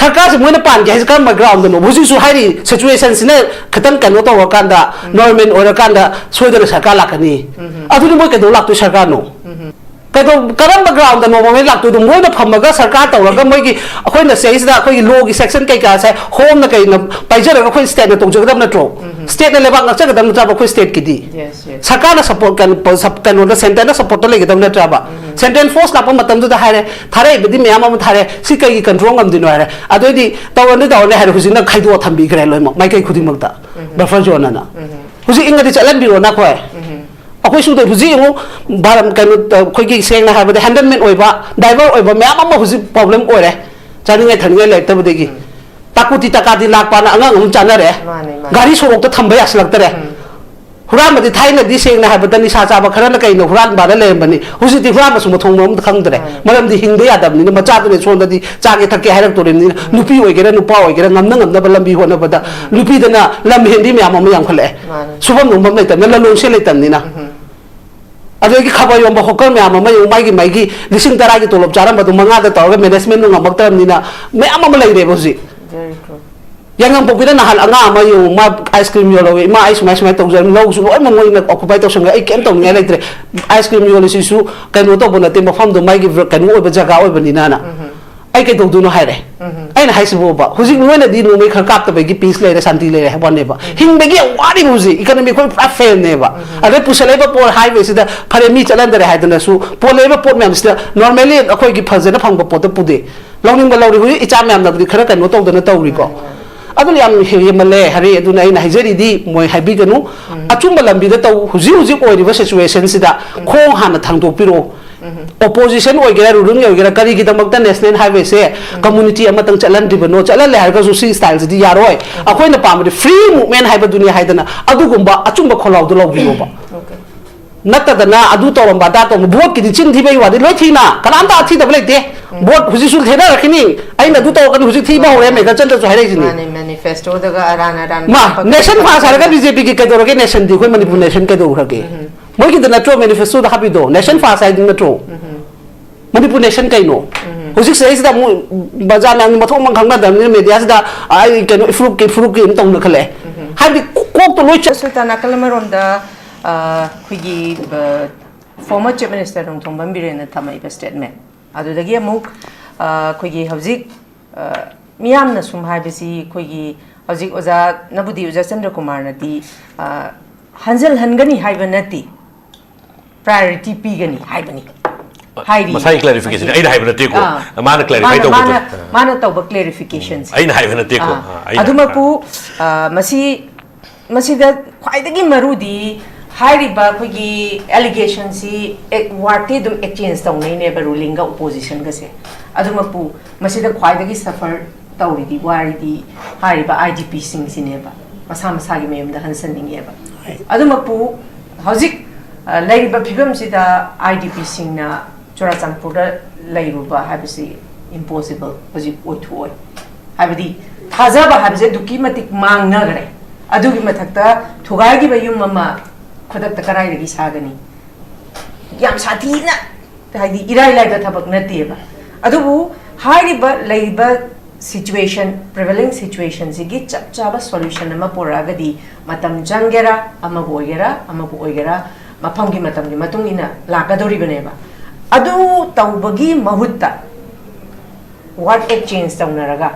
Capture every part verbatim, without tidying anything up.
ꯁꯔꯀꯥꯔꯁꯦ ꯃꯣꯏꯅ ꯄꯥꯟꯒꯦ ꯍꯥꯏꯁꯦ ꯀꯔꯝꯕ ꯒ꯭ꯔꯥꯎꯟꯗꯅꯣ? ꯍꯧꯖꯤꯛꯁꯨ ꯍꯥꯏꯔꯤ, ꯁꯤꯆꯨꯋꯦꯁꯟꯁꯤꯅ ꯈꯤꯇꯪ ꯀꯩꯅꯣ ꯇꯧꯔꯀꯥꯟꯗ, ꯅꯣꯔꯃꯦꯜ ꯑꯣꯏꯔꯀꯥꯟꯗ ꯁꯣꯏꯗꯅ ꯁꯔꯀꯥꯔ ꯂꯥꯛꯀꯅꯤ꯫ ꯑꯗꯨꯗꯤ ꯃꯣꯏ ꯀꯩꯗꯧ ꯂꯥꯛꯇꯣꯏ ꯁꯔꯀꯥꯔꯅꯣ? ꯀꯩꯗꯧ, ꯀꯔꯝꯕ ꯒ꯭ꯔꯥꯎꯟꯗꯅꯣ ꯃꯣꯏ ꯂꯥꯛꯇꯣꯏꯗꯣ? ꯃꯣꯏꯅ ꯐꯝꯃꯒ ꯁꯔꯀꯥꯔ ꯇꯧꯔꯒ ꯃꯣꯏꯒꯤ, ꯑꯩꯈꯣꯏꯅ ꯁꯤꯗꯩꯁꯤꯗ ꯑꯩꯈꯣꯏꯒꯤ ꯂꯣꯒꯤ ꯁꯦꯛꯁꯟ ꯀꯩꯀꯥꯁꯦ ꯍꯣꯝꯅ ꯀꯩꯅ ꯄꯥꯏꯖꯔꯒ ꯑꯩꯈꯣꯏ ꯁ꯭ꯇꯦꯠꯅ ꯇꯧꯖꯒꯗꯕ ꯅꯠꯇ꯭ꯔꯣ? ꯁ꯭ꯇꯦꯠꯅ ꯂꯩꯕꯥꯛ ꯉꯥꯛꯆꯒꯗꯕ ꯅꯠꯇ꯭ꯔꯕ ꯑꯩꯈꯣꯏ ꯁ꯭ꯇꯦꯠꯀꯤꯗꯤ? Yes, yes. ꯁꯔꯀꯥꯔꯅ ꯁꯞꯄꯣꯔꯠ, ꯀꯩꯅꯣ, ꯁꯞ-, ꯀꯩꯅꯣꯗ, ꯁꯦꯟꯇꯔꯅ ꯁꯞꯄꯣꯔꯠꯇ ꯂꯩꯒꯗꯕ ꯅꯠꯇ꯭ꯔꯕ? ꯁꯦꯟꯇ꯭ꯔꯦꯜ ꯐꯣꯔꯁ ꯂꯥꯛꯄ ꯃꯇꯝꯗꯨꯗ ꯍꯥꯏꯔꯦ, ꯊꯥꯔꯛꯏꯕꯗꯤ ꯃꯌꯥꯝ ꯑꯃ ꯊꯥꯔꯦ, ꯁꯤ ꯀꯩꯒꯤ ꯀꯟꯇ꯭ꯔꯣꯜ ꯉꯝꯗꯣꯏꯅꯣ ꯍꯥꯏꯔꯦ꯫ ꯑꯗꯨꯑꯣꯏꯗꯤ ꯇꯧꯔꯅꯤ, ꯇꯧꯔꯅꯤ ꯍꯥꯏꯔꯦ, ꯍꯧꯖꯤꯛꯅ ꯈꯥꯏꯗꯣꯛꯑ ꯊꯝꯕꯤꯈ꯭ꯔꯦ ꯂꯣꯏꯅꯃꯛ ꯃꯥꯏꯀꯩ ꯈꯨꯗꯤꯡꯃꯛꯇ꯫ ꯕꯐꯔ ꯖꯣꯟ ꯑꯅ꯫ ꯍꯧꯖꯤꯛ ꯏꯪꯉꯗꯤ ꯆꯠꯍꯟꯕꯤꯔꯣꯅ ꯑꯩꯈꯣꯏ꯫ ꯑꯩꯈꯣꯏ ꯁꯨꯗ ꯍꯧꯖꯤꯛ ꯌꯦꯡꯉꯨ, ꯚꯥꯔꯠ, ꯀꯩꯅꯣ, ꯑꯩꯈꯣꯏꯒꯤ ꯁꯦꯡꯅ ꯍꯥꯏꯔꯕꯗ ꯍꯦꯟꯗꯜꯃꯦꯟ ꯑꯣꯏꯕ, ꯗ꯭ꯔꯥꯏꯚꯔ ꯑꯣꯏꯕ ꯃꯌꯥꯝ ꯑꯃ ꯍꯧꯖꯤꯛ ꯄ꯭ꯔꯣꯕ꯭ꯂꯦꯝ ꯑꯣꯏꯔꯦ, ꯆꯥꯅꯤꯡꯉꯥꯏ ꯊꯛꯅꯤꯡꯉꯥꯏ ꯂꯩꯔꯛꯇꯕꯗꯒꯤ꯫ ꯇꯥꯀꯨꯇꯤ ꯇꯥꯀꯥꯗꯤ ꯂꯥꯛꯄꯅ ꯑꯉꯥꯡ ꯑꯃ ꯆꯥꯅꯔꯦ꯫ ꯃꯥꯅꯦ, ꯃꯥꯅꯦ꯫ ꯒꯥꯔꯤ ꯁꯣꯔꯣꯛꯇ ꯊꯝꯕ ꯌꯥꯁꯤꯜꯂꯛꯇꯔꯦ꯫ ꯍꯨꯔꯥꯟꯕꯗꯤ ꯊꯥꯏꯅꯗꯤ ꯁꯦꯡꯅ ꯍꯥꯏꯕꯗ ꯅꯤꯁꯥ ꯆꯥꯕ ꯈꯔꯅ ꯀꯩꯅꯣ ꯍꯨꯔꯥꯟꯕꯅ ꯂꯩꯔꯝꯕꯅꯤ꯫ ꯍꯧꯖꯤꯛꯇꯤ ꯍꯨꯔꯥꯟꯕꯁꯨ ꯃꯊꯣꯡ ꯃꯔꯝ ꯈꯪꯗ꯭ꯔꯦ꯫ ꯃꯔꯝꯗꯤ ꯍꯤꯡꯕ ꯌꯥꯗꯕꯅꯤꯅ, ꯃꯆꯥꯗꯨꯅ ꯁꯣꯝꯗꯗꯤ ꯆꯥꯒꯦ ꯊꯛꯀꯦ ꯍꯥꯏꯔꯛꯇꯣꯔꯤꯕꯅꯤꯅ, ꯅꯨꯄꯤ ꯑꯣꯏꯒꯦꯔꯥ ꯅꯨꯄꯥ ꯑꯣꯏꯒꯦꯔꯥ ꯉꯝꯅ ꯉꯝꯅꯕ ꯂꯝꯕꯤ ꯍꯣꯠꯅꯕꯗ ꯅꯨꯄꯤꯗꯅ ꯂꯝ ꯍꯦꯟꯕꯤ ꯃꯌꯥꯝ ꯑꯃ ꯌꯥꯝꯈꯠꯂꯛꯑꯦ꯫ ꯃꯥꯅꯦ꯫ ꯁꯨꯐꯝ ꯅꯣꯝꯐꯝ ꯂꯩꯇꯕꯅꯤꯅ, ꯂꯂꯣꯟꯁꯦ ꯂꯩꯇꯕꯅꯤꯅ꯫ ꯑꯗꯒꯤ ꯈꯕꯔ ꯌꯣꯟꯕ ꯍꯣꯀꯔ ꯃꯌꯥꯝ ꯑꯃ ꯌꯦꯡꯉꯨ, ꯃꯥꯒꯤ, ꯃꯥꯒꯤ ꯂꯤꯁꯤꯡ ꯇꯔꯥꯒꯤ ꯇꯣꯂꯣꯞ ꯆꯥꯔꯝꯕꯗꯣ ꯃꯉꯥꯗ ꯇꯧꯔꯒ ꯃꯦꯅꯦꯖꯃꯦꯟꯗꯣ ꯉꯝꯃꯛꯇ꯭ꯔꯕꯅꯤꯅ ꯃꯌꯥꯝ ꯑꯃ ꯂꯩꯔꯦꯕ ꯍꯧꯖꯤꯛ꯫ Very true. ꯌꯥꯏꯉꯪꯄꯣꯛꯄꯤꯗ ꯅꯍꯥꯟ ꯑꯉꯥꯡ ꯑꯃ ꯌꯦꯡꯉꯨ, ꯃꯥ ꯑꯥꯏꯁ ꯀ꯭ꯔꯤꯝ ꯌꯣꯜꯍꯧꯋꯦ, "ꯏꯃꯥ, ꯑꯩ ꯁꯨꯃꯥꯏ ꯁꯨꯃꯥꯏ ꯇꯧꯖꯔꯝꯃꯤ, ꯂꯧꯁꯨ ꯂꯣꯏꯅꯃꯛ ꯃꯣꯏꯅ ꯑꯣꯀꯨꯄꯥꯏ ꯇꯧꯁꯟꯈ꯭ꯔꯦ, ꯑꯩ ꯀꯩꯝ ꯇꯧꯅꯤꯡꯉꯥꯏ ꯂꯩꯇ꯭ꯔꯦ, ꯑꯥꯏꯁ ꯀ꯭ꯔꯤꯝ ꯌꯣꯜꯂꯤꯁꯤꯁꯨ ꯀꯩꯅꯣ ꯇꯧꯕ ꯅꯠꯇꯦ, ꯃꯐꯝꯗꯣ ꯃꯥꯒꯤ ꯀꯩꯅꯣ ꯑꯣꯏꯕ ꯖꯒꯥ ꯑꯣꯏꯕꯅꯤꯅꯅ꯫ ꯑꯩ ꯀꯩꯗꯧꯗꯣꯏꯅꯣ?" ꯍꯥꯏꯔꯦ꯫ ꯑꯩꯅ ꯍꯥꯏꯁꯤꯕꯣꯕ, ꯍꯧꯖꯤꯛ ꯅꯣꯏꯅꯗꯤ ꯅꯣꯡꯃꯩ ꯈꯔ ꯀꯥꯞꯇꯕꯒꯤ ꯄꯤꯁ ꯂꯩꯔꯦ, ꯁꯥꯟꯇꯤ ꯂꯩꯔꯦ ꯍꯥꯏꯕ ꯋꯥꯅꯦꯕ꯫ ꯍꯤꯡꯕꯒꯤ ꯌꯥꯝ ꯋꯥꯔꯤꯕ ꯍꯧꯖꯤꯛ, ꯏꯀꯅꯃꯤ ꯑꯩꯈꯣꯏ ꯄꯨꯔꯥ ꯐꯦꯜꯅꯦꯕ꯫ ꯑꯗꯩ ꯄꯨꯁꯜꯂꯛꯏꯕ ꯄꯣꯠ ꯍꯥꯏꯋꯦꯁꯤꯗ ꯐꯔꯦ, ꯃꯤ ꯆꯠꯍꯟꯗꯔꯦ ꯍꯥꯏꯗꯅꯁꯨ, ꯄꯣꯜꯂꯛꯏꯕ ꯄꯣꯠ ꯃꯌꯥꯝꯁꯤꯗ ꯅꯣꯔꯃꯦꯂꯤ ꯑꯩꯈꯣꯏꯒꯤ ꯐꯖꯅ ꯐꯪꯕ ꯄꯣꯠꯇ ꯄꯨꯗꯦ꯫ ꯂꯧꯅꯤꯡꯕ ꯂꯧꯔꯤ, ꯍꯧꯖꯤꯛ ꯏꯆꯥ ꯃꯌꯥꯝꯅꯕꯨꯗꯤ ꯈꯔ ꯀꯩꯅꯣ ꯇꯧꯗꯅ ꯇꯧꯔꯤꯀꯣ꯫ ꯑꯗꯨꯅ ꯌꯥꯝ ꯍꯦ-, ꯍꯦꯟꯃꯜꯂꯦ ꯍꯥꯏꯔꯤ꯫ ꯑꯗꯨꯅ ꯑꯩꯅ ꯍꯥꯏꯖꯔꯤꯗꯤ ꯃꯣꯏ ꯍꯥꯏꯕꯤꯒꯅꯨ, ꯑꯆꯨꯝꯕ ꯂꯝꯕꯤꯗ ꯇꯧ꯫ ꯍꯧꯖꯤꯛ ꯍꯧꯖꯤꯛ ꯑꯣꯏꯔꯤꯕ ꯁꯤꯆꯨꯋꯦꯁꯟꯁꯤꯗ ꯈꯣꯡ ꯍꯥꯟꯅ ꯊꯥꯡꯗꯣꯛꯄꯤꯔꯛꯑꯣ꯫ ꯑꯣꯄꯣꯖꯤꯁꯟ ꯑꯣꯏꯒꯦꯔꯥ, ꯔꯨꯂꯤꯡ ꯑꯣꯏꯒꯦꯔꯥ, ꯀꯔꯤꯒꯤꯗꯃꯛꯇ ꯅꯦꯁꯅꯦꯜ ꯍꯥꯏꯋꯦꯁꯦ ꯀꯝꯃꯨꯅꯤꯇꯤ ꯑꯃꯇꯪ ꯆꯠꯍꯟꯗ꯭ꯔꯤꯕꯅꯣ? ꯆꯠꯍꯜꯂꯦ ꯍꯥꯏꯔꯒꯁꯨ ꯁꯤ ꯁ꯭ꯇꯥꯏꯜꯁꯤꯗꯤ ꯌꯥꯔꯣꯏ꯫ ꯑꯩꯈꯣꯏꯅ ꯄꯥꯝꯕꯗꯤ ꯐ꯭ꯔꯤ ꯃꯨꯚꯃꯦꯟ ꯍꯥꯏꯕꯗꯨꯅꯤ ꯍꯥꯏꯗꯅ ꯑꯗꯨꯒꯨꯝꯕ ꯑꯆꯨꯝꯕ ꯈꯣꯜꯂꯥꯎꯗꯨ ꯂꯧꯕꯤꯌꯣꯕ꯫ ꯅꯠꯇꯗꯅ ꯑꯗꯨ ꯇꯧꯔꯝꯕ ꯑꯗꯥ ꯇꯧꯔꯝꯕ, ꯚꯣꯠꯀꯤꯗꯤ ꯆꯤꯟ ꯊꯤꯕꯒꯤ ꯋꯥꯗꯤ ꯂꯣꯏ ꯊꯤꯅ, ꯀꯅꯥꯝꯇ ꯑꯊꯤꯗꯕ ꯂꯩꯇꯦ꯫ ꯚꯣꯠ ꯍꯧꯖꯤꯛꯁꯨ ꯊꯦꯅꯔꯛꯈꯤꯅꯤ, "ꯑꯩꯅ ꯑꯗꯨ ꯇꯧꯔꯛꯀꯅꯤ", ꯍꯧꯖꯤꯛ ꯊꯤꯕ ꯍꯧꯔꯦ, ꯃꯦꯒꯥꯆꯟꯗ꯭ꯔꯁꯨ ꯍꯥꯏꯔꯛꯏꯁꯤꯅꯤ꯫ ꯃꯥꯅꯦ, ꯃꯦꯅꯤꯐꯦꯁꯇꯣꯗꯒ ꯑꯔꯥꯟ ꯑꯔꯥꯟ ꯃꯥ ꯍꯥꯞꯄꯒ ꯅꯦꯁꯟ ꯐꯥꯁ ꯍꯥꯏꯔꯒ ꯕꯤꯖꯦꯄꯤꯒꯤ ꯀꯩꯗꯧꯔꯒꯦ? ꯅꯦꯁꯟꯗꯤ ꯑꯩꯈꯣꯏ ꯃꯅꯤꯄꯨꯔ ꯅꯦꯁꯟ ꯀꯩꯗꯧꯈ꯭ꯔꯒꯦ? ꯃꯣꯏꯒꯤꯗ ꯅꯠꯇ꯭ꯔꯣ ꯃꯦꯅꯤꯐꯦꯁꯇꯣꯗ ꯍꯥꯞꯄꯤꯗꯣ? ꯅꯦꯁꯟ ꯐꯥꯁ ꯍꯥꯏꯗꯤ ꯅꯠꯇ꯭ꯔꯣ? ꯃꯅꯤꯄꯨꯔ ꯅꯦꯁꯟ ꯀꯩꯅꯣ? ꯍꯧꯖꯤꯛꯁꯤꯗꯩꯁꯤꯗ ꯑꯃꯨꯛ ꯕꯖꯥꯔ ꯃꯌꯥꯝꯅ ꯃꯊꯣꯡ ꯃꯔꯝ ꯈꯪꯅꯗꯕꯅꯤꯅ ꯃꯦꯗꯤꯌꯥꯁꯤꯗ ꯑꯩ ꯀꯩꯅꯣ ꯏꯐꯨꯔꯨꯞꯀꯤ ꯏꯐꯨꯔꯨꯞꯀꯤ ꯑꯗꯨꯝ ꯇꯧꯅ ꯈꯜꯂꯛꯑꯦ꯫ ꯍꯥꯏꯕꯗꯤ ꯀꯣꯛꯇ ꯂꯣꯏ ꯆꯠ- ꯁꯨꯇ ꯅꯥꯀꯜ ꯑꯃꯔꯣꯝꯗ, ꯑ, ꯑꯩꯈꯣꯏꯒꯤ, ꯑ, former Chief Minister Nongthombam ꯕꯤꯔꯦꯟꯅ ꯊꯝꯃꯛꯏꯕ statement ꯑꯗꯨꯗꯒꯤ ꯑꯃꯨꯛ, ꯑ, ꯑꯩꯈꯣꯏꯒꯤ ꯍꯧꯖꯤꯛ, ꯑ, ꯃꯤꯌꯥꯝꯅ ꯁꯨꯝ ꯍꯥꯏꯕꯁꯤ ꯑꯩꯈꯣꯏꯒꯤ ꯍꯧꯖꯤꯛ ꯑꯣꯖꯥ ꯅꯕꯨꯗꯤ ꯑꯣꯖꯥ ꯆꯟꯗ꯭ꯔꯀꯨꯃꯥꯔꯅꯗꯤ, ꯑ, ꯍꯟꯖꯜꯍꯟꯒꯅꯤ ꯍꯥꯏꯕ ꯅꯠꯇꯦ, priority ꯄꯤꯒꯅꯤ ꯍꯥꯏꯕꯅꯤ ꯍꯥꯏꯔꯤ꯫ ꯃꯁꯥꯒꯤ clarification, ꯑꯩꯅ ꯍꯥꯏꯕ ꯅꯠꯇꯦꯀꯣ꯫ ꯑꯥ꯫ ꯃꯥꯅ clarify ꯃꯥꯅ, ꯇꯧꯕꯗꯣ꯫ ꯃꯥꯅ, ꯑꯥ꯫ ꯃꯥꯅ ꯇꯧꯕ clarifications꯫ ꯑꯩꯅ ꯍꯥꯏꯕ ꯅꯠꯇꯦꯀꯣ꯫ ꯑꯥ꯫ ꯑꯥ, ꯑꯩꯅ ꯑꯗꯨꯃꯛꯄꯨ, ꯑꯥ, ꯃꯁꯤ, ꯃꯁꯤꯗ ꯈ꯭ꯋꯥꯏꯗꯒꯤ ꯃꯔꯨꯗꯤ ꯍꯥꯏꯔꯤꯕ ꯑꯩꯈꯣꯏꯒꯤ allegationꯁꯤ ꯋꯥꯔꯗꯤ ꯑꯗꯨꯝ exchange ꯇꯧꯅꯩꯅꯦꯕ rulingꯒ oppositionꯒꯁꯦ꯫ ꯑꯗꯨꯃꯛꯄꯨ ꯃꯁꯤꯗ ꯈ꯭ꯋꯥꯏꯗꯒꯤ suffer ꯇꯧꯔꯤꯗꯤ, ꯋꯥꯔꯤꯗꯤ ꯍꯥꯏꯔꯤꯕ IDPꯁꯤꯡꯁꯤꯅꯦꯕ, ꯃꯁꯥ ꯃꯁꯥꯒꯤ ꯃꯌꯨꯝꯗ ꯍꯟꯖꯟꯅꯤꯡꯉꯦꯕ꯫ ꯑꯗꯨꯃꯛꯄꯨ ꯍꯧꯖꯤꯛ, ꯑ, ꯂꯩꯔꯤꯕ ꯐꯤꯕꯝꯁꯤꯗ IDPꯁꯤꯡꯅ ꯆꯨꯔꯥꯆꯥꯟꯄꯨꯔꯗ ꯂꯩꯔꯨꯕ ꯍꯥꯏꯕꯁꯤ impossible ꯍꯧꯖꯤꯛ ꯑꯣꯏꯊꯣꯛꯑꯣꯏ꯫ ꯍꯥꯏꯕꯗꯤ ꯊꯥꯖꯕ ꯍꯥꯏꯕꯁꯦ ꯑꯗꯨꯛꯀꯤ ꯃꯇꯤꯛ ꯃꯥꯡꯅꯈ꯭ꯔꯦ꯫ ꯑꯗꯨꯒꯤ ꯃꯊꯛꯇ ꯊꯨꯒꯥꯏꯈꯤꯕ ꯌꯨꯝ ꯑꯃ ꯈꯨꯗꯛꯇ ꯀꯗꯥꯏꯗꯒꯤ ꯁꯥꯒꯅꯤ? ꯌꯥꯝ ꯁꯥꯊꯤꯅ, ꯍꯥꯏꯗꯤ ꯏꯔꯥꯏ ꯂꯥꯏꯕ ꯊꯕꯛ ꯅꯠꯇꯦꯕ꯫ ꯑꯗꯨꯕꯨ ꯍꯥꯏꯔꯤꯕ ꯂꯩꯔꯤꯕ situation, prevailing situationꯁꯤꯒꯤ ꯆꯞ ꯆꯥꯕ solution ꯑꯃ ꯄꯨꯔꯛꯑꯒꯗꯤ ꯃꯇꯝ ꯆꯪꯒꯦꯔꯥ, ꯑꯃꯕꯨ ꯑꯣꯏꯒꯦꯔꯥ, ꯑꯃꯕꯨ ꯑꯣꯏꯒꯦꯔꯥ, ꯃꯐꯝꯒꯤ ꯃꯇꯝꯒꯤ ꯃꯇꯨꯡ ꯏꯟꯅ ꯂꯥꯛꯀꯗꯧꯔꯤꯕꯅꯦꯕ꯫ ꯑꯗꯨ ꯇꯧꯕꯒꯤ ꯃꯍꯨꯠꯇ word exchange ꯇꯧꯅꯔꯒ,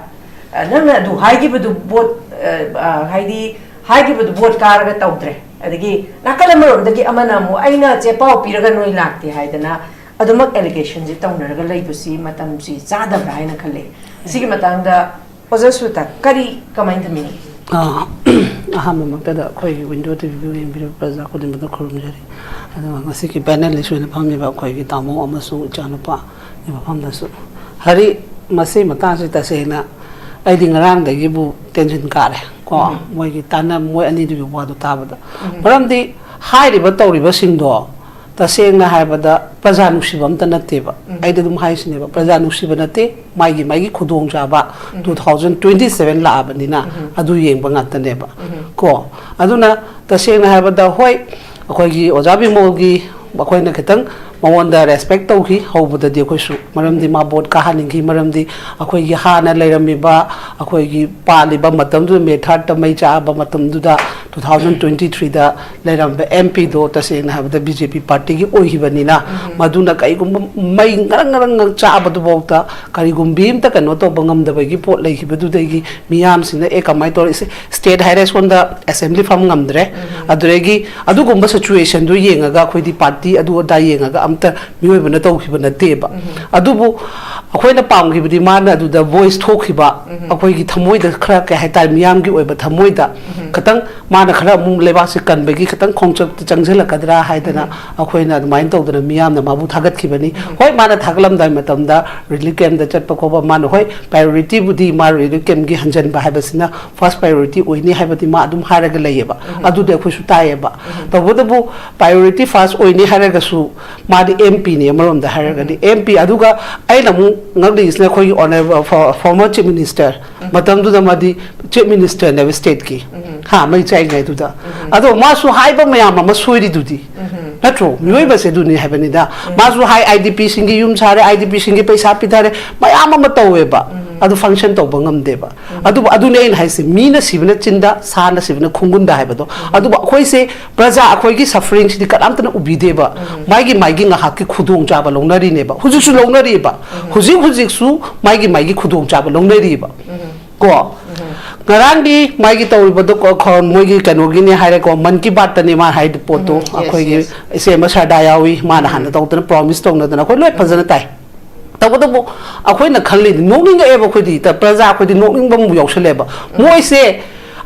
ꯑ, ꯅꯪꯅ ꯑꯗꯨ ꯍꯥꯏꯈꯤꯕꯗꯨ ꯚꯣꯠ, ꯑ, ꯑ, ꯍꯥꯏꯗꯤ ꯍꯥꯏꯈꯤꯕꯗꯨ ꯚꯣꯠ ꯀꯥꯔꯒ ꯇꯧꯗ꯭ꯔꯦ, ꯑꯗꯒꯤ ꯅꯥꯀꯜ ꯑꯃꯔꯣꯝꯗꯒꯤ ꯑꯃꯅ ꯑꯃꯨꯛ ꯑꯩꯅ ꯆꯦ ꯄꯥꯎ ꯄꯤꯔꯒ ꯅꯣꯏ ꯂꯥꯛꯇꯦ ꯍꯥꯏꯗꯅ ꯑꯗꯨꯃꯛ allegationꯁꯤ ꯇꯧꯅꯔꯒ ꯂꯩꯕꯁꯤ ꯃꯇꯝꯁꯤ ꯆꯥꯗꯕ꯭ꯔꯥ ꯍꯥꯏꯅ ꯈꯜꯂꯦ꯫ ꯁꯤꯒꯤ ꯃꯇꯥꯡꯗ ꯑꯣꯖꯥ ꯁꯨꯇ ꯀꯔꯤ, ꯀꯃꯥꯏꯅ ꯊꯝꯕꯤꯅꯤ? ꯑ, ꯑꯍꯥꯟꯕꯃꯛꯇꯗ ꯑꯩꯈꯣꯏꯒꯤ Window ꯇꯤꯚꯤꯕꯨ ꯌꯦꯡꯕꯤꯔꯤꯕ ꯄ꯭ꯔꯖꯥ ꯈꯨꯗꯤꯡꯃꯛꯇ ꯈꯨꯔꯨꯝꯖꯔꯤ꯫ ꯑꯗꯨꯒ ꯉꯁꯤꯒꯤ panelist ꯑꯣꯏꯅ ꯐꯝꯃꯤꯕ ꯑꯩꯈꯣꯏꯒꯤ ꯇꯥꯃꯣ ꯑꯃꯁꯨꯡ ꯏꯆꯥꯅꯨꯄꯥꯒꯤ ꯃꯐꯝꯗꯁꯨ, ꯍꯥꯏꯗꯤ, ꯃꯁꯤ ꯃꯇꯥꯡꯁꯤ ꯇꯁꯦꯡꯅ ꯑꯩꯗꯤ ꯉꯔꯥꯡꯗꯒꯤꯕꯨ tension ꯀꯥꯔꯦ ꯀꯣ, ꯎꯝ꯫ ꯃꯣꯏꯒꯤ ꯇꯥꯟꯅ-, ꯃꯣꯏ ꯑꯅꯤꯗꯨꯒꯤ ꯋꯥꯗꯨ ꯇꯥꯕꯗ꯫ ꯎꯝ꯫ ꯃꯔꯝꯗꯤ ꯍꯥꯏꯔꯤꯕ ꯇꯧꯔꯤꯕꯁꯤꯡꯗꯣ ꯇꯁꯦꯡꯅ ꯍꯥꯏꯔꯕꯗ ꯄ꯭ꯔꯖꯥ ꯅꯨꯡꯁꯤꯕ ꯑꯝꯇ ꯅꯠꯇꯦꯕ꯫ ꯎꯝ꯫ ꯑꯩꯗꯤ ꯑꯗꯨꯝ ꯍꯥꯏꯁꯤꯅꯦꯕ, ꯄ꯭ꯔꯖꯥ ꯅꯨꯡꯁꯤꯕ ꯅꯠꯇꯦ, ꯃꯥꯒꯤ, ꯃꯥꯒꯤ ꯈꯨꯗꯣꯡꯆꯥꯕ ꯎꯝ꯫ Two thousand twenty seven ꯂꯥꯛꯑꯕꯅꯤꯅ ꯎꯝ꯫ ꯑꯗꯨ ꯌꯦꯡꯕ ꯉꯥꯛꯇꯅꯦꯕ ꯎꯝ꯫ ꯀꯣ꯫ ꯑꯗꯨꯅ ꯇꯁꯦꯡꯅ ꯍꯥꯏꯔꯕꯗ, ꯍꯣꯏ, ꯑꯩꯈꯣꯏꯒꯤ ꯑꯣꯖꯥ ꯕꯤꯃꯣꯜꯒꯤ ꯑꯩꯈꯣꯏꯅ ꯈꯤꯇꯪ ꯃꯉꯣꯟꯗ ꯔꯦꯁꯄꯦꯛ ꯇꯧꯈꯤ ꯍꯧꯕꯗꯗꯤ ꯑꯩꯈꯣꯏꯁꯨ, ꯃꯔꯝꯗꯤ ꯃꯥ ꯚꯣꯠ ꯀꯥꯍꯟꯅꯤꯡꯈꯤ, ꯃꯔꯝꯗꯤ ꯑꯩꯈꯣꯏꯒꯤ ꯍꯥꯟꯅ ꯂꯩꯔꯝꯃꯤꯕ, ꯑꯩꯈꯣꯏꯒꯤ ꯄꯥꯜꯂꯤꯕ ꯃꯇꯝꯗꯨꯗ, ꯃꯦ ꯊꯥꯔꯠꯇ ꯃꯩ ꯆꯥꯛꯑꯕ ꯃꯇꯝꯗꯨꯗ, ꯇꯨ ꯊꯥꯎꯖꯟ ꯇ꯭ꯋꯦꯟꯇꯤ ꯊ꯭ꯔꯤꯗ ꯂꯩꯔꯝꯕ ꯑꯦꯝ ꯄꯤꯗꯣ ꯇꯁꯦꯡꯅ ꯍꯥꯏꯕꯗ ꯕꯤ ꯖꯦ ꯄꯤ ꯄꯥꯔꯇꯤꯒꯤ ꯑꯣꯏꯈꯤꯕꯅꯤꯅ, ꯃꯗꯨꯅ ꯀꯔꯤꯒꯨꯝꯕ ꯃꯩ ꯉꯔꯪ ꯉꯔꯪ ꯉꯪ ꯆꯥꯛꯑꯕꯗꯨꯐꯥꯎꯗ ꯀꯔꯤꯒꯨꯝꯕꯤ ꯑꯝꯇ ꯀꯩꯅꯣ ꯇꯧꯕ ꯉꯝꯗꯕꯒꯤ ꯄꯣꯠ ꯂꯩꯈꯤꯕꯗꯨꯗꯒꯤ ꯃꯤꯌꯥꯝꯁꯤꯅ, "ꯑꯦ, ꯀꯃꯥꯏꯅ ꯇꯧꯔꯤ?" ꯁ꯭ꯇꯦꯠ ꯍꯥꯏꯔꯦ, ꯁꯣꯝꯗ ꯑꯦꯁꯦꯝꯕ꯭ꯂꯤ ꯐꯝ ꯉꯝꯗ꯭ꯔꯦ꯫ ꯑꯗꯨꯗꯒꯤ ꯑꯗꯨꯒꯨꯝꯕ ꯁꯤꯆꯨꯋꯦꯁꯟꯗꯨ ꯌꯦꯡꯉꯒ ꯑꯩꯈꯣꯏꯗꯤ ꯄꯥꯔꯇꯤ ꯑꯗꯨ ꯑꯗꯥ ꯌꯦꯡꯉꯒ ꯑꯝꯇ ꯃꯤꯑꯣꯏꯕꯅ ꯇꯧꯈꯤꯕ ꯅꯠꯇꯦꯕ꯫ ꯑꯗꯨꯕꯨ ꯑꯩꯈꯣꯏꯅ ꯄꯥꯝꯈꯤꯕꯗꯤ ꯃꯥꯅ ꯑꯗꯨꯗ ꯚꯣꯏꯁ ꯊꯣꯛꯈꯤꯕ, ꯑꯩꯈꯣꯏꯒꯤ ꯊꯃꯣꯏꯗ ꯈꯔ, ꯀꯩ ꯍꯥꯏꯇꯥꯔꯦ, ꯃꯤꯌꯥꯝꯒꯤ ꯑꯣꯏꯕ ꯊꯃꯣꯏꯗ ꯈꯤꯇꯪ ꯃꯥꯅ ꯈꯔ ꯑꯃꯨꯛ ꯂꯩꯕꯥꯛꯁꯦ ꯀꯟꯕꯒꯤ ꯈꯤꯇꯪ ꯈꯣꯡꯆꯠꯇ ꯆꯪꯁꯤꯜꯂꯛꯀꯗ꯭ꯔꯥ ꯍꯥꯏꯗꯅ ꯑꯩꯈꯣꯏꯅ ꯑꯗꯨꯃꯥꯏꯅ ꯇꯧꯗꯅ ꯃꯤꯌꯥꯝꯅ ꯃꯥꯕꯨ ꯊꯥꯒꯠꯈꯤꯕꯅꯤ꯫ ꯍꯣꯏ, ꯃꯥꯅ ꯊꯥꯒꯠꯂꯝꯗꯥꯏ ꯃꯇꯝꯗ ꯔꯤꯂꯤꯐ ꯀꯦꯝꯞꯇ ꯆꯠꯄ ꯈꯣꯠꯄ, ꯃꯥꯅ, ꯍꯣꯏ, ꯄ꯭ꯔꯥꯏꯌꯣꯔꯤꯇꯤꯕꯨꯗꯤ ꯃꯥ ꯔꯤꯂꯤꯐ ꯀꯦꯝꯞꯀꯤ ꯍꯟꯖꯟꯕ ꯍꯥꯏꯕꯁꯤꯅ ꯐꯥꯔꯁ ꯄ꯭ꯔꯥꯏꯌꯣꯔꯤꯇꯤ ꯑꯣꯏꯅꯤ ꯍꯥꯏꯕꯗꯤ ꯃꯥ ꯑꯗꯨꯝ ꯍꯥꯏꯔꯒ ꯂꯩꯌꯦꯕ꯫ ꯑꯗꯨꯗꯤ ꯑꯩꯈꯣꯏꯁꯨ ꯇꯥꯏꯌꯦꯕ꯫ ꯇꯧꯕꯇꯕꯨ ꯄ꯭ꯔꯥꯏꯌꯣꯔꯤꯇꯤ ꯐꯥꯔꯁ ꯑꯣꯏꯅꯤ ꯍꯥꯏꯔꯒꯁꯨ ꯃꯥꯗꯤ ꯑꯦꯝ ꯄꯤꯅꯤ ꯑꯃꯔꯣꯝꯗ ꯍꯥꯏꯔꯒꯗꯤ꯫ ꯑꯦꯝ ꯄꯤ, ꯑꯗꯨꯒ ꯑꯩꯅ ꯑꯃꯨꯛ ꯉꯛꯂꯤꯁꯤꯅ ꯑꯩꯈꯣꯏꯒꯤ ꯑꯣꯅꯔꯦꯕꯜ ꯐꯣ-, ꯐꯣꯔꯃꯔ ꯆꯤꯐ ꯃꯤꯅꯤꯁꯇꯔ, ꯃꯇꯝꯗꯨꯗ ꯃꯥꯗꯤ ꯆꯤꯐ ꯃꯤꯅꯤꯁꯇꯔꯅꯦꯕ ꯁ꯭ꯇꯦꯠꯀꯤ꯫ ꯍꯥ, ꯃꯩ ꯆꯥꯏꯉꯩꯗꯨꯗ꯫ ꯑꯗꯣ ꯃꯥꯁꯨ ꯍꯥꯏꯕ ꯃꯌꯥꯝ ꯑꯃ ꯁꯣꯏꯔꯤꯗꯨꯗꯤ꯫ ꯅꯠꯇ꯭ꯔꯣ? ꯃꯤꯑꯣꯏꯕꯁꯦ ꯑꯗꯨꯅꯤ ꯍꯥꯏꯕꯅꯤꯗ꯫ ꯃꯥꯁꯨ ꯍꯥꯏ, ꯑꯥꯏ ꯗꯤ ꯄꯤꯁꯤꯡꯒꯤ ꯌꯨꯝ ꯁꯥꯔꯦ, ꯑꯥꯏ ꯗꯤ ꯄꯤꯁꯤꯡꯒꯤ ꯄꯩꯁꯥ ꯄꯤꯊꯔꯦ, ꯃꯌꯥꯝ ꯑꯃ ꯇꯧꯋꯦꯕ꯫ ꯑꯗꯨ ꯐꯪꯁꯟ ꯇꯧꯕ ꯉꯝꯗꯦꯕ꯫ ꯑꯗꯨꯕꯨ ꯑꯗꯨꯅꯦ ꯑꯩꯅ ꯍꯥꯏꯁꯦ, ꯃꯤꯅ ꯁꯤꯕꯅ ꯆꯤꯟꯗ, ꯁꯥꯅ ꯁꯤꯕꯅ ꯈꯣꯡꯒꯨꯟꯗ ꯍꯥꯏꯕꯗꯣ꯫ ꯑꯗꯨꯕꯨ ꯑꯩꯈꯣꯏꯁꯦ, ꯄ꯭ꯔꯖꯥ ꯑꯩꯈꯣꯏꯒꯤ ꯁꯐꯔꯤꯡꯁꯤꯗꯤ ꯀꯅꯥꯝꯇꯅ ꯎꯕꯤꯗꯦꯕ꯫ ꯃꯥꯒꯤ, ꯃꯥꯒꯤ ꯉꯥꯏꯍꯥꯛꯀꯤ ꯈꯨꯗꯣꯡꯆꯥꯕ ꯂꯧꯅꯔꯤꯅꯦꯕ꯫ ꯍꯧꯖꯤꯛꯁꯨ ꯂꯧꯅꯔꯤꯕ꯫ ꯍꯧꯖꯤꯛ ꯍꯧꯖꯤꯛꯁꯨ ꯃꯥꯒꯤ, ꯃꯥꯒꯤ ꯈꯨꯗꯣꯡꯆꯥꯕ ꯂꯧꯅꯔꯤꯕ꯫ ꯀꯣ? ꯉꯔꯥꯡꯒꯤ ꯃꯥꯒꯤ ꯇꯧꯔꯤꯕꯗꯣ ꯀꯣ, ꯈꯣ-, ꯃꯣꯏꯒꯤ ꯀꯩꯅꯣꯒꯤꯅꯦ ꯍꯥꯏꯔꯦꯀꯣ, ꯃꯟ ꯀꯤ ꯕꯥꯠꯇꯅꯦ ꯃꯥ ꯍꯥꯏꯗꯤ ꯄꯣꯠꯇꯣ꯫ ꯎꯝ, yes, ꯑꯩꯈꯣꯏꯒꯤ yes꯫ ꯏꯆꯦ ꯑꯃ ꯁꯔꯗꯥ ꯌꯥꯎꯏ, ꯃꯥꯅ ꯍꯥꯟꯅ ꯇꯧꯗꯅ ꯄ꯭ꯔꯣꯃꯤꯁ ꯇꯧꯅꯗꯅ ꯑꯩꯈꯣꯏ ꯂꯣꯏ ꯐꯖꯅ ꯇꯥꯏ꯫ ꯇꯧꯕꯇꯕꯨ ꯑꯩꯈꯣꯏꯅ ꯈꯜꯂꯤꯗꯤ, ꯅꯣꯛꯅꯤꯡꯉꯛꯑꯦꯕ ꯑꯩꯈꯣꯏꯗꯤ, ꯇ-, ꯄ꯭ꯔꯖꯥ ꯑꯩꯈꯣꯏꯗꯤ ꯅꯣꯛꯅꯤꯡꯕ ꯑꯃꯨꯛ ꯌꯥꯎꯁꯜꯂꯛꯑꯦꯕ꯫ ꯃꯣꯏꯁꯦ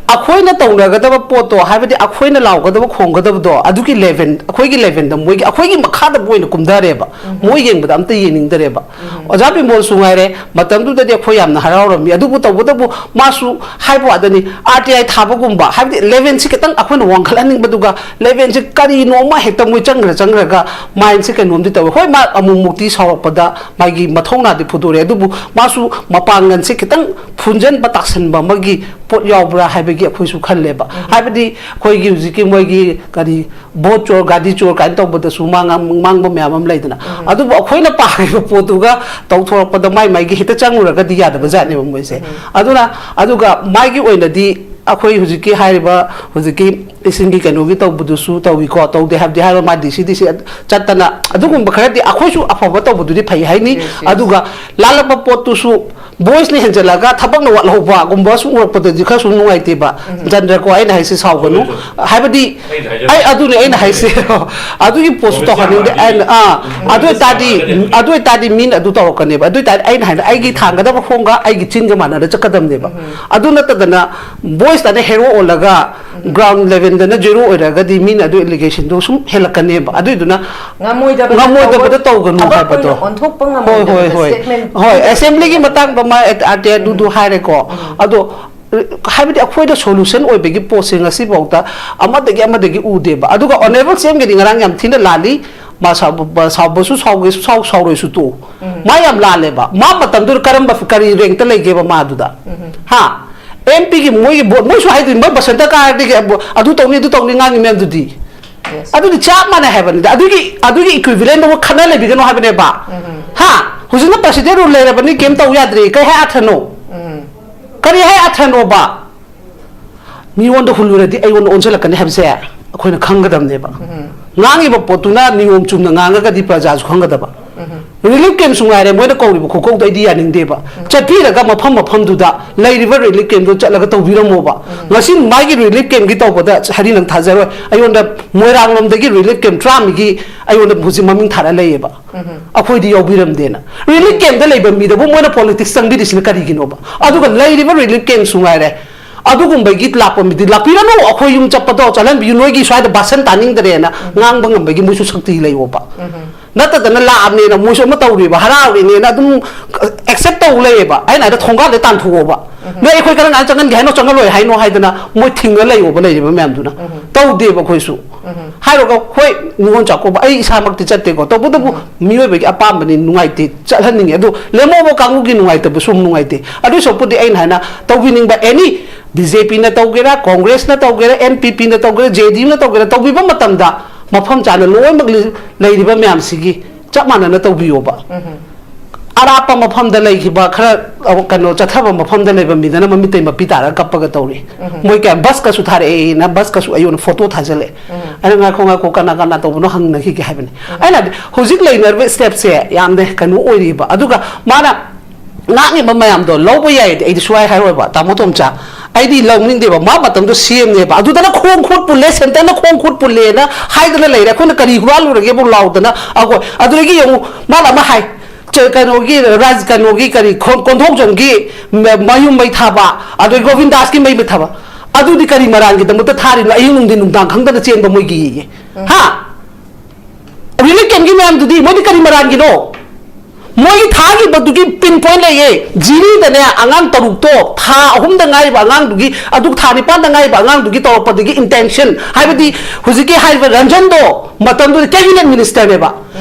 ꯑꯩꯈꯣꯏꯅ ꯇꯧꯅꯒꯗꯕ ꯄꯣꯠꯇꯣ, ꯍꯥꯏꯕꯗꯤ ꯑꯩꯈꯣꯏꯅ ꯂꯥꯎꯒꯗꯕ ꯈꯣꯡꯒꯗꯕꯗꯣ, ꯑꯗꯨꯒꯤ ꯂꯦꯚꯦꯜ, ꯑꯩꯈꯣꯏꯒꯤ ꯂꯦꯚꯦꯜꯗ ꯃꯣꯏꯒꯤ, ꯑꯩꯈꯣꯏꯒꯤ ꯃꯈꯥꯗ ꯃꯣꯏꯅ ꯀꯨꯝꯊꯔꯦꯕ꯫ ꯃꯣꯏ ꯌꯦꯡꯕꯗ ꯑꯝꯇ ꯌꯦꯡꯅꯤꯡꯗꯔꯦꯕ꯫ ꯑꯣꯖꯥ ꯕꯤꯃꯣꯜꯁꯨ ꯉꯥꯏꯔꯦ, ꯃꯇꯝꯗꯨꯗꯗꯤ ꯑꯩꯈꯣꯏ ꯌꯥꯝꯅ ꯍꯔꯥꯎꯔꯝꯃꯤ꯫ ꯑꯗꯨꯕꯨ ꯇꯧꯕꯇꯕꯨ ꯃꯥꯁꯨ ꯍꯥꯏꯕ ꯋꯥꯗꯅꯤ, ꯑꯥꯔ ꯇꯤ ꯑꯥꯏ ꯊꯥꯕꯒꯨꯝꯕ, ꯍꯥꯏꯕꯗꯤ ꯂꯦꯚꯦꯜꯁꯤ ꯈꯤꯇꯪ ꯑꯩꯈꯣꯏꯅ ꯋꯥꯡꯈꯠꯍꯟꯅꯤꯡꯕꯗꯨꯒ, ꯂꯦꯚꯦꯜꯁꯤ ꯀꯔꯤꯅꯣ ꯑꯃ ꯍꯦꯛꯇ ꯃꯣꯏ ꯆꯪꯈ꯭ꯔ ꯆꯪꯈ꯭ꯔꯒ ꯃꯥꯏꯟꯁꯤ ꯀꯩꯅꯣꯝꯗꯤ ꯇꯧꯋꯦ꯫ ꯍꯣꯏ, ꯃꯥ ꯑꯃꯨꯛ ꯃꯨꯛꯇꯤ ꯁꯥꯎꯔꯛꯄꯗ ꯃꯥꯒꯤ ꯃꯊꯧꯅꯥꯗꯤ ꯐꯨꯗꯣꯔꯛꯑꯦ, ꯑꯗꯨꯕꯨ ꯃꯥꯁꯨ ꯃꯄꯥꯡꯒꯜꯁꯦ ꯈꯤꯇꯪ ꯐꯨꯟꯖꯟꯕ, ꯇꯥꯁꯟꯕ ꯑꯃꯒꯤ ꯄꯣꯠ ꯌꯥꯎꯕ꯭ꯔꯥ ꯍꯥꯏꯕꯒꯤ ꯑꯩꯈꯣꯏꯁꯨ ꯈꯜꯂꯦꯕ꯫ ꯎꯝ꯫ ꯍꯥꯏꯕꯗꯤ ꯑꯩꯈꯣꯏꯒꯤ ꯍꯧꯖꯤꯛꯀꯤ ꯃꯣꯏꯒꯤ ꯀꯔꯤ ꯚꯣꯠ ꯆꯣꯔ, ꯒꯥꯗꯤ ꯆꯣꯔ ꯀꯥꯏꯅ ꯇꯧꯕꯗꯁꯨ ꯃꯥꯡ-, ꯃꯥꯡꯕ ꯃꯌꯥꯝ ꯑꯃ ꯂꯩꯗꯅ꯫ ꯎꯝ꯫ ꯑꯗꯨꯕꯨ ꯑꯩꯈꯣꯏꯅ ꯄꯥꯝꯃꯤꯕ ꯄꯣꯠꯇꯨꯒ ꯇꯧꯊꯣꯔꯛꯄꯗ ꯃꯥꯏ ꯃꯥꯏꯒꯤ ꯍꯦꯛꯇ ꯆꯪꯉꯨꯔꯒꯗꯤ ꯌꯥꯗꯕ ꯖꯥꯠꯅꯦꯕ ꯃꯣꯏꯁꯦ꯫ ꯎꯝ꯫ ꯑꯗꯨꯅ, ꯑꯗꯨꯒ ꯃꯥꯒꯤ ꯑꯣꯏꯅꯗꯤ ꯑꯩꯈꯣꯏ ꯍꯧꯖꯤꯛꯀꯤ ꯍꯥꯏꯔꯤꯕ ꯍꯧꯖꯤꯛꯀꯤ ꯏꯁꯤꯡꯒꯤ ꯀꯩꯅꯣꯒꯤ ꯇꯧꯕꯗꯨꯁꯨ ꯇꯧꯏꯀꯣ, ꯇꯧꯗꯦ ꯍꯥꯏꯕꯗꯤ ꯍꯥꯏꯔꯣ, ꯃꯥ ꯗꯤ ꯁꯤ ꯗꯤ ꯁꯤ ꯆꯠꯇꯅ ꯑꯗꯨꯒꯨꯝꯕ ꯈꯔꯗꯤ ꯑꯩꯈꯣꯏꯁꯨ ꯑꯐꯕ ꯇꯧꯕꯗꯨꯗꯤ ꯐꯩ ꯍꯥꯏꯅꯤ꯫ Yes, yes. ꯑꯗꯨꯒ ꯂꯥꯜꯂꯛꯄ ꯄꯣꯠꯇꯨꯁꯨ ꯚꯣꯏꯁꯅ ꯍꯦꯟꯖꯜꯂꯒ ꯊꯕꯛꯅ ꯋꯥꯠꯍꯧꯕꯒꯨꯝꯕ ꯁꯨꯝ ꯎꯔꯛꯄꯗꯗꯤ ꯈꯔꯁꯨ ꯅꯨꯡꯉꯥꯏꯇꯦꯕ꯫ ꯎꯝ꯫ ꯆꯟꯗ꯭ꯔꯀꯣ, ꯑꯩꯅ ꯍꯥꯏꯁꯦ ꯁꯥꯎꯒꯅꯨ꯫ ꯍꯣꯏ, ꯍꯣꯏ꯫ ꯍꯥꯏꯕꯗꯤ ꯑꯩꯅ ꯍꯥꯏꯖꯕ ꯑꯩ ꯑꯗꯨꯅꯦ ꯑꯩꯅ ꯍꯥꯏꯁꯦ꯫ ꯑꯗꯨꯒꯤ ꯄꯣꯠꯁꯨ ꯄ꯭ꯔꯣꯃꯤꯁ ꯌꯥꯝ ꯇꯧꯍꯟꯅꯤꯡꯗꯦ꯫ ꯂꯥꯛꯑꯦ꯫ ꯑꯩꯅ, ꯑꯥ, ꯎꯝ꯫ ꯑꯗꯨ ꯑꯣꯏꯇꯥꯔꯗꯤ, ꯄ꯭ꯔꯣꯃꯤꯁ ꯌꯥꯝ ꯂꯥꯛꯑꯦ꯫ ꯑꯗꯨ ꯑꯣꯏꯇꯥꯔꯗꯤ ꯃꯤꯅ ꯑꯗꯨ ꯇꯧꯔꯛꯀꯅꯦꯕ꯫ ꯑꯗꯨ ꯑꯣꯏꯇꯥꯔꯗꯤ ꯑꯩꯅ ꯍꯥꯏꯅ ꯑꯩꯒꯤ ꯊꯥꯡꯒꯗꯕ ꯈꯣꯡꯒ ꯑꯩꯒꯤ ꯆꯤꯟꯒ ꯃꯥꯟꯅꯔ ꯆꯠꯀꯗꯕꯅꯦꯕ꯫ ꯎꯝ꯫ ꯑꯗꯨ ꯅꯠꯇꯗꯅ ꯚꯣꯏꯁꯇꯅ ꯍꯦꯔꯣ ꯑꯣꯜꯂꯒ ꯎꯝ꯫ ꯒ꯭ꯔꯥꯎꯟ ꯂꯦꯚꯦꯜꯗꯅ ꯖꯦꯔꯣ ꯑꯣꯏꯔꯒꯗꯤ ꯃꯤꯅ ꯑꯗꯨ ꯑꯦꯂꯤꯒꯦꯁꯟꯗꯣ ꯁꯨꯝ ꯍꯦꯜꯂꯛꯀꯅꯦꯕ꯫ ꯑꯗꯨꯏꯗꯨꯅ ꯉꯝꯃꯣꯏꯗꯕꯗ ꯉꯝꯃꯣꯏꯗꯕꯗ ꯇꯧꯕ-, ꯇꯧꯒꯅꯨ ꯊꯕꯛ ꯍꯥꯏꯕꯗꯣ꯫ ꯑꯣꯏꯅ ꯑꯣꯟꯊꯣꯛꯄ ꯍꯣꯏ, ꯍꯣꯏ, ꯉꯝꯃꯣꯏꯗꯕꯗ ꯍꯣꯏ꯫ ꯁ꯭ꯇꯦꯠꯃꯦꯟ ꯍꯣꯏ, ꯄꯤꯕ ꯑꯦꯁꯦꯝꯕ꯭ꯂꯤꯒꯤ ꯃꯇꯥꯡꯗ ꯃꯥ ꯑꯦꯠ-, ꯑꯥꯔꯇꯤ ꯑꯗꯨꯗꯨ ꯎꯝ꯫ ꯍꯥꯏꯔꯦꯀꯣ꯫ ꯎꯝ꯫ ꯑꯗꯣ ꯍꯥꯏꯕꯗꯤ ꯑꯩꯈꯣꯏꯗ ꯁꯣꯂꯨꯁꯟ ꯑꯣꯏꯕꯒꯤ ꯄꯣꯠꯁꯦ ꯉꯁꯤꯐꯥꯎꯗ ꯑꯃꯗꯒꯤ ꯑꯃꯗꯒꯤ ꯎꯗꯦꯕ꯫ ꯑꯗꯨꯒ ꯑꯣꯅꯔꯦꯕꯜ ꯁꯤ ꯑꯦꯝꯒꯤꯗꯤ ꯉꯔꯥꯡ ꯌꯥꯝ ꯊꯤꯅ ꯂꯥꯜꯂꯤ꯫ ꯃꯥ ꯁꯥꯎꯕ-, ꯁꯥꯎꯕꯁꯨ ꯁꯥꯎꯒꯦꯁꯨ ꯁꯥꯎ-, ꯁꯥꯎꯔꯣꯏꯁꯨ ꯇꯣꯛꯑꯣ꯫ ꯎꯝ꯫ ꯃꯥ ꯌꯥꯝ ꯂꯥꯜꯂꯦꯕ꯫ ꯃꯥ ꯃꯇꯝꯗꯨꯗ ꯀꯔꯝꯕ, ꯀꯔꯤ ꯔꯦꯡꯛꯇ ꯂꯩꯒꯦꯕ ꯃꯥꯗꯨꯗ? ꯎꯝ꯫ ꯍꯥ? ꯑꯦꯝ ꯄꯤꯒꯤ ꯃꯣꯏꯒꯤ ꯕꯣꯠ, ꯃꯣꯏꯁꯨ ꯍꯥꯏꯗꯣꯏꯅꯤ, ꯃꯣꯏ ꯕꯁꯟꯇ ꯀꯥꯔꯗꯤ ꯑꯗꯨ ꯇꯧꯅꯤ, ꯑꯗꯨ ꯇꯧꯅꯤ ꯉꯥꯡꯉꯤ ꯃꯌꯥꯝꯗꯨꯗꯤ꯫ Yes. ꯑꯗꯨꯗꯤ ꯆꯞ ꯃꯥꯟꯅꯩ ꯍꯥꯏꯕꯅꯤꯗ꯫ ꯑꯗꯨꯒꯤ, ꯑꯗꯨꯒꯤ ꯏꯀ꯭ꯋꯤꯚꯤꯂꯦꯟꯗꯨꯕꯨ ꯈꯟꯅ ꯂꯩꯕꯤꯒꯅꯣ ꯍꯥꯏꯕꯅꯦꯕ꯫ ꯎꯝ꯫ ꯍꯥ? ꯍꯧꯖꯤꯛꯅ ꯄ꯭ꯔꯁꯤꯗꯦꯟ ꯔꯨꯜ ꯂꯩꯔꯕꯅꯤ, ꯀꯩꯝ ꯇꯧ ꯌꯥꯗ꯭ꯔꯦ꯫ ꯀꯩ ꯍꯥꯏ ꯑꯥꯊ꯭ꯔꯅꯣ? ꯎꯝ꯫ ꯀꯔꯤ ꯍꯥꯏ ꯑꯥꯊ꯭ꯔꯅꯣꯕ? ꯃꯤꯉꯣꯟꯗ ꯍꯨꯜꯂꯨꯔꯗꯤ ꯑꯩꯉꯣꯟꯗ ꯑꯣꯟꯁꯤꯜꯂꯛꯀꯅꯤ ꯍꯥꯏꯕꯁꯦ ꯑꯩꯈꯣꯏꯅ ꯈꯪꯒꯗꯕꯅꯦꯕ꯫ ꯎꯝ꯫ ꯉꯥꯡꯉꯤꯕ ꯄꯣꯠꯇꯨꯅ ꯅꯤꯌꯣꯝ ꯆꯨꯝꯅ ꯉꯥꯡꯉꯒꯗꯤ ꯄ꯭ꯔꯖꯥꯁꯨ ꯈꯪꯒꯗꯕ꯫ ꯎꯝ꯫ ꯔꯤꯂꯤꯐ ꯀꯦꯝꯁꯨ ꯉꯥꯏꯔꯦ, ꯃꯣꯏꯅ ꯀꯧꯔꯤꯕ ꯈꯨꯀꯧꯗꯣ ꯑꯩꯗꯤ ꯌꯥꯅꯤꯡꯗꯦꯕ꯫ ꯎꯝ꯫ ꯆꯠꯄꯤꯔꯒ ꯃꯐꯝ ꯃꯐꯝꯗꯨꯗ ꯂꯩꯔꯤꯕ ꯔꯤꯂꯤꯐ ꯀꯦꯝꯗꯣ ꯆꯠꯂꯒ ꯇꯧꯕꯤꯔꯝꯃꯣꯕ꯫ ꯎꯝ꯫ ꯉꯁꯤ ꯃꯥꯒꯤ ꯔꯤꯂꯤꯐ ꯀꯦꯝꯒꯤ ꯇꯧꯕꯗ ꯍꯔꯤ ꯅꯪ ꯊꯥꯖꯔꯣꯏ, ꯑꯩꯉꯣꯟꯗ ꯃꯣꯏꯔꯥꯡꯂꯣꯝꯗꯒꯤ ꯔꯤꯂꯤꯐ ꯀꯦꯝ ꯇꯔꯥꯃꯔꯤꯒꯤ ꯑꯩꯉꯣꯟꯗ ꯍꯧꯖꯤꯛ ꯃꯃꯤꯡ ꯊꯥꯔ ꯂꯩꯌꯦꯕ꯫ ꯎꯝ꯫ ꯑꯩꯈꯣꯏꯗꯤ ꯌꯥꯎꯕꯤꯔꯝꯗꯦꯅ꯫ ꯔꯤꯂꯤꯐ ꯀꯦꯝꯗ ꯂꯩꯕ ꯃꯤꯗꯕꯨ ꯃꯣꯏꯅ ꯄꯣꯂꯤꯇꯤꯛꯁ ꯆꯪꯕꯤꯔꯤꯁꯤꯅ ꯀꯔꯤꯒꯤꯅꯣꯕ? ꯑꯗꯨꯒ ꯂꯩꯔꯤꯕ ꯔꯤꯂꯤꯐ ꯀꯦꯝꯁꯨ ꯉꯥꯏꯔꯦ, ꯑꯗꯨꯒꯨꯝꯕꯒꯤ ꯂꯥꯛꯄ ꯃꯤꯗꯤ ꯂꯥꯛꯄꯤꯔꯅꯨ, ꯑꯩꯈꯣꯏ ꯌꯨꯝ ꯆꯠꯄꯗꯣ ꯆꯠꯍꯟꯕꯤꯌꯨ, ꯅꯣꯏꯒꯤ ꯁ꯭ꯋꯥꯏꯗ ꯚꯥꯁꯟ ꯇꯥꯅꯤꯡꯗ꯭ꯔꯦꯅ ꯎꯝ꯫ ꯉꯥꯡꯕ ꯉꯝꯕꯒꯤ ꯃꯣꯏꯁꯨ ꯁꯛꯇꯤ ꯂꯩꯌꯣꯕ꯫ ꯎꯝ꯫ ꯅꯠꯇꯗꯅ ꯂꯥꯛꯑꯕꯅꯦꯅ ꯃꯣꯏꯁꯨ ꯑꯃ ꯇꯧꯔꯤꯕ, ꯍꯔꯥꯎꯔꯤꯅꯦꯅ ꯑꯗꯨꯝ ꯑꯦꯛꯁꯦꯞ ꯇꯧ ꯂꯩꯌꯦꯕ꯫ ꯑꯩꯅ ꯍꯥꯏꯗ ꯊꯣꯡꯒꯥꯜꯗ ꯇꯥꯟꯊꯣꯛꯑꯣꯕ꯫ ꯎꯝ꯫ ꯅꯣꯏ ꯑꯩꯈꯣꯏ ꯀꯔꯝ ꯀꯥꯟꯗ ꯆꯪꯍꯟꯒꯦ ꯍꯥꯏꯅꯣ, ꯆꯪꯍꯜꯂꯣꯏ ꯍꯥꯏꯅꯣ ꯍꯥꯏꯗꯅ ꯃꯣꯏ ꯊꯤꯡꯉ ꯂꯩꯌꯣꯕ ꯂꯩꯔꯤꯕ ꯃꯌꯥꯝꯗꯨꯅ꯫ ꯎꯝ꯫ ꯇꯧꯗꯦꯕ ꯑꯩꯈꯣꯏꯁꯨ꯫ ꯎꯝ꯫ ꯍꯥꯏꯔꯒ ꯍꯣꯏ, ꯅꯤꯉꯣꯜ ꯆꯥꯛꯀꯧꯕ ꯑꯩ ꯏꯁꯥꯃꯛꯇꯤ ꯆꯠꯇꯦꯀꯣ, ꯇꯧꯕꯇꯕꯨ ꯎꯝ꯫ ꯃꯤꯑꯣꯏꯕꯒꯤ ꯑꯄꯥꯝꯕꯅꯤ, ꯅꯨꯡꯉꯥꯏꯇꯦ, ꯆꯠꯍꯟꯅꯤꯡꯉꯦ꯫ ꯑꯗꯨ ꯂꯦꯝꯍꯧꯕ ꯀꯥꯡꯕꯨꯒꯤ ꯅꯨꯡꯉꯥꯏꯇꯕꯁꯨ ꯑꯃꯨꯛ ꯅꯨꯡꯉꯥꯏꯇꯦ꯫ ꯑꯗꯨꯏ ꯁꯔꯨꯛꯄꯨꯗꯤ ꯑꯩꯅ ꯍꯥꯏꯅ ꯇꯧꯕꯤꯅꯤꯡꯕ ꯑꯦꯅꯤ ꯕꯤ ꯖꯦ ꯄꯤꯅ ꯇꯧꯒꯦꯔꯥ, ꯀꯣꯡꯒ꯭ꯔꯦꯁꯅ ꯇꯧꯒꯦꯔꯥ, ꯑꯦꯟ ꯄꯤ ꯄꯤꯅ ꯇꯧꯒꯦꯔꯥ, ꯖꯦ ꯗꯤ ꯌꯨꯅ ꯇꯧꯒꯦꯔꯥ, ꯇꯧꯕꯤꯕ ꯃꯇꯝꯗ ꯃꯐꯝ ꯆꯥꯅ ꯂꯣꯏꯅꯃꯛ ꯂꯤ-, ꯂꯩꯔꯤꯕ ꯃꯌꯥꯝꯁꯤꯒꯤ ꯆꯞ ꯃꯥꯟꯅꯅ ꯇꯧꯕꯤꯌꯣꯕ꯫ ꯑꯔꯥꯞꯄ ꯃꯐꯝꯗ ꯂꯩꯈꯤꯕ ꯈꯔ, ꯑ, ꯀꯩꯅꯣ, ꯆꯠꯊꯕ ꯃꯐꯝꯗ ꯂꯩꯕ ꯃꯤꯗꯅ ꯃꯃꯤꯠꯇꯩ ꯃꯄꯤ ꯇꯥꯔꯒ ꯀꯞꯄꯒ ꯇꯧꯔꯤ꯫ ꯃꯣꯏ ꯀꯌꯥ ꯕꯁꯀꯁꯨ ꯊꯥꯔꯛꯑꯦꯅ ꯕꯁꯀꯁꯨ ꯑꯩꯉꯣꯟꯗ ꯐꯣꯇꯣ ꯊꯥꯖꯤꯜꯂꯛꯑꯦ꯫ ꯑꯩꯅ, "ꯉꯥꯏꯈꯣ, ꯉꯥꯏꯈꯣ, ꯀꯅꯥ ꯀꯅꯥ ꯇꯧꯕꯅꯣ ꯍꯪꯅꯈꯤꯒꯦ" ꯍꯥꯏꯕꯅꯤ꯫ ꯑꯩꯅ ꯍꯥꯏꯕꯗꯤ ꯍꯧꯖꯤꯛ ꯂꯩꯅꯔꯤꯕ ꯁ꯭ꯇꯦꯞꯁꯦ ꯌꯥꯝꯅ ꯀꯩꯅꯣ ꯑꯣꯏꯔꯤꯕ꯫ ꯑꯗꯨꯒ ꯃꯥꯅ ꯉꯥꯡꯉꯤꯕ ꯃꯌꯥꯝꯗꯣ ꯂꯧꯕ ꯌꯥꯏꯗꯤ ꯑꯩꯗꯤ ꯁꯨꯡꯍꯥꯏ ꯍꯥꯏꯔꯣꯏꯕ, ꯇꯥꯃꯣ ꯇꯣꯝꯆꯥ꯫ ꯑꯩꯗꯤ ꯂꯧꯅꯤꯡꯗꯦꯕ, ꯃꯥ ꯃꯇꯝꯗꯣ ꯁꯤ ꯑꯦꯝꯅꯦꯕ꯫ ꯑꯗꯨꯗꯅ ꯈꯣꯡ ꯈꯨꯠ ꯄꯨꯜꯂꯦ, ꯁꯦꯟꯇꯔꯅ ꯈꯣꯡ ꯈꯨꯠ ꯄꯨꯜꯂꯦꯅ ꯍꯥꯏꯗꯅ ꯂꯩꯔꯦ꯫ ꯑꯩꯈꯣꯏꯅ ꯀꯔꯤ ꯍꯨꯔꯥꯜꯂꯨꯔꯒꯦꯕꯨ ꯂꯥꯎꯗꯅ꯫ ꯑꯩꯈꯣꯏ ꯑꯗꯨꯗꯒꯤ ꯌꯦꯡꯉꯨ, ꯃꯥꯅ ꯑꯃ ꯍꯥꯏ, ꯆ-, ꯀꯩꯅꯣꯒꯤ ꯔꯥꯖ-, ꯀꯩꯅꯣꯒꯤ ꯀꯔꯤ ꯈꯣ-, ꯀꯣꯟꯊꯣꯛꯖꯝꯒꯤ ꯃ-, ꯃꯌꯨꯝ ꯃꯩ ꯊꯥꯕ, ꯑꯗꯩ ꯒꯣꯕꯤꯟꯗꯥꯁꯀꯤ ꯃꯩ ꯊꯥꯕ, ꯑꯗꯨꯗꯤ ꯀꯔꯤ ꯃꯔꯥꯟꯒꯤꯗꯃꯛꯇ ꯊꯥꯔꯤꯅꯣ? ꯑꯍꯤꯡ ꯅꯨꯡꯊꯤꯟ ꯅꯨꯡꯗꯥꯡ ꯈꯪꯗꯅ ꯆꯦꯟꯕ ꯃꯣꯏꯒꯤ, ꯍꯥ? ꯔꯤꯂꯤꯐ ꯀꯦꯝꯞꯀꯤ ꯃꯌꯥꯝꯗꯨꯗꯤ ꯃꯣꯏꯗꯤ ꯀꯔꯤ ꯃꯔꯥꯟꯒꯤꯅꯣ? ꯃꯣꯏꯒꯤ ꯊꯥꯈꯤꯕꯗꯨꯒꯤ ꯄꯤꯟ ꯄꯣꯏꯟ ꯂꯩꯌꯦ꯫ ꯖꯤꯔꯤꯗꯅꯦ, ꯑꯉꯥꯡ ꯇꯔꯨꯛꯇꯣ, ꯊꯥ ꯑꯍꯨꯝꯗ ꯉꯥꯏꯔꯤꯕ ꯑꯉꯥꯡꯗꯨꯒꯤ, ꯑꯗꯨ ꯊꯥ ꯅꯤꯄꯥꯟꯗ ꯉꯥꯏꯔꯤꯕ ꯑꯉꯥꯡꯗꯨꯒꯤ ꯇꯧꯔꯛꯄꯗꯨꯒꯤ intention, ꯍꯥꯏꯕꯗꯤ ꯍꯧꯖꯤꯛꯀꯤ ꯍꯥꯏꯔꯤꯕ ꯔꯟꯖꯟꯗꯣ ꯃꯇꯝꯗꯨꯗ cabinet ministerꯅꯦꯕ꯫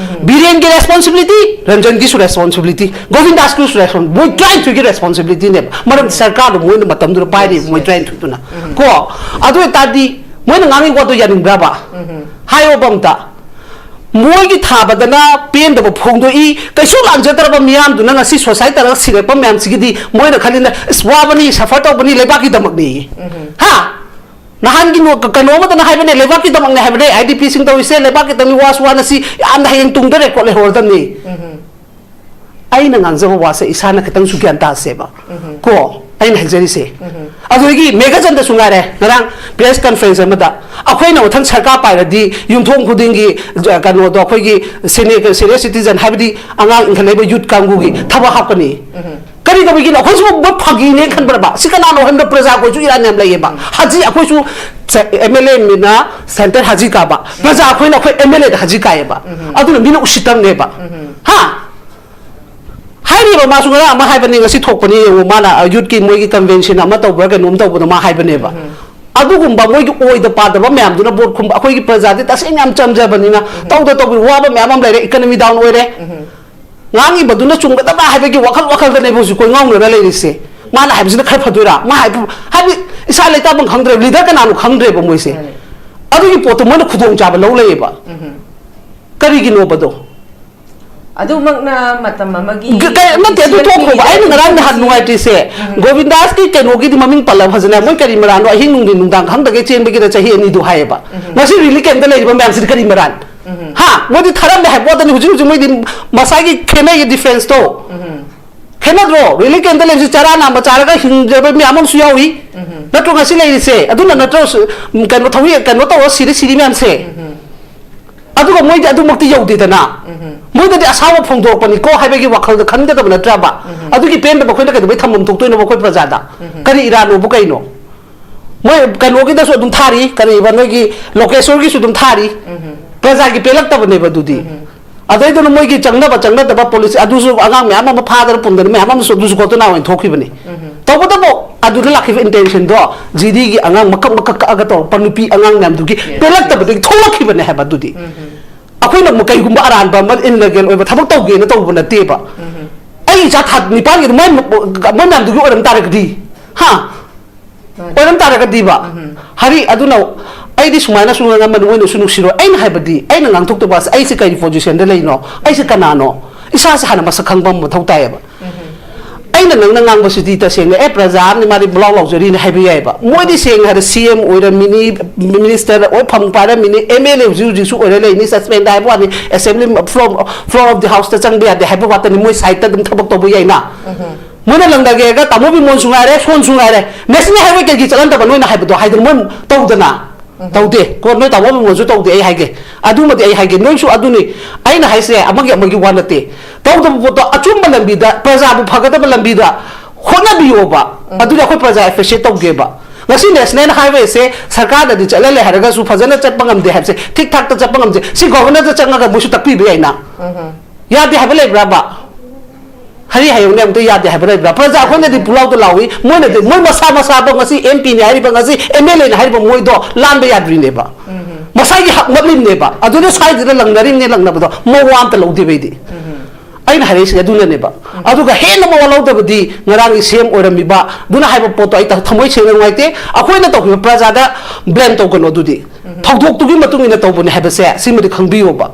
ꯕꯤꯔꯦꯟꯒꯤ responsibility, ꯔꯟꯖꯟꯒꯤꯁꯨ responsibility, ꯒꯣꯕꯤꯟꯗꯥꯁꯀꯤꯁꯨ responsibility, ꯃꯣꯏ ꯇꯔꯥꯅꯤꯊꯣꯏꯒꯤ responsibilityꯅꯦꯕ꯫ ꯃꯔꯝꯗꯤ ꯁꯔꯀꯥꯔꯗꯣ ꯃꯣꯏꯅ ꯃꯇꯝꯗꯨꯗ ꯄꯥꯏꯔꯤꯕ ꯃꯣꯏ ꯇꯔꯥꯅꯤꯊꯣꯏꯗꯨꯅ꯫ ꯀꯣ? ꯑꯗꯨ ꯑꯣꯏꯇꯥꯔꯗꯤ ꯃꯣꯏꯅ ꯉꯥꯡꯉꯤ ꯋꯥꯗꯣ ꯌꯥꯅꯤꯡꯕ꯭ꯔꯕ? ꯍꯥꯏꯌꯣꯕ ꯑꯝꯇ꯫ ꯃꯣꯏꯒꯤ ꯊꯥꯕꯗꯅ ꯄꯦꯟꯗꯕ ꯐꯣꯡꯗꯣꯛꯏ꯫ ꯀꯩꯁꯨ ꯂꯥꯟꯖꯗ꯭ꯔꯕ ꯃꯤꯌꯥꯝꯗꯨꯅ ꯉꯁꯤ suicide ꯇꯧꯔꯒ ꯁꯤꯔꯛꯄ ꯃꯌꯥꯝꯁꯤꯒꯤꯗꯤ ꯃꯣꯏꯅ ꯈꯜꯂꯤꯅ, "ꯑꯁ, ꯋꯥꯕꯅꯤ, suffer ꯇꯧꯕꯅꯤ, ꯂꯩꯕꯥꯛꯀꯤꯗꯃꯛꯅꯤ"꯫ ꯍꯥ? ꯅꯍꯥꯟꯒꯤ ꯅꯣ-, ꯀꯩꯅꯣ ꯑꯃꯗꯅ ꯍꯥꯏꯕꯅꯦ, "ꯂꯩꯕꯥꯛꯀꯤꯗꯃꯛꯅꯦ" ꯍꯥꯏꯕꯅꯦ, "ꯑꯥꯏ ꯗꯤ ꯄꯤꯁꯤꯡ ꯇꯧꯔꯤꯁꯦ ꯂꯩꯕꯥꯛꯀꯤꯗꯃꯛꯅꯤ, ꯋꯥꯁꯨ ꯋꯥꯅ ꯁꯤ ꯌꯥꯝꯅ ꯍꯌꯦꯡ ꯇꯨꯡꯗ record ꯂꯩꯍꯧꯔꯗꯕꯅꯤ"꯫ ꯑꯩꯅ ꯉꯥꯡꯖꯕ ꯋꯥꯁꯦ ꯏꯁꯥꯅ ꯈꯤꯇꯪꯁꯨ ꯒ꯭ꯌꯥꯟ ꯇꯥꯁꯦꯕ꯫ ꯀꯣ? ꯑꯩꯅ ꯍꯥꯏꯖꯔꯤꯁꯦ꯫ ꯑꯗꯨꯗꯒꯤ ꯃꯦꯘꯆꯟꯗꯁꯨ ꯉꯥꯏꯔꯦ, ꯉꯔꯥꯡ press conference ꯑꯃꯗ, "ꯑꯩꯈꯣꯏꯅ ꯃꯊꯪ ꯁꯔꯀꯥꯔ ꯄꯥꯏꯔꯗꯤ ꯌꯨꯝꯊꯣꯡ ꯈꯨꯗꯤꯡꯒꯤ, ꯑ, ꯀꯩꯅꯣꯗꯣ, ꯑꯩꯈꯣꯏꯒꯤ senior, senior citizen, ꯍꯥꯏꯕꯗꯤ ꯑꯉꯥꯡ ꯏꯟꯈꯠꯂꯛꯏꯕ youth ꯀꯥꯡꯕꯨꯒꯤ ꯊꯕꯛ ꯍꯥꯞꯀꯅꯤ"꯫ ꯀꯔꯤ ꯇꯧꯕꯒꯤꯅꯣ? ꯑꯩꯈꯣꯏꯁꯨ ꯐꯥꯒꯤꯅꯦ ꯈꯟꯕ꯭ꯔꯕ? ꯁꯤ ꯀꯅꯥꯅꯣ ꯍꯥꯏꯕꯗ ꯄ꯭ꯔꯖꯥ ꯑꯩꯈꯣꯏꯁꯨ ꯏꯔꯥꯟ ꯌꯥꯝ ꯂꯩꯌꯦꯕ꯫ ꯍꯖꯤ ꯑꯩꯈꯣꯏꯁꯨ ꯆ-, ꯑꯦꯝ ꯑꯦꯜ ꯑꯦ ꯃꯤꯅ centre ꯍꯖꯤ ꯀꯥꯕ, ꯄ꯭ꯔꯖꯥ ꯑꯩꯈꯣꯏꯅ ꯑꯩꯈꯣꯏ ꯑꯦꯝ ꯑꯦꯜ ꯑꯦꯗ ꯍꯖꯤ ꯀꯥꯏꯌꯦꯕ꯫ ꯑꯗꯨꯅ ꯃꯤꯅ ꯎꯁꯤꯠꯇꯕꯅꯦꯕ꯫ ꯍꯥ? ꯍꯥꯏꯔꯤꯕ ꯃꯥꯁꯨ ꯉꯔꯥꯡ ꯑꯃ ꯍꯥꯏꯕꯅꯤ, ꯉꯁꯤ ꯊꯣꯛꯄꯅꯤ ꯌꯦꯡꯉꯨ, ꯃꯥꯅ, ꯑ, youthꯀꯤ ꯃꯣꯏꯒꯤ convention ꯑꯃ ꯇꯧꯕ꯭ꯔꯥ ꯀꯩꯅꯣꯝ ꯇꯧꯕꯗ ꯃꯥ ꯍꯥꯏꯕꯅꯦꯕ꯫ ꯑꯗꯨꯒꯨꯝꯕ ꯃꯣꯏꯒꯤ ꯑꯣꯏꯗ ꯄꯥꯗꯕ ꯃꯌꯥꯝꯗꯨꯅ vote ꯈꯨꯝꯕ, ꯑꯩꯈꯣꯏꯒꯤ ꯄ꯭ꯔꯖꯥꯗꯤ ꯇꯁꯦꯡꯅ ꯌꯥꯝ ꯆꯝꯖꯕꯅꯤꯅ ꯇꯧꯗ ꯇꯧꯕ ꯋꯥꯕ ꯃꯌꯥꯝ ꯑꯃ ꯂꯩꯔꯦ, economy down ꯑꯣꯏꯔꯦ꯫ ꯉꯥꯡꯉꯤꯕꯗꯨꯅ ꯆꯨꯝꯒꯗꯕ꯭ꯔꯥ ꯍꯥꯏꯕꯒꯤ ꯋꯥꯈꯜ ꯋꯥꯈꯜꯗꯅꯦꯕ ꯍꯧꯖꯤꯛ ꯑꯩꯈꯣꯏ ꯉꯥꯎꯅꯔ ꯂꯩꯔꯤꯁꯦ꯫ ꯃꯥꯅ ꯍꯥꯏꯕꯁꯤꯅ ꯈꯔ ꯐꯗꯣꯏꯔꯥ? ꯃꯥ ꯍꯥꯏꯕ ꯍꯥꯏꯕꯗꯤ ꯏꯁꯥ ꯂꯩꯇꯥꯐꯝ ꯈꯪꯗ꯭ꯔꯦꯕ, ꯂꯤꯗꯔ ꯀꯅꯥꯅꯣ ꯈꯪꯗ꯭ꯔꯦꯕ ꯃꯣꯏꯁꯦ꯫ ꯃꯥꯅꯦ꯫ ꯑꯗꯨꯒꯤ ꯄꯣꯠꯇꯣ ꯃꯣꯏꯅ ꯈꯨꯗꯣꯡꯆꯥꯕ ꯂꯧ ꯂꯩꯌꯦꯕ꯫ ꯎꯝ꯫ ꯀꯔꯤꯒꯤꯅꯣꯕꯗꯣ? ꯑꯗꯨꯃꯛꯅ ꯃꯇꯝ ꯑꯃꯒꯤ ꯀ-, ꯀ-, ꯅꯠꯇꯦ, ꯑꯗꯨ ꯇꯣꯛꯈ꯭ꯔꯣꯕ꯫ ꯑꯩꯅ ꯉꯔꯥꯡ ꯅꯍꯥꯟ ꯅꯨꯡꯉꯥꯏꯇ꯭ꯔꯤꯁꯦ, ꯎꯝ꯫ ꯒꯣꯕꯤꯟꯗꯥꯁꯀꯤ ꯀꯩꯅꯣꯒꯤꯗꯤ ꯃꯃꯤꯡ ꯄꯜꯂꯕ ꯐꯖꯅ, ꯃꯣꯏ ꯀꯔꯤ ꯃꯔꯥꯟꯅꯣ ꯑꯍꯤꯡ ꯅꯨꯡꯊꯤꯟ ꯅꯨꯡꯗꯥꯡ ꯈꯪꯗꯒꯩ ꯆꯦꯟꯕꯒꯤꯗ ꯆꯍꯤ ꯑꯅꯤꯗꯨ ꯍꯥꯏꯌꯦꯕ꯫ ꯎꯝ꯫ ꯉꯁꯤ ꯔꯤꯂꯤꯐ ꯀꯦꯝꯞꯇ ꯂꯩꯔꯤꯕ ꯃꯌꯥꯝꯁꯤꯗꯤ ꯀꯔꯤ ꯃꯔꯥꯟ? ꯎꯝ꯫ ꯍꯥ? ꯃꯣꯏꯗꯤ ꯊꯥꯔꯝꯃꯦ ꯍꯥꯏꯕ ꯋꯥꯗꯅꯤ꯫ ꯍꯧꯖꯤꯛ ꯍꯧꯖꯤꯛ ꯃꯣꯏꯗꯤ ꯃꯁꯥꯒꯤ ꯈꯦꯠꯅꯩꯌꯦ ꯗꯤꯐ꯭ꯔꯦꯟꯁꯇꯣ꯫ ꯎꯝ꯫ ꯈꯦꯠꯅꯗ꯭ꯔꯣ? ꯔꯤꯂꯤꯐ ꯀꯦꯝꯞꯇ ꯂꯩꯕꯁꯤ ꯆꯔꯥ ꯅꯥꯝꯃ ꯆꯥꯔꯒ ꯍꯤꯡꯖꯕ ꯃꯌꯥꯝ ꯑꯃꯁꯨ ꯌꯥꯎꯔꯤ꯫ ꯎꯝ꯫ ꯅꯠꯇ꯭ꯔꯣ? ꯉꯁꯤ ꯂꯩꯔꯤꯁꯦ ꯑꯗꯨꯅ ꯅꯠꯇ꯭ꯔꯣ? ꯁꯨ-, ꯀꯩꯅꯣ ꯊꯧꯔꯤ, ꯀꯩꯅꯣ ꯇꯧꯔ ꯁꯤꯔꯤ, ꯁꯤꯔꯤ ꯃꯌꯥꯝꯁꯦ꯫ ꯎꯝ꯫ ꯑꯗꯨꯒ ꯃꯣꯏꯗꯤ ꯑꯗꯨꯃꯛꯇꯤ ꯌꯧꯗꯦꯗꯅ꯫ ꯎꯝ꯫ ꯃꯣꯏꯗꯗꯤ ꯑꯁꯥꯎꯕ ꯐꯣꯡꯗꯣꯔꯛꯄꯅꯤꯀꯣ ꯍꯥꯏꯕꯒꯤ ꯋꯥꯈꯜꯗ ꯈꯟꯒꯗꯕ ꯅꯠꯇ꯭ꯔꯕ? ꯎꯝ꯫ ꯑꯗꯨꯒꯤ ꯄꯦꯟꯗꯕ ꯑꯩꯈꯣꯏꯅ ꯀꯩꯗꯧꯕꯩ ꯊꯝꯐꯝ ꯊꯣꯛꯇꯣꯏꯅꯣꯕ ꯑꯩꯈꯣꯏ ꯄ꯭ꯔꯖꯥꯗ? ꯎꯝ꯫ ꯀꯔꯤ ꯏꯔꯥꯟꯅꯣꯕꯨ ꯀꯩꯅꯣ? ꯃꯣꯏ ꯀꯩꯅꯣꯒꯤꯗꯁꯨ ꯑꯗꯨꯝ ꯊꯥꯔꯤ, ꯀꯔꯤꯕ, ꯅꯣꯏꯒꯤ ꯂꯣꯀꯦꯁꯣꯔꯒꯤꯁꯨ ꯑꯗꯨꯝ ꯊꯥꯔꯤ꯫ ꯎꯝ꯫ ꯄ꯭ꯔꯖꯥꯒꯤ ꯄꯦꯜꯂꯛꯇꯕꯅꯦꯕ ꯑꯗꯨꯗꯤ꯫ ꯎꯝ꯫ ꯑꯗꯩꯗꯨꯅ ꯃꯣꯏꯒꯤ ꯆꯪꯅꯕ ꯆꯪꯅꯗꯕ ꯄꯣꯂꯤꯁꯤ ꯑꯗꯨꯁꯨ ꯑꯉꯥꯡ ꯃꯌꯥꯝ ꯑꯃ ꯐꯥꯗꯅ ꯄꯨꯝꯗꯅ ꯃꯌꯥꯝ ꯑꯃꯁꯨ ꯑꯗꯨꯁꯨ ꯈꯣꯠꯇꯅ ꯑꯣꯏꯅ ꯊꯣꯛꯈꯤꯕꯅꯤ꯫ ꯎꯝ꯫ ꯇꯧꯕꯇꯕꯨ ꯑꯗꯨꯗ ꯂꯥꯛꯈꯤꯕ ꯏꯟꯇꯦꯟꯁꯟꯗꯣ ꯖꯤꯗꯤꯒꯤ ꯑꯉꯥꯡ ꯃꯀꯛ ꯃꯀꯛ ꯀꯛꯑꯒ ꯇꯧꯔꯛꯄ ꯅꯨꯄꯤ ꯑꯉꯥꯡ ꯃꯌꯥꯝꯗꯨꯒꯤ Yes, ꯄꯦꯜꯂꯛꯇꯕꯗꯒꯤ ꯊꯣꯛꯂꯛꯈꯤꯕꯅꯦ ꯍꯥꯏꯕ ꯑꯗꯨꯗꯤ꯫ ꯎꯝ꯫ ꯑꯩꯈꯣꯏꯅ ꯑꯃꯨꯛ ꯀꯩꯒꯨꯝꯕ ꯑꯔꯥꯟꯕ ꯑꯃ ꯏꯜꯂꯤꯒꯦꯜ ꯑꯣꯏꯕ ꯊꯕꯛ ꯇꯧꯒꯦꯅ ꯇꯧꯕ ꯅꯠꯇꯦꯕ꯫ ꯎꯝ꯫ ꯑꯩ ꯏꯆꯥ ꯊꯥ ꯅꯤꯄꯥꯟꯒꯤꯗꯣ ꯃꯣꯏ, ꯃꯣꯏ ꯃꯌꯥꯝꯗꯨꯒꯤ ꯑꯣꯏꯔꯝ ꯇꯥꯔꯒꯗꯤ, ꯍꯥ? ꯃꯥꯅꯤ꯫ ꯑꯣꯏꯔꯝ ꯇꯥꯔꯒꯗꯤꯕ, ꯎꯝ꯫ ꯍꯥꯏꯗꯤ ꯑꯗꯨꯅ ꯑꯩꯗꯤ ꯁꯨꯃꯥꯏꯅꯁꯨ ꯉꯥꯡꯉꯝꯕꯅꯤ, ꯃꯣꯏꯅꯁꯨ ꯅꯨꯡꯁꯤꯔꯣꯏ꯫ ꯑꯩꯅ ꯍꯥꯏꯕꯗꯤ, ꯑꯩꯅ ꯉꯥꯡꯊꯣꯛꯇꯕ ꯑꯁꯤ ꯑꯩꯁꯦ ꯀꯔꯤ ꯄꯣꯖꯤꯁꯟꯗ ꯂꯩꯅꯣ, ꯑꯩꯁꯦ ꯀꯅꯥꯅꯣ, ꯏꯁꯥꯁꯦ ꯍꯥꯟꯅ ꯃꯁꯛ ꯈꯪꯕ ꯑꯃ ꯃꯊꯧ ꯇꯥꯏꯌꯦꯕ꯫ ꯎꯝ꯫ ꯑꯩꯅ ꯅꯪꯅ ꯉꯥꯡꯕꯁꯤꯗꯤ ꯇꯁꯦꯡꯅ, "ꯑꯦ, ꯄ꯭ꯔꯖꯥ ꯑꯃꯅꯤ, ꯃꯥꯗꯤ ꯕ꯭ꯂꯥꯎ ꯂꯥꯎꯖꯔꯤꯅꯤ" ꯍꯥꯏꯕ ꯌꯥꯏꯌꯦꯕ꯫ ꯃꯣꯏꯗꯤ ꯁꯦꯡꯅ ꯍꯥꯏꯔ ꯁꯤ ꯑꯦꯝ ꯑꯣꯏꯔꯝꯃꯤꯅꯤ, ꯃꯤꯅꯤꯁꯇꯔ ꯑꯣꯏ ꯐꯝ ꯄꯥꯏꯔꯝꯃꯤꯅꯤ, ꯑꯦꯝ ꯑꯦꯜ ꯑꯦ ꯍꯧꯖꯤꯛ ꯍꯧꯖꯤꯛꯁꯨ ꯑꯣꯏꯔ ꯂꯩꯅꯤ, ꯁꯁꯄꯦꯟꯗ ꯍꯥꯏꯕ ꯋꯥꯅꯤ, assembly floor, floor of the ꯍꯥꯎꯁꯇ ꯆꯪꯕ ꯌꯥꯗꯦ ꯍꯥꯏꯕ ꯋꯥꯇꯅꯤ, ꯃꯣꯏ ꯁꯥꯏꯠꯇ ꯑꯗꯨꯝ ꯊꯕꯛ ꯇꯧꯕ ꯌꯥꯏꯅ꯫ ꯎꯝ꯫ ꯃꯣꯏꯅ ꯂꯪꯗꯒꯦꯒ ꯇꯥꯃꯣ ꯕꯤꯃꯣꯟꯁꯨ ꯉꯥꯏꯔꯦ, ꯁꯣꯟꯁꯨ ꯉꯥꯏꯔꯦ, ꯅꯦꯁꯅꯦꯜ ꯍꯥꯏꯋꯦ ꯀꯩꯒꯤ ꯆꯠꯍꯟꯗꯕ ꯅꯣꯏꯅ ꯍꯥꯏꯕꯗꯣ ꯍꯥꯏꯗꯅ ꯃꯣꯏ ꯇꯧꯗꯅ? ꯎꯝ꯫ ꯇꯧꯗꯦ꯫ ꯀꯣ, ꯅꯣꯏ ꯇꯥꯃꯣ ꯕꯤꯃꯣꯟꯁꯨ ꯇꯧꯗꯦ, ꯑꯩ ꯍꯥꯏꯒꯦ꯫ ꯑꯗꯨꯃꯗꯤ ꯑꯩ ꯍꯥꯏꯒꯦ, ꯅꯣꯏꯁꯨ ꯑꯗꯨꯅꯤ꯫ ꯑꯩꯅ ꯍꯥꯏꯁꯦ ꯑꯃꯒꯤ ꯑꯃꯒꯤ ꯋꯥ ꯅꯠꯇꯦ꯫ ꯇꯧꯗꯕ ꯄꯣꯠꯇꯣ ꯑꯆꯨꯝꯕ ꯂꯝꯕꯤꯗ, ꯄ꯭ꯔꯖꯥꯕꯨ ꯐꯒꯗꯕ ꯂꯝꯕꯤꯗ ꯍꯣꯠꯅꯕꯤꯌꯣꯕ꯫ ꯎꯝ꯫ ꯑꯗꯨꯗꯤ ꯑꯩꯈꯣꯏ ꯄ꯭ꯔꯖꯥ ꯑꯦꯄ꯭ꯔꯤꯁꯤꯌꯦꯠ ꯇꯧꯒꯦꯕ꯫ ꯉꯁꯤ ꯅꯦꯁꯅꯦꯜ ꯍꯥꯏꯋꯦꯁꯦ ꯁꯔꯀꯥꯔꯗꯗꯤ ꯆꯠꯍꯜꯂꯦ ꯍꯥꯏꯔꯒꯁꯨ ꯐꯖꯅ ꯆꯠꯄ ꯉꯝꯗꯦ ꯍꯥꯏꯕꯁꯦ, ꯊꯤꯛ ꯊꯥꯛꯇ ꯆꯠꯄ ꯉꯝꯗꯦ꯫ ꯁꯤ ꯒꯣꯚꯔꯅꯔꯗ ꯆꯪꯉꯒ ꯃꯣꯏꯁꯨ ꯇꯛꯄꯤꯕ ꯌꯥꯏꯅ꯫ ꯎꯝ꯫ ꯌꯥꯗꯦ ꯍꯥꯏꯕ ꯂꯩꯕ꯭ꯔꯥꯕ? ꯍꯥꯏꯔꯤ ꯍꯥꯏꯌꯨꯅꯦ ꯑꯝꯇ, ꯌꯥꯗꯦ ꯍꯥꯏꯕ ꯂꯩꯕ꯭ꯔꯥ? ꯄ꯭ꯔꯖꯥ ꯑꯩꯈꯣꯏꯅꯗꯤ ꯄꯨꯂꯥꯎꯗ ꯂꯥꯎꯏ, ꯃꯣꯏꯅꯗꯤ, ꯃꯣꯏ ꯃꯁꯥ ꯃꯁꯥꯗꯣ ꯉꯁꯤ ꯑꯦꯝ ꯄꯤꯅꯤ ꯍꯥꯏꯔꯤꯕ, ꯉꯁꯤ ꯑꯦꯝ ꯑꯦꯜ ꯑꯦꯅꯤ ꯍꯥꯏꯔꯤꯕ ꯃꯣꯏꯗꯣ ꯂꯥꯟꯕ ꯌꯥꯗ꯭ꯔꯤꯅꯦꯕ꯫ ꯎꯝ꯫ ꯃꯁꯥꯒꯤ ꯍꯛ ꯃꯠꯂꯤꯕꯅꯦꯕ꯫ ꯑꯗꯨꯅ ꯁ꯭ꯋꯥꯏꯗꯨꯗ ꯂꯪꯅꯔꯤꯕꯅꯦ, ꯂꯪꯅꯕꯗꯣ ꯃꯋꯥ ꯑꯝꯇ ꯂꯧꯗꯦꯕ ꯑꯩꯗꯤ꯫ ꯎꯝ꯫ ꯑꯩꯅ ꯍꯥꯏꯔꯛꯏꯁꯦ ꯑꯗꯨꯅꯅꯦꯕ꯫ ꯑꯗꯨꯒ ꯍꯦꯟꯅ ꯃꯋꯥ ꯂꯧꯗꯕꯗꯤ ꯉꯔꯥꯡꯒꯤ ꯁꯤ ꯑꯦꯝ ꯑꯣꯏꯔꯝꯃꯤꯕ ꯑꯗꯨꯅ ꯍꯥꯏꯕ ꯄꯣꯠꯇꯣ ꯑꯩ ꯊꯃꯣꯏ ꯁꯦꯡꯅ ꯅꯨꯡꯉꯥꯏꯇꯦ꯫ ꯑꯩꯈꯣꯏꯅ ꯇꯧꯈꯤꯕ ꯄ꯭ꯔꯖꯥꯗ ꯕ꯭ꯂꯦꯝ ꯇꯧꯒꯅꯣ꯫ ꯑꯗꯨꯗꯤ ꯊꯧꯗꯣꯛꯇꯨꯒꯤ ꯃꯇꯨꯡ ꯏꯟꯅ ꯇꯧꯕꯅꯦ ꯍꯥꯏꯕꯁꯦ ꯁꯤꯃꯗꯤ ꯈꯪꯕꯤꯌꯣꯕ꯫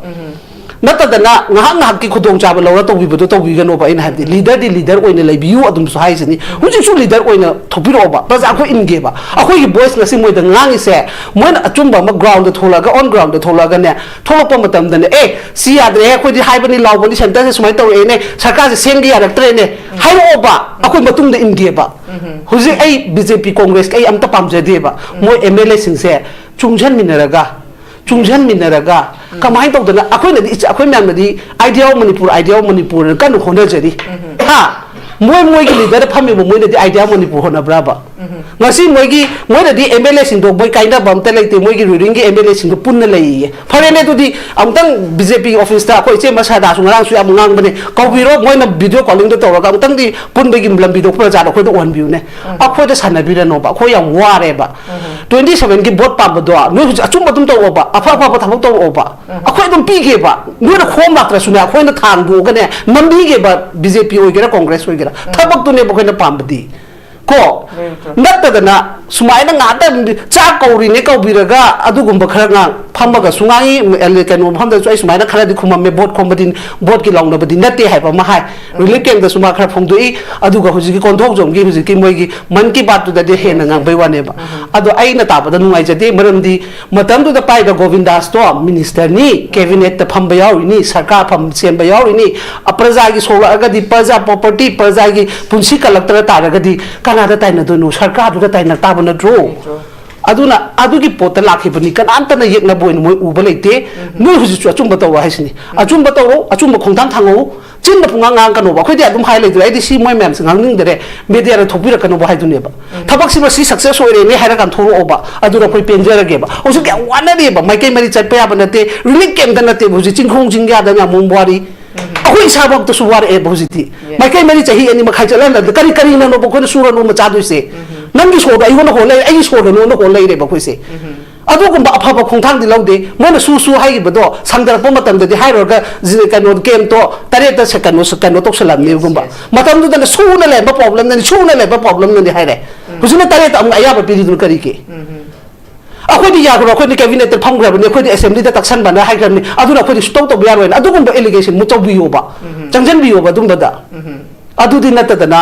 ꯅꯠꯇꯗꯅ ꯉꯥꯏꯍꯥꯛ ꯉꯥꯏꯍꯥꯛꯀꯤ ꯈꯨꯗꯣꯡꯆꯥꯕ ꯂꯧꯔ ꯇꯧꯕꯤꯕꯗꯣ ꯇꯧꯕꯤꯒꯅꯣꯕ꯫ ꯑꯩꯅ ꯍꯥꯏꯕꯗꯤ ꯂꯤꯗꯔꯗꯤ ꯂꯤꯗꯔ ꯑꯣꯏꯅ ꯂꯩꯕꯤꯌꯨ ꯑꯗꯨꯝꯁꯨ ꯍꯥꯏꯁꯤꯅꯤ꯫ ꯍꯧꯖꯤꯛꯁꯨ ꯂꯤꯗꯔ ꯑꯣꯏꯅ ꯊꯣꯛꯄꯤꯔꯛꯑꯣꯕ, ꯄ꯭ꯔꯖꯥ ꯑꯩꯈꯣꯏ ꯏꯟꯒꯦꯕ꯫ ꯑꯩꯈꯣꯏꯒꯤ ꯚꯣꯏꯁ ꯉꯁꯤ ꯃꯣꯏꯗ ꯉꯥꯡꯉꯤꯁꯦ, ꯃꯣꯏꯅ ꯑꯆꯨꯝꯕ ꯑꯃ ꯒ꯭ꯔꯥꯎꯟꯗ ꯊꯣꯛꯂꯛꯑꯒ, ꯑꯣꯟ ꯒ꯭ꯔꯥꯎꯟꯗ ꯊꯣꯛꯂꯛꯑꯒꯅꯦ, ꯊꯣꯛꯂꯛꯄ ꯃꯇꯝꯗꯅꯦ, "ꯑꯦ, ꯁꯤ ꯌꯥꯗ꯭ꯔꯦꯍꯦ, ꯑꯩꯈꯣꯏꯗꯤ ꯍꯥꯏꯕꯅꯤ, ꯂꯥꯎꯕꯅꯤ, ꯁꯦꯟꯇꯔꯁꯦ ꯁꯨꯃꯥꯏꯅ ꯇꯧꯔꯛꯑꯦꯅꯦ, ꯁꯔꯀꯥꯔꯁꯦ ꯁꯦꯝꯒꯦ ꯌꯥꯔꯛꯇ꯭ꯔꯦꯅꯦ", ꯍꯥꯏꯔꯛꯑꯣꯕ꯫ ꯑꯩꯈꯣꯏ ꯃꯇꯨꯡꯗ ꯏꯟꯒꯦꯕ꯫ ꯍꯧꯖꯤꯛ ꯑꯩ ꯕꯤ ꯖꯦ ꯄꯤ, ꯀꯣꯡꯒ꯭ꯔꯦꯁꯀꯤ ꯑꯩ ꯑꯝꯇ ꯄꯥꯝꯖꯗꯦꯕ꯫ ꯃꯣꯏ ꯑꯦꯝ ꯑꯦꯜ ꯑꯦꯁꯤꯡꯁꯦ ꯆꯨꯡꯁꯤꯟꯃꯤꯟꯅꯔꯒ, ꯆꯨꯡꯁꯤꯟꯃꯤꯟꯅꯔꯒ ꯀꯃꯥꯏꯅ ꯇꯧꯗꯅ ꯑꯩꯈꯣꯏꯅꯗꯤ, ꯏꯆ-, ꯑꯩꯈꯣꯏ ꯃꯌꯥꯝꯅꯗꯤ "Idea of Manipur, Idea ofꯃꯅꯤꯄꯨꯔꯅ" ꯀꯟꯅ ꯍꯣꯠꯅꯖꯔꯤ꯫ ꯍꯥ? ꯃꯣꯏ ꯃꯣꯏꯒꯤ ꯂꯤꯗꯔꯗ ꯐꯝꯃꯤꯕ ꯃꯣꯏꯅꯗꯤ "Idea of Manipur" ꯍꯣꯠꯅꯕ꯭ꯔꯕ? ꯉꯁꯤ ꯃꯣꯏꯒꯤ, ꯃꯣꯏꯅꯗꯤ ꯑꯦꯝ ꯑꯦꯜ ꯑꯦꯁꯤꯡꯗꯣ ꯃꯣꯏ ꯀꯥꯏꯅꯕ ꯑꯝꯇ ꯂꯩꯇꯦ, ꯃꯣꯏꯒꯤ ꯔꯨꯂꯤꯡꯒꯤ ꯑꯦꯝ ꯑꯦꯜ ꯑꯦꯁꯤꯡꯗꯣ ꯄꯨꯟꯅ ꯂꯩꯌꯦ꯫ ꯐꯔꯦꯅꯦ, ꯑꯗꯨꯗꯤ ꯑꯃꯨꯛꯇꯪ ꯕꯤ ꯖꯦ ꯄꯤꯒꯤ ꯑꯣꯐꯤꯁꯇ ꯑꯩꯈꯣꯏ ꯏꯆꯦ ꯃꯁꯥꯗꯥꯁꯨ ꯉꯔꯥꯡꯁꯨ ꯌꯥꯝ ꯉꯥꯡꯕꯅꯦ, ꯀꯧꯕꯤꯔꯣ, ꯃꯣꯏꯅ ꯚꯤꯗꯤꯑꯣ ꯀꯣꯂꯤꯡꯗꯣ ꯇꯧꯔꯒ ꯑꯃꯨꯛꯇꯪꯗꯤ ꯄꯨꯟꯕꯒꯤ ꯂꯝꯕꯤꯗꯣ ꯄ꯭ꯔꯖꯥꯗ ꯑꯩꯈꯣꯏꯗ ꯎꯍꯟꯕꯤꯌꯨꯅꯦ꯫ ꯑꯩꯈꯣꯏꯗ ꯁꯥꯟꯅꯕꯤꯔꯅꯣꯕ, ꯑꯩꯈꯣꯏ ꯌꯥꯝ ꯋꯥꯔꯦꯕ꯫ ꯇ꯭ꯋꯦꯟꯇꯤ ꯁꯚꯦꯟꯒꯤ ꯚꯣꯠ ꯄꯥꯝꯕꯗꯣ ꯅꯣꯏ ꯍꯧꯖꯤꯛ ꯑꯆꯨꯝꯕ ꯑꯗꯨꯝ ꯇꯧꯔꯛꯑꯣꯕ, ꯑꯐ ꯑꯐꯕ ꯊꯕꯛ ꯇꯧꯔꯛꯑꯣꯕ꯫ ꯑꯩꯈꯣꯏ ꯑꯗꯨꯝ ꯄꯤꯒꯦꯕ, ꯅꯣꯏꯅ ꯈꯣꯝ ꯂꯥꯛꯇ꯭ꯔꯁꯨꯅꯦ, ꯑꯩꯈꯣꯏꯅ ꯊꯥꯡꯗꯣꯛꯑꯒꯅꯦ ꯅꯝꯕꯤꯒꯦꯕ, ꯕꯤ ꯖꯦ ꯄꯤ ꯑꯣꯏꯒꯦꯔꯥ ꯀꯣꯡꯒ꯭ꯔꯦꯁ ꯑꯣꯏꯒꯦꯔꯥ꯫ ꯊꯕꯛꯇꯨꯅꯦꯕ ꯑꯩꯈꯣꯏꯅ ꯄꯥꯝꯕꯗꯤ꯫ ꯀꯣ? ꯅꯠꯇꯗꯅ ꯁꯨꯃꯥꯏꯅ ꯉꯥꯛꯇ ꯆꯥꯛ ꯀꯧꯔꯤꯅꯦ ꯀꯧꯕꯤꯔꯒ ꯑꯗꯨꯒꯨꯝꯕ ꯈꯔ ꯉꯥꯡ ꯐꯝꯃꯒꯁꯨ ꯉꯥꯡꯉꯤ, ꯑꯦ, ꯀꯩꯅꯣ ꯃꯐꯝꯗꯁꯨ ꯑꯩ ꯁꯨꯃꯥꯏꯅ ꯈꯔꯗꯤ ꯈꯨꯝꯃꯝꯃꯦ, ꯚꯣꯠ ꯈꯣꯝꯕꯗꯤ, ꯚꯣꯠꯀꯤ ꯂꯥꯎꯅꯕꯗꯤ ꯅꯠꯇꯦ ꯍꯥꯏꯕ ꯑꯃ ꯍꯥꯏ꯫ ꯔꯤꯂꯤꯐ ꯀꯦꯝꯗꯁꯨ ꯃꯥ ꯈꯔ ꯐꯣꯡꯗꯣꯛꯏ, ꯑꯗꯨꯒ ꯍꯧꯖꯤꯛꯀꯤ ꯀꯣꯟꯊꯧꯖꯝꯒꯤ ꯍꯧꯖꯤꯛꯀꯤ ꯃꯣꯏꯒꯤ ꯃꯟ ꯀꯤ ꯕꯥꯠꯇꯨꯗꯗꯤ ꯍꯦꯟꯅ ꯉꯥꯡꯕꯩ ꯋꯥꯅꯦꯕ꯫ ꯑꯗꯣ ꯑꯩꯅ ꯇꯥꯕꯗ ꯅꯨꯡꯉꯥꯏꯖꯗꯦ, ꯃꯔꯝꯗꯤ ꯃꯇꯝꯗꯨꯗ ꯄꯥꯏꯕ ꯒꯣꯕꯤꯟꯗꯥꯁꯇꯣ ꯃꯤꯅꯤꯁꯇꯔꯅꯤ, ꯀꯦꯕꯤꯅꯦꯠꯇ ꯐꯝꯕ ꯌꯥꯎꯔꯤꯅꯤ, ꯁꯔꯀꯥꯔ ꯐꯝ ꯁꯦꯝꯕ ꯌꯥꯎꯔꯤꯅꯤ, ꯑ, ꯄ꯭ꯔꯖꯥꯒꯤ ꯁꯣꯛꯂꯛꯑꯒꯗꯤ, ꯄ꯭ꯔꯖꯥ ꯄ꯭ꯔꯣꯄꯔꯇꯤ, ꯄ꯭ꯔꯖꯥꯒꯤ ꯄꯨꯟꯁꯤ ꯀꯜꯂꯛꯇꯅ ꯇꯥꯔꯒꯗꯤ ꯀꯅꯥꯗ ꯇꯥꯏꯅꯗꯣꯏꯅꯣ? ꯁꯔꯀꯥꯔꯗꯨꯗ ꯇꯥꯏꯅ ꯇꯥꯕ ꯅꯠꯇ꯭ꯔꯣ? ꯅꯠꯇ꯭ꯔꯣ꯫ ꯑꯗꯨꯅ ꯑꯗꯨꯒꯤ ꯄꯣꯠꯇ ꯂꯥꯛꯈꯤꯕꯅꯤ, ꯀꯅꯥꯝꯇꯅ ꯌꯦꯛꯅꯕ ꯑꯣꯏꯅ ꯃꯣꯏ ꯎꯕ ꯂꯩꯇꯦ꯫ ꯅꯣꯏ ꯍꯧꯖꯤꯛꯁꯨ ꯑꯆꯨꯝꯕ ꯇꯧꯔꯣ ꯍꯥꯏꯁꯤꯅꯤ꯫ ꯑꯆꯨꯝꯕ ꯇꯧꯔꯣ, ꯑꯆꯨꯝꯕ ꯈꯣꯡꯊꯥꯡ ꯊꯥꯡꯉꯛꯎ꯫ ꯆꯤꯟꯗ ꯄꯨꯡꯉꯥꯡ ꯉꯥꯡꯉꯛꯀꯅꯣꯕ꯫ ꯑꯩꯈꯣꯏꯗꯤ ꯑꯗꯨꯝ ꯍꯥꯏ ꯂꯩꯗꯣꯏꯔꯦ꯫ ꯑꯩꯗꯤ ꯁꯤ ꯃꯣꯏ ꯃꯌꯥꯝꯁꯦ ꯉꯥꯡꯅꯤꯡꯗꯔꯦ, ꯃꯦꯗꯤꯌꯥꯗ ꯊꯣꯛꯄꯤꯔꯛꯀꯅꯣꯕ ꯍꯥꯏꯗꯨꯅꯦꯕ꯫ ꯊꯕꯛꯁꯤꯃ ꯁꯤ ꯁꯛꯁꯦꯁ ꯑꯣꯏꯔꯦꯅꯦ ꯍꯥꯏꯔꯀꯥꯟꯗ ꯊꯣꯛꯂꯛꯑꯣꯕ, ꯑꯗꯨꯗ ꯑꯩꯈꯣꯏ ꯄꯦꯟꯖꯔꯒꯦꯕ꯫ ꯍꯧꯖꯤꯛꯇꯤ ꯌꯥꯝ ꯋꯥꯅꯔꯦꯕ, ꯃꯥꯏꯀꯩ ꯃꯔꯤ ꯆꯠꯄ ꯌꯥꯕ ꯅꯠꯇꯦ, ꯔꯤꯂꯤꯐ ꯀꯦꯝꯗ ꯅꯠꯇꯦꯕ, ꯍꯧꯖꯤꯛ ꯆꯤꯡꯈꯣꯡ ꯆꯤꯡꯌꯥꯗ ꯌꯥꯝ ꯋꯥꯔꯤ꯫ ꯑꯩꯈꯣꯏ ꯏꯁꯥꯃꯛꯇꯁꯨ ꯋꯥꯔꯛꯑꯦꯕ ꯍꯧꯖꯤꯛꯇꯤ꯫ ꯃꯥꯏꯀꯩ ꯃꯔꯤ ꯆꯍꯤ ꯑꯅꯤ ꯃꯈꯥꯏ ꯆꯠꯍꯟꯗꯕꯗ ꯀꯔꯤ ꯀꯔꯤꯅꯅꯣꯕ ꯑꯩꯈꯣꯏꯅ ꯁꯨꯔ ꯅꯣꯝꯕ ꯆꯥꯗꯣꯏꯁꯦ? ꯅꯪꯒꯤ ꯁꯣꯔꯗꯣ ꯑꯩꯉꯣꯟꯗ ꯍꯣꯜ ꯂꯩꯔꯦ, ꯑꯩꯒꯤ ꯁꯣꯔꯗꯣ ꯅꯉꯣꯟꯗ ꯍꯣꯜ ꯂꯩꯔꯦꯕ ꯑꯩꯈꯣꯏꯁꯦ꯫ ꯑꯗꯨꯒꯨꯝꯕ ꯑꯐꯕ ꯈꯣꯡꯊꯥꯡꯗꯤ ꯂꯧꯗꯦ꯫ ꯃꯣꯏꯅ ꯁꯨ ꯁꯨ ꯍꯥꯏꯈꯤꯕꯗꯣ ꯁꯥꯡꯗꯔꯛꯄ ꯃꯇꯝꯗꯗꯤ ꯍꯥꯏꯔꯨꯔꯒ ꯖꯤ-, ꯀꯩꯅꯣ, ꯀꯦꯝꯇꯣ ꯇꯔꯦꯠꯇ ꯁꯦ-, ꯀꯩꯅꯣ ꯁꯦ-, ꯀꯩꯅꯣ ꯇꯧꯁꯜꯂꯝꯅꯦꯕꯒꯨꯝꯕ꯫ Yes, yes. ꯃꯇꯝꯗꯨꯗꯅ ꯁꯨꯅ ꯂꯩꯔꯝꯕ problemꯅꯅꯤ, ꯁꯨꯅ ꯂꯩꯔꯝꯕ problemꯅꯅꯤ ꯍꯥꯏꯔꯦ꯫ ꯎꯝ꯫ ꯍꯧꯖꯤꯛꯅ ꯇꯔꯦꯠꯇ ꯑꯃꯨꯛ ꯑꯌꯥꯕ ꯄꯤꯔꯤꯗꯨꯅ ꯀꯔꯤꯒꯤ? ꯎꯝ, ꯎꯝ꯫ ꯑꯩꯈꯣꯏꯗꯤ ꯌꯥꯈ꯭ꯔꯣ, ꯑꯩꯈꯣꯏꯗꯤ cabinetꯇ ꯐꯝꯈ꯭ꯔꯕꯅꯤ, ꯑꯩꯈꯣꯏꯗꯤ assemblyꯗ ꯇꯛꯁꯟꯕꯅ ꯍꯥꯏꯈ꯭ꯔꯕꯅꯤ, ꯑꯗꯨꯅ ꯑꯩꯈꯣꯏꯗꯤ ꯁꯨꯇꯧ ꯇꯧꯕ ꯌꯥꯔꯣꯏꯅ ꯑꯗꯨꯒꯨꯝꯕ allegation ꯃꯨꯠ ꯇꯧꯕꯤꯌꯣꯕ, ꯎꯝ꯫ ꯆꯪꯁꯤꯟꯕꯤꯌꯣꯕ ꯑꯗꯨꯝꯕꯗ꯫ ꯎꯝ꯫ ꯑꯗꯨꯗꯤ ꯅꯠꯇꯗꯅ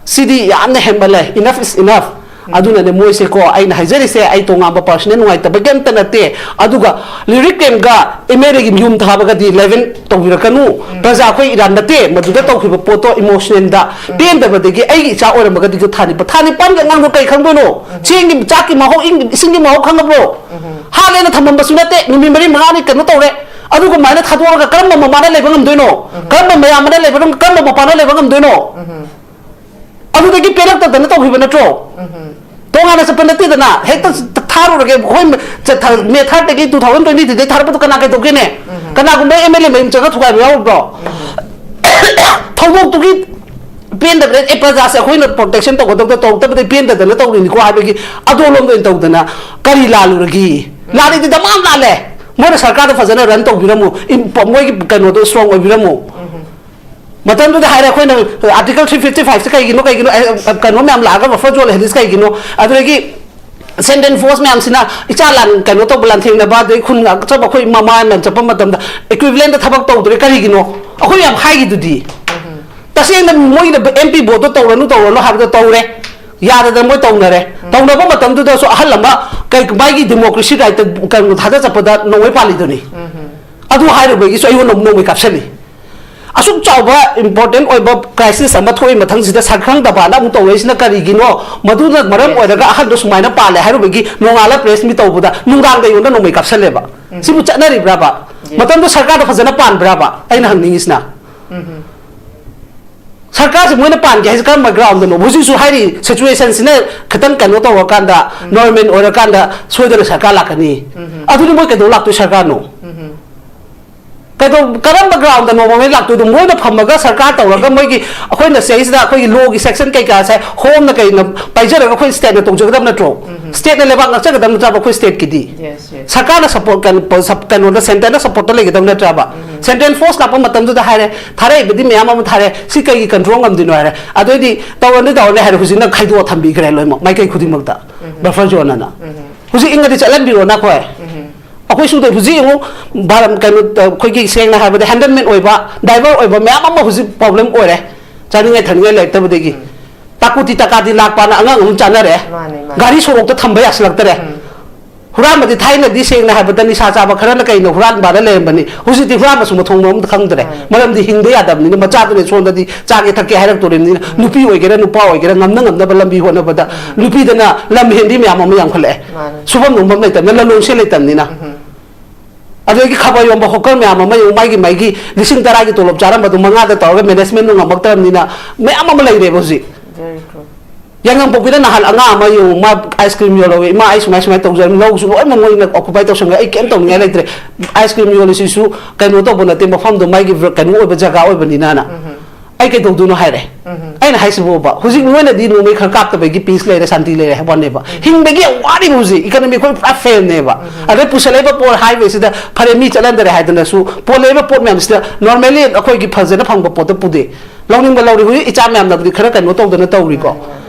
ꯁꯤꯗꯤ ꯌꯥꯝꯅ ꯍꯦꯟꯃꯜꯂꯦ, enough is enough꯫ ꯎꯝ꯫ ꯑꯗꯨꯅꯅꯦ ꯃꯣꯏꯁꯦꯀꯣ, ꯑꯩꯅ ꯍꯥꯏꯖꯔꯤꯁꯦ, ꯑꯩ ꯇꯣꯉꯥꯟꯕ personal ꯅꯨꯡꯉꯥꯏꯇꯕꯒꯤ ꯑꯝꯇ ꯅꯠꯇꯦ꯫ ꯑꯗꯨꯒ ꯂꯤꯔꯤꯛ ꯀꯦꯝꯒ MLAꯒꯤ ꯌꯨꯝ ꯊꯥꯕꯒꯗꯤ level ꯇꯧꯕꯤꯔꯛꯀꯅꯨ꯫ ꯎꯝ꯫ ꯄ꯭ꯔꯖꯥ ꯑꯩꯈꯣꯏ ꯏꯔꯥꯟ ꯅꯠꯇꯦ, ꯃꯗꯨꯗ ꯇꯧꯈꯤꯕ ꯄꯣꯠꯇꯣ emotionalꯗ ꯎꯝ꯫ ꯄꯦꯟꯗꯕꯗꯒꯤ ꯑꯩꯒꯤ ꯏꯆꯥ ꯑꯣꯏꯔꯝꯃꯒꯗꯤ ꯊꯥ ꯅꯤꯄꯥꯟ, ꯊꯥ ꯅꯤꯄꯥꯟꯒꯤ ꯑꯉꯥꯡꯗꯣ ꯀꯩ ꯈꯪꯗꯣꯏꯅꯣ? ꯎꯝ꯫ ꯆꯦꯡꯒꯤ, ꯆꯥꯛꯀꯤ ꯃꯍꯥꯎ, ꯏꯪ-, ꯏꯁꯤꯡꯒꯤ ꯃꯍꯥꯎ ꯈꯪꯉꯕ꯭ꯔꯣ? ꯎꯝ꯫ ꯍꯥꯠꯂꯦꯅ ꯊꯝꯃꯝꯕꯁꯨ ꯅꯠꯇꯦ, ꯅꯨꯃꯤꯠ ꯃꯔꯤ ꯃꯉꯥꯅꯤ ꯀꯩꯅꯣ ꯇꯧꯔꯦ꯫ ꯑꯗꯨꯒ ꯃꯥꯏꯅ ꯊꯥꯗꯣꯛꯑꯒ ꯀꯔꯝꯕ ꯃꯃꯥꯅ ꯂꯩꯕ ꯉꯝꯗꯣꯏꯅꯣ? ꯎꯝ꯫ ꯀꯔꯝꯕ ꯃꯌꯥꯝꯕꯅ ꯂꯩꯕ ꯉꯝ-, ꯀꯔꯝꯕ ꯃꯄꯥꯅ ꯂꯩꯕ ꯉꯝꯗꯣꯏꯅꯣ? ꯎꯝ꯫ ꯑꯗꯨꯗꯒꯤ ꯄꯦꯜꯂꯛꯇꯗꯅ ꯇꯧꯈꯤꯕ ꯅꯠꯇ꯭ꯔꯣ? ꯎꯝ꯫ ꯇꯣꯉꯥꯟꯅ ꯆꯠꯄ ꯅꯠꯇꯦꯗꯅ, ꯍꯦꯛꯇ ꯊꯥꯔꯨꯔꯒꯦ, ꯑꯩꯈꯣꯏ ꯆꯠꯊ-, May third ꯗꯒꯤ two thousand twenty three ꯗꯒꯤ ꯊꯥꯔꯛꯄꯗꯣ ꯀꯅꯥ ꯀꯩꯗꯧꯒꯦꯅꯦ? ꯎꯝ꯫ ꯀꯅꯥꯒꯨꯝꯕ MLA ꯃꯌꯨꯝ ꯆꯪꯉ ꯊꯨꯒꯥꯏꯕ ꯌꯥꯎꯔꯕ꯭ꯔꯣ? ꯎꯝ꯫ ꯊꯧꯗꯣꯛꯇꯨꯒꯤ ꯄꯦꯟꯗꯕꯗ, ꯑꯦ, ꯄ꯭ꯔꯖꯥꯁꯦ ꯑꯩꯈꯣꯏꯅ protection ꯇꯧꯒꯗꯕꯗ ꯇꯧꯔꯛꯇꯕꯗꯩ ꯄꯦꯟꯗꯗꯅ ꯇꯧꯔꯤꯅꯤꯀꯣ ꯍꯥꯏꯕꯒꯤ ꯑꯗꯣꯝꯂꯣꯝꯗ ꯑꯣꯏꯅ ꯇꯧꯗꯅ ꯀꯔꯤ ꯂꯥꯜꯂꯨꯔꯒꯦ? ꯎꯝ꯫ ꯂꯥꯜꯂꯤꯗꯤ ꯗꯃꯥꯝ ꯂꯥꯜꯂꯦ꯫ ꯃꯣꯏꯅ ꯁꯔꯀꯥꯔꯗꯣ ꯐꯖꯅ run ꯇꯧꯕꯤꯔꯝꯃꯨ, ꯏꯝ-, ꯄ-, ꯃꯣꯏꯒꯤ ꯀꯩꯅꯣꯗꯣ strong ꯑꯣꯏꯕꯤꯔꯝꯃꯨ꯫ ꯎꯝ꯫ ꯃꯇꯝꯗꯨꯗ ꯍꯥꯏꯔꯦ ꯑꯩꯈꯣꯏꯅ, Article three fifty five ꯁꯦ ꯀꯩꯒꯤꯅꯣ, ꯀꯩꯒꯤꯅꯣ, ꯑꯦ, ꯑꯦ, ꯀꯩꯅꯣ ꯃꯌꯥꯝ ꯂꯥꯛꯑꯒ buffer zone ꯂꯩꯍꯜꯂꯤꯁꯦ ꯀꯩꯒꯤꯅꯣ? ꯑꯗꯨꯗꯒꯤ central force ꯃꯌꯥꯝꯁꯤꯅ ꯏꯆꯥ ꯂꯥꯟ-, ꯀꯩꯅꯣ ꯇꯧꯕ, ꯂꯥꯟꯊꯦꯡꯅꯕ, ꯑꯗꯩ ꯈꯨꯟ ꯑꯆꯧꯕ ꯑꯩꯈꯣꯏ ꯃꯃꯥ ꯃꯌꯥꯝ ꯆꯠꯄ ꯃꯇꯝꯗ equivalent ꯊꯕꯛ ꯇꯧꯗ꯭ꯔꯦ ꯀꯔꯤꯒꯤꯅꯣ? ꯑꯩꯈꯣꯏ ꯌꯥꯝ ꯍꯥꯏꯈꯤꯗꯨꯗꯤ꯫ ꯎꯝ꯫ ꯇꯁꯦꯡꯅ ꯃꯣꯏꯅ MP vote ꯇꯣ ꯇꯧꯔꯅꯨ, ꯇꯧꯔꯅꯨ ꯍꯥꯏꯕꯗꯣ ꯇꯧꯔꯦ꯫ ꯌꯥꯗꯗꯅ ꯃꯣꯏ ꯇꯧꯅꯔꯦ꯫ ꯎꯝ꯫ ꯇꯧꯅꯕ ꯃꯇꯝꯗꯨꯗꯁꯨ ꯑꯍꯜ ꯑꯃ ꯀꯩ-, ꯃꯥꯒꯤ democracy right ꯇ ꯀꯩꯅꯣ ꯊꯥꯗ ꯆꯠꯄꯗ ꯅꯣꯡꯃꯩ ꯄꯥꯜꯂꯤꯗꯨꯅꯤ꯫ ꯎꯝ꯫ ꯑꯗꯨ ꯍꯥꯏꯔꯨꯕꯒꯤꯁꯨ ꯑꯩꯉꯣꯟꯗ ꯅꯣꯡꯃꯩ ꯀꯥꯞꯁꯜꯂꯤ꯫ ꯑꯁꯨꯛ ꯆꯥꯎꯕ important ꯑꯣꯏꯕ crisis ꯑꯃ ꯊꯣꯛꯏ ꯃꯊꯪꯁꯤꯗ ꯁꯛꯈꯪꯗꯕꯅ ꯑꯃꯨꯛ ꯇꯧꯔꯛꯏꯁꯤꯅ ꯀꯔꯤꯒꯤꯅꯣ? ꯃꯗꯨꯅ ꯃꯔꯝ Yes. ꯑꯣꯏꯔꯒ ꯑꯍꯜꯗꯣ ꯁꯨꯃꯥꯏꯅ ꯄꯥꯜꯂꯦ ꯍꯥꯏꯔꯨꯕꯒꯤ ꯅꯣꯡꯉꯥꯜꯂ press meet ꯇꯧꯕꯗ ꯅꯨꯡꯗꯥꯡꯗ ꯑꯩꯉꯣꯟꯗ ꯅꯣꯡꯃꯩ ꯀꯥꯞꯁꯜꯂꯦꯕ꯫ ꯎꯝ꯫ ꯁꯤꯕꯨ ꯆꯠꯅꯔꯤꯕ꯭ꯔꯥꯕ? Yes. ꯃꯇꯝꯗꯨ ꯁꯔꯀꯥꯔꯗ ꯐꯖꯅ ꯄꯥꯟꯕ꯭ꯔꯥꯕ? ꯑꯩꯅ ꯍꯪꯅꯤꯡꯉꯤꯁꯤꯅ꯫ ꯎꯝ꯫ ꯁꯔꯀꯥꯔꯁꯦ ꯃꯣꯏꯅ ꯄꯥꯟꯒꯦ ꯍꯥꯏꯁꯦ ꯀꯔꯝꯕ ground ꯅꯣ? ꯍꯧꯖꯤꯛꯁꯨ ꯍꯥꯏꯔꯤ, situation ꯁꯤꯅ ꯈꯤꯇꯪ ꯀꯩꯅꯣ ꯇꯧꯔꯀꯥꯟꯗ, ꯎꯝ꯫ Normal ꯑꯣꯏꯔꯀꯥꯟꯗ ꯁꯣꯏꯗꯅ ꯁꯔꯀꯥꯔ ꯂꯥꯛꯀꯅꯤ꯫ ꯎꯝ꯫ ꯑꯗꯨꯗꯤ ꯃꯣꯏ ꯀꯩꯗꯧ ꯂꯥꯛꯇꯣꯏ ꯁꯔꯀꯥꯔꯅꯣ? ꯎꯝ꯫ ꯀꯩꯗꯧ ꯀꯔꯝꯕ ꯒ꯭ꯔꯥꯎꯟꯗ ꯅꯣꯡꯃꯩ ꯂꯥꯛꯇꯣꯏꯗꯣ? ꯃꯣꯏꯅ ꯐꯝꯃꯒ ꯁꯔꯀꯥꯔ ꯇꯧꯔꯒ ꯃꯣꯏꯒꯤ ꯑꯩꯈꯣꯏꯅ ꯁꯤꯗꯩꯁꯤꯗ ꯑꯩꯈꯣꯏꯒꯤ ꯂꯣꯒꯤ ꯁꯦꯛꯁꯟ ꯀꯩꯀꯥꯁꯦ ꯍꯣꯝꯅ ꯀꯩꯅ ꯄꯥꯏꯖꯔꯒ ꯑꯩꯈꯣꯏ ꯁ꯭ꯇꯦꯠꯅ ꯇꯧꯖꯒꯗꯕ ꯅꯠꯇ꯭ꯔꯣ? ꯁ꯭ꯇꯦꯠꯅ ꯂꯩꯕꯥꯛ ꯉꯥꯛꯆꯒꯗꯕ ꯅꯠꯇ꯭ꯔꯕ ꯑꯩꯈꯣꯏ ꯁ꯭ꯇꯦꯠꯀꯤꯗꯤ? Yes, yes. ꯁꯔꯀꯥꯔꯅ ꯁꯄꯣꯔꯠ ꯀꯩꯅꯣ ꯁꯞ- ꯀꯩꯅꯣꯗ ꯁꯦꯟꯇꯔꯅ ꯁꯞꯄꯣꯔꯠꯇ ꯂꯩꯒꯗꯕ ꯅꯠꯇ꯭ꯔꯕ? ꯁꯦꯟꯇ꯭ꯔꯦꯜ ꯐꯣꯔꯁ ꯂꯥꯛꯄ ꯃꯇꯝꯗꯨꯗ ꯍꯥꯏꯔꯦ, ꯊꯥꯔꯛꯏꯕꯗꯤ ꯃꯌꯥꯝ ꯑꯃ ꯊꯥꯔꯦ, ꯁꯤ ꯀꯩꯒꯤ ꯀꯟꯇ꯭ꯔꯣꯜ ꯉꯝꯗꯣꯏꯅꯣ ꯍꯥꯏꯔꯦ꯫ ꯑꯗꯨꯑꯣꯏꯗꯤ ꯇꯧꯔꯅꯤ ꯇꯧꯔꯅꯤ ꯍꯥꯏꯔꯦ, ꯍꯧꯖꯤꯛꯅ ꯈꯥꯏꯗꯣꯛꯑ ꯊꯝꯕꯤꯈ꯭ꯔꯦ ꯂꯣꯏꯅꯃꯛ ꯃꯥꯏꯀꯩ ꯈꯨꯗꯤꯡꯃꯛꯇ꯫ ꯕꯐꯔ ꯖꯣꯟ ꯑꯅ ꯍꯧꯖꯤꯛ ꯏꯪꯉꯗꯤ ꯆꯠꯍꯟꯕꯤꯔꯣꯅ ꯑꯩꯈꯣꯏ꯫ ꯑꯩꯈꯣꯏ ꯁꯨꯗ ꯍꯧꯖꯤꯛ ꯌꯦꯡꯉꯨ, ꯚꯥꯔꯠ ꯀꯩꯅꯣ ꯑꯩꯈꯣꯏꯒꯤ ꯁꯦꯡꯅ ꯍꯥꯏꯔꯕꯗ ꯍꯦꯟꯗꯜꯃꯦꯟ ꯑꯣꯏꯕ, ꯗ꯭ꯔꯥꯏꯚꯔ ꯑꯣꯏꯕ ꯃꯌꯥꯝ ꯑꯃ ꯍꯧꯖꯤꯛ ꯄ꯭ꯔꯣꯕ꯭ꯂꯦꯝ ꯑꯣꯏꯔꯦ꯫ ꯆꯥꯅꯤꯡꯉꯥꯏ ꯊꯛꯅꯤꯡꯉꯥꯏ ꯂꯩꯔꯛꯇꯕꯗꯒꯤ ꯇꯥꯀꯨꯇꯤ ꯇꯥꯀꯥꯗꯤ ꯂꯥꯛꯄꯅ ꯑꯉꯥꯡ ꯑꯃ ꯆꯥꯅꯔꯦ꯫ ꯃꯥꯅꯦ, ꯃꯥꯅꯦ꯫ ꯒꯥꯔꯤ ꯁꯣꯔꯣꯛꯇ ꯊꯝꯕ ꯌꯥꯁꯤꯜꯂꯛꯇꯔꯦ꯫ ꯍꯨꯔꯥꯟꯕꯗꯤ ꯊꯥꯏꯅꯗꯤ ꯁꯦꯡꯅ ꯍꯥꯏꯕꯗ ꯅꯤꯁꯥ ꯆꯥꯕ ꯈꯔꯅ ꯀꯩꯅ ꯍꯨꯔꯥꯟꯕꯅ ꯂꯩꯔꯝꯕꯅꯤ꯫ ꯍꯧꯖꯤꯛꯇꯤ ꯍꯨꯔꯥꯟꯕꯁꯨ ꯃꯊꯣꯡ ꯃꯔꯝ ꯈꯪꯗ꯭ꯔꯦ꯫ ꯃꯥꯅꯦ꯫ ꯃꯔꯝꯗꯤ ꯍꯤꯡꯗ ꯌꯥꯗꯕꯅꯤꯅ, ꯃꯆꯥꯗꯨꯅ ꯁꯣꯝꯗꯗꯤ ꯆꯥꯒꯦ ꯊꯛꯀꯦ ꯍꯥꯏꯔꯛꯇꯣꯔꯤꯕꯅꯤꯅ, ꯅꯨꯄꯤ ꯑꯣꯏꯒꯦꯔꯥ ꯅꯨꯄꯥ ꯑꯣꯏꯒꯦꯔꯥ ꯉꯝꯅ ꯉꯝꯅꯕ ꯂꯝꯕꯤ ꯍꯣꯠꯅꯕꯗ ꯅꯨꯄꯤꯗꯅ ꯂꯝ ꯍꯦꯟꯕꯤ ꯃꯌꯥꯝ ꯑꯃ ꯌꯥꯝꯈꯠꯂꯛꯑꯦ꯫ ꯃꯥꯅꯦ꯫ ꯁꯨꯐꯝ ꯅꯣꯝꯐꯝ ꯂꯩꯇꯕꯅꯤꯅ, ꯂꯂꯣꯟꯁꯦ ꯂꯩꯇꯕꯅꯤꯅ꯫ ꯑꯗꯒꯤ ꯈꯕꯔ ꯌꯣꯟꯕ ꯍꯣꯀꯔ ꯃꯌꯥꯝ ꯑꯃ ꯌꯦꯡꯉꯨ, ꯃꯥꯒꯤ ꯃꯥꯒꯤ ꯂꯤꯁꯤꯡ ꯇꯔꯥꯒꯤ ꯇꯣꯂꯣꯞ ꯆꯥꯔꯝꯕꯗꯣ ꯃꯉꯥꯗ ꯇꯧꯔꯒ ꯃꯦꯅꯦꯖꯃꯦꯟꯗꯣ ꯉꯝꯃꯛꯇ꯭ꯔꯕꯅꯤꯅ ꯃꯌꯥꯝ ꯑꯃ ꯂꯩꯔꯦꯕ ꯍꯧꯖꯤꯛ꯫ Very true. ꯌꯥꯏꯉꯪꯄꯣꯛꯄꯤꯗ ꯅꯍꯥꯟ ꯑꯉꯥꯡ ꯑꯃ ꯌꯦꯡꯉꯨ, ꯃꯥ ꯑꯥꯏꯁ ꯀ꯭ꯔꯤꯝ ꯌꯣꯜꯍꯧꯋꯤ, ꯏꯃꯥ ꯑꯩ ꯁꯨꯃꯥꯏ ꯁꯨꯃꯥꯏꯅ ꯇꯧꯖꯔꯝꯃꯤ, ꯂꯧꯁꯨ ꯂꯣꯏꯅꯃꯛ ꯃꯣꯏꯅ ꯑꯣꯀꯨꯄꯥꯏ ꯇꯧꯁꯟꯈ꯭ꯔꯦ, ꯑꯩ ꯀꯩꯝ ꯇꯧꯅꯤꯡꯉꯥꯏ ꯂꯩꯇ꯭ꯔꯦ꯫ ꯑꯥꯏꯁ ꯀ꯭ꯔꯤꯝ ꯌꯣꯜꯂꯤꯁꯤꯁꯨ ꯀꯩꯅꯣ ꯇꯧꯕ ꯅꯠꯇꯦ, ꯃꯐꯝꯗꯣ ꯃꯥꯒꯤ ꯀꯩꯅꯣ ꯑꯣꯏꯕ ꯖꯒꯥ ꯑꯣꯏꯕꯅꯤꯅꯅ꯫ ꯑꯩ ꯀꯩꯗꯧꯗꯣꯏꯅꯣ ꯍꯥꯏꯔꯦ꯫ ꯑꯩꯅ ꯍꯥꯏꯁꯤꯕꯣꯕ, ꯍꯧꯖꯤꯛ ꯅꯣꯏꯅꯗꯤ ꯅꯣꯡꯃꯩ ꯈꯔ ꯀꯥꯞꯇꯕꯒꯤ ꯄꯤꯁ ꯂꯩꯔꯦ, ꯁꯥꯟꯇꯤ ꯂꯩꯔꯦ ꯍꯥꯏꯕ ꯋꯥꯅꯦꯕ꯫ ꯍꯤꯡꯕꯒꯤ ꯌꯥꯝ ꯋꯥꯔꯤꯕ ꯍꯧꯖꯤꯛ, ꯏꯀꯅꯃꯤ ꯑꯩꯈꯣꯏ ꯄꯨꯔꯥ ꯐꯦꯜꯅꯦꯕ꯫ ꯑꯗꯩ ꯄꯨꯁꯜꯂꯛꯏꯕ ꯄꯣꯠ ꯍꯥꯏꯋꯦꯁꯤꯗ ꯐꯔꯦ ꯃꯤ ꯆꯠꯍꯟꯗꯔꯦ ꯍꯥꯏꯗꯅꯁꯨ, ꯄꯣꯠ ꯂꯩꯕ ꯄꯣꯠ ꯃꯌꯥꯝꯁꯤꯗ ꯅꯣꯔꯃꯦꯂꯤ ꯑꯩꯈꯣꯏꯒꯤ ꯐꯖꯅ ꯐꯪꯕ ꯄꯣꯠꯇ ꯄꯨꯗꯦ꯫ ꯂꯧꯅꯤꯡꯕ ꯂꯧꯔꯤ, ꯍꯧꯖꯤꯛ ꯏꯆꯥ ꯃꯌꯥꯝꯅꯕꯨꯗꯤ ꯈꯔ ꯀꯩꯅꯣ ꯇꯧꯗꯅ ꯇꯧꯔꯤꯀꯣ꯫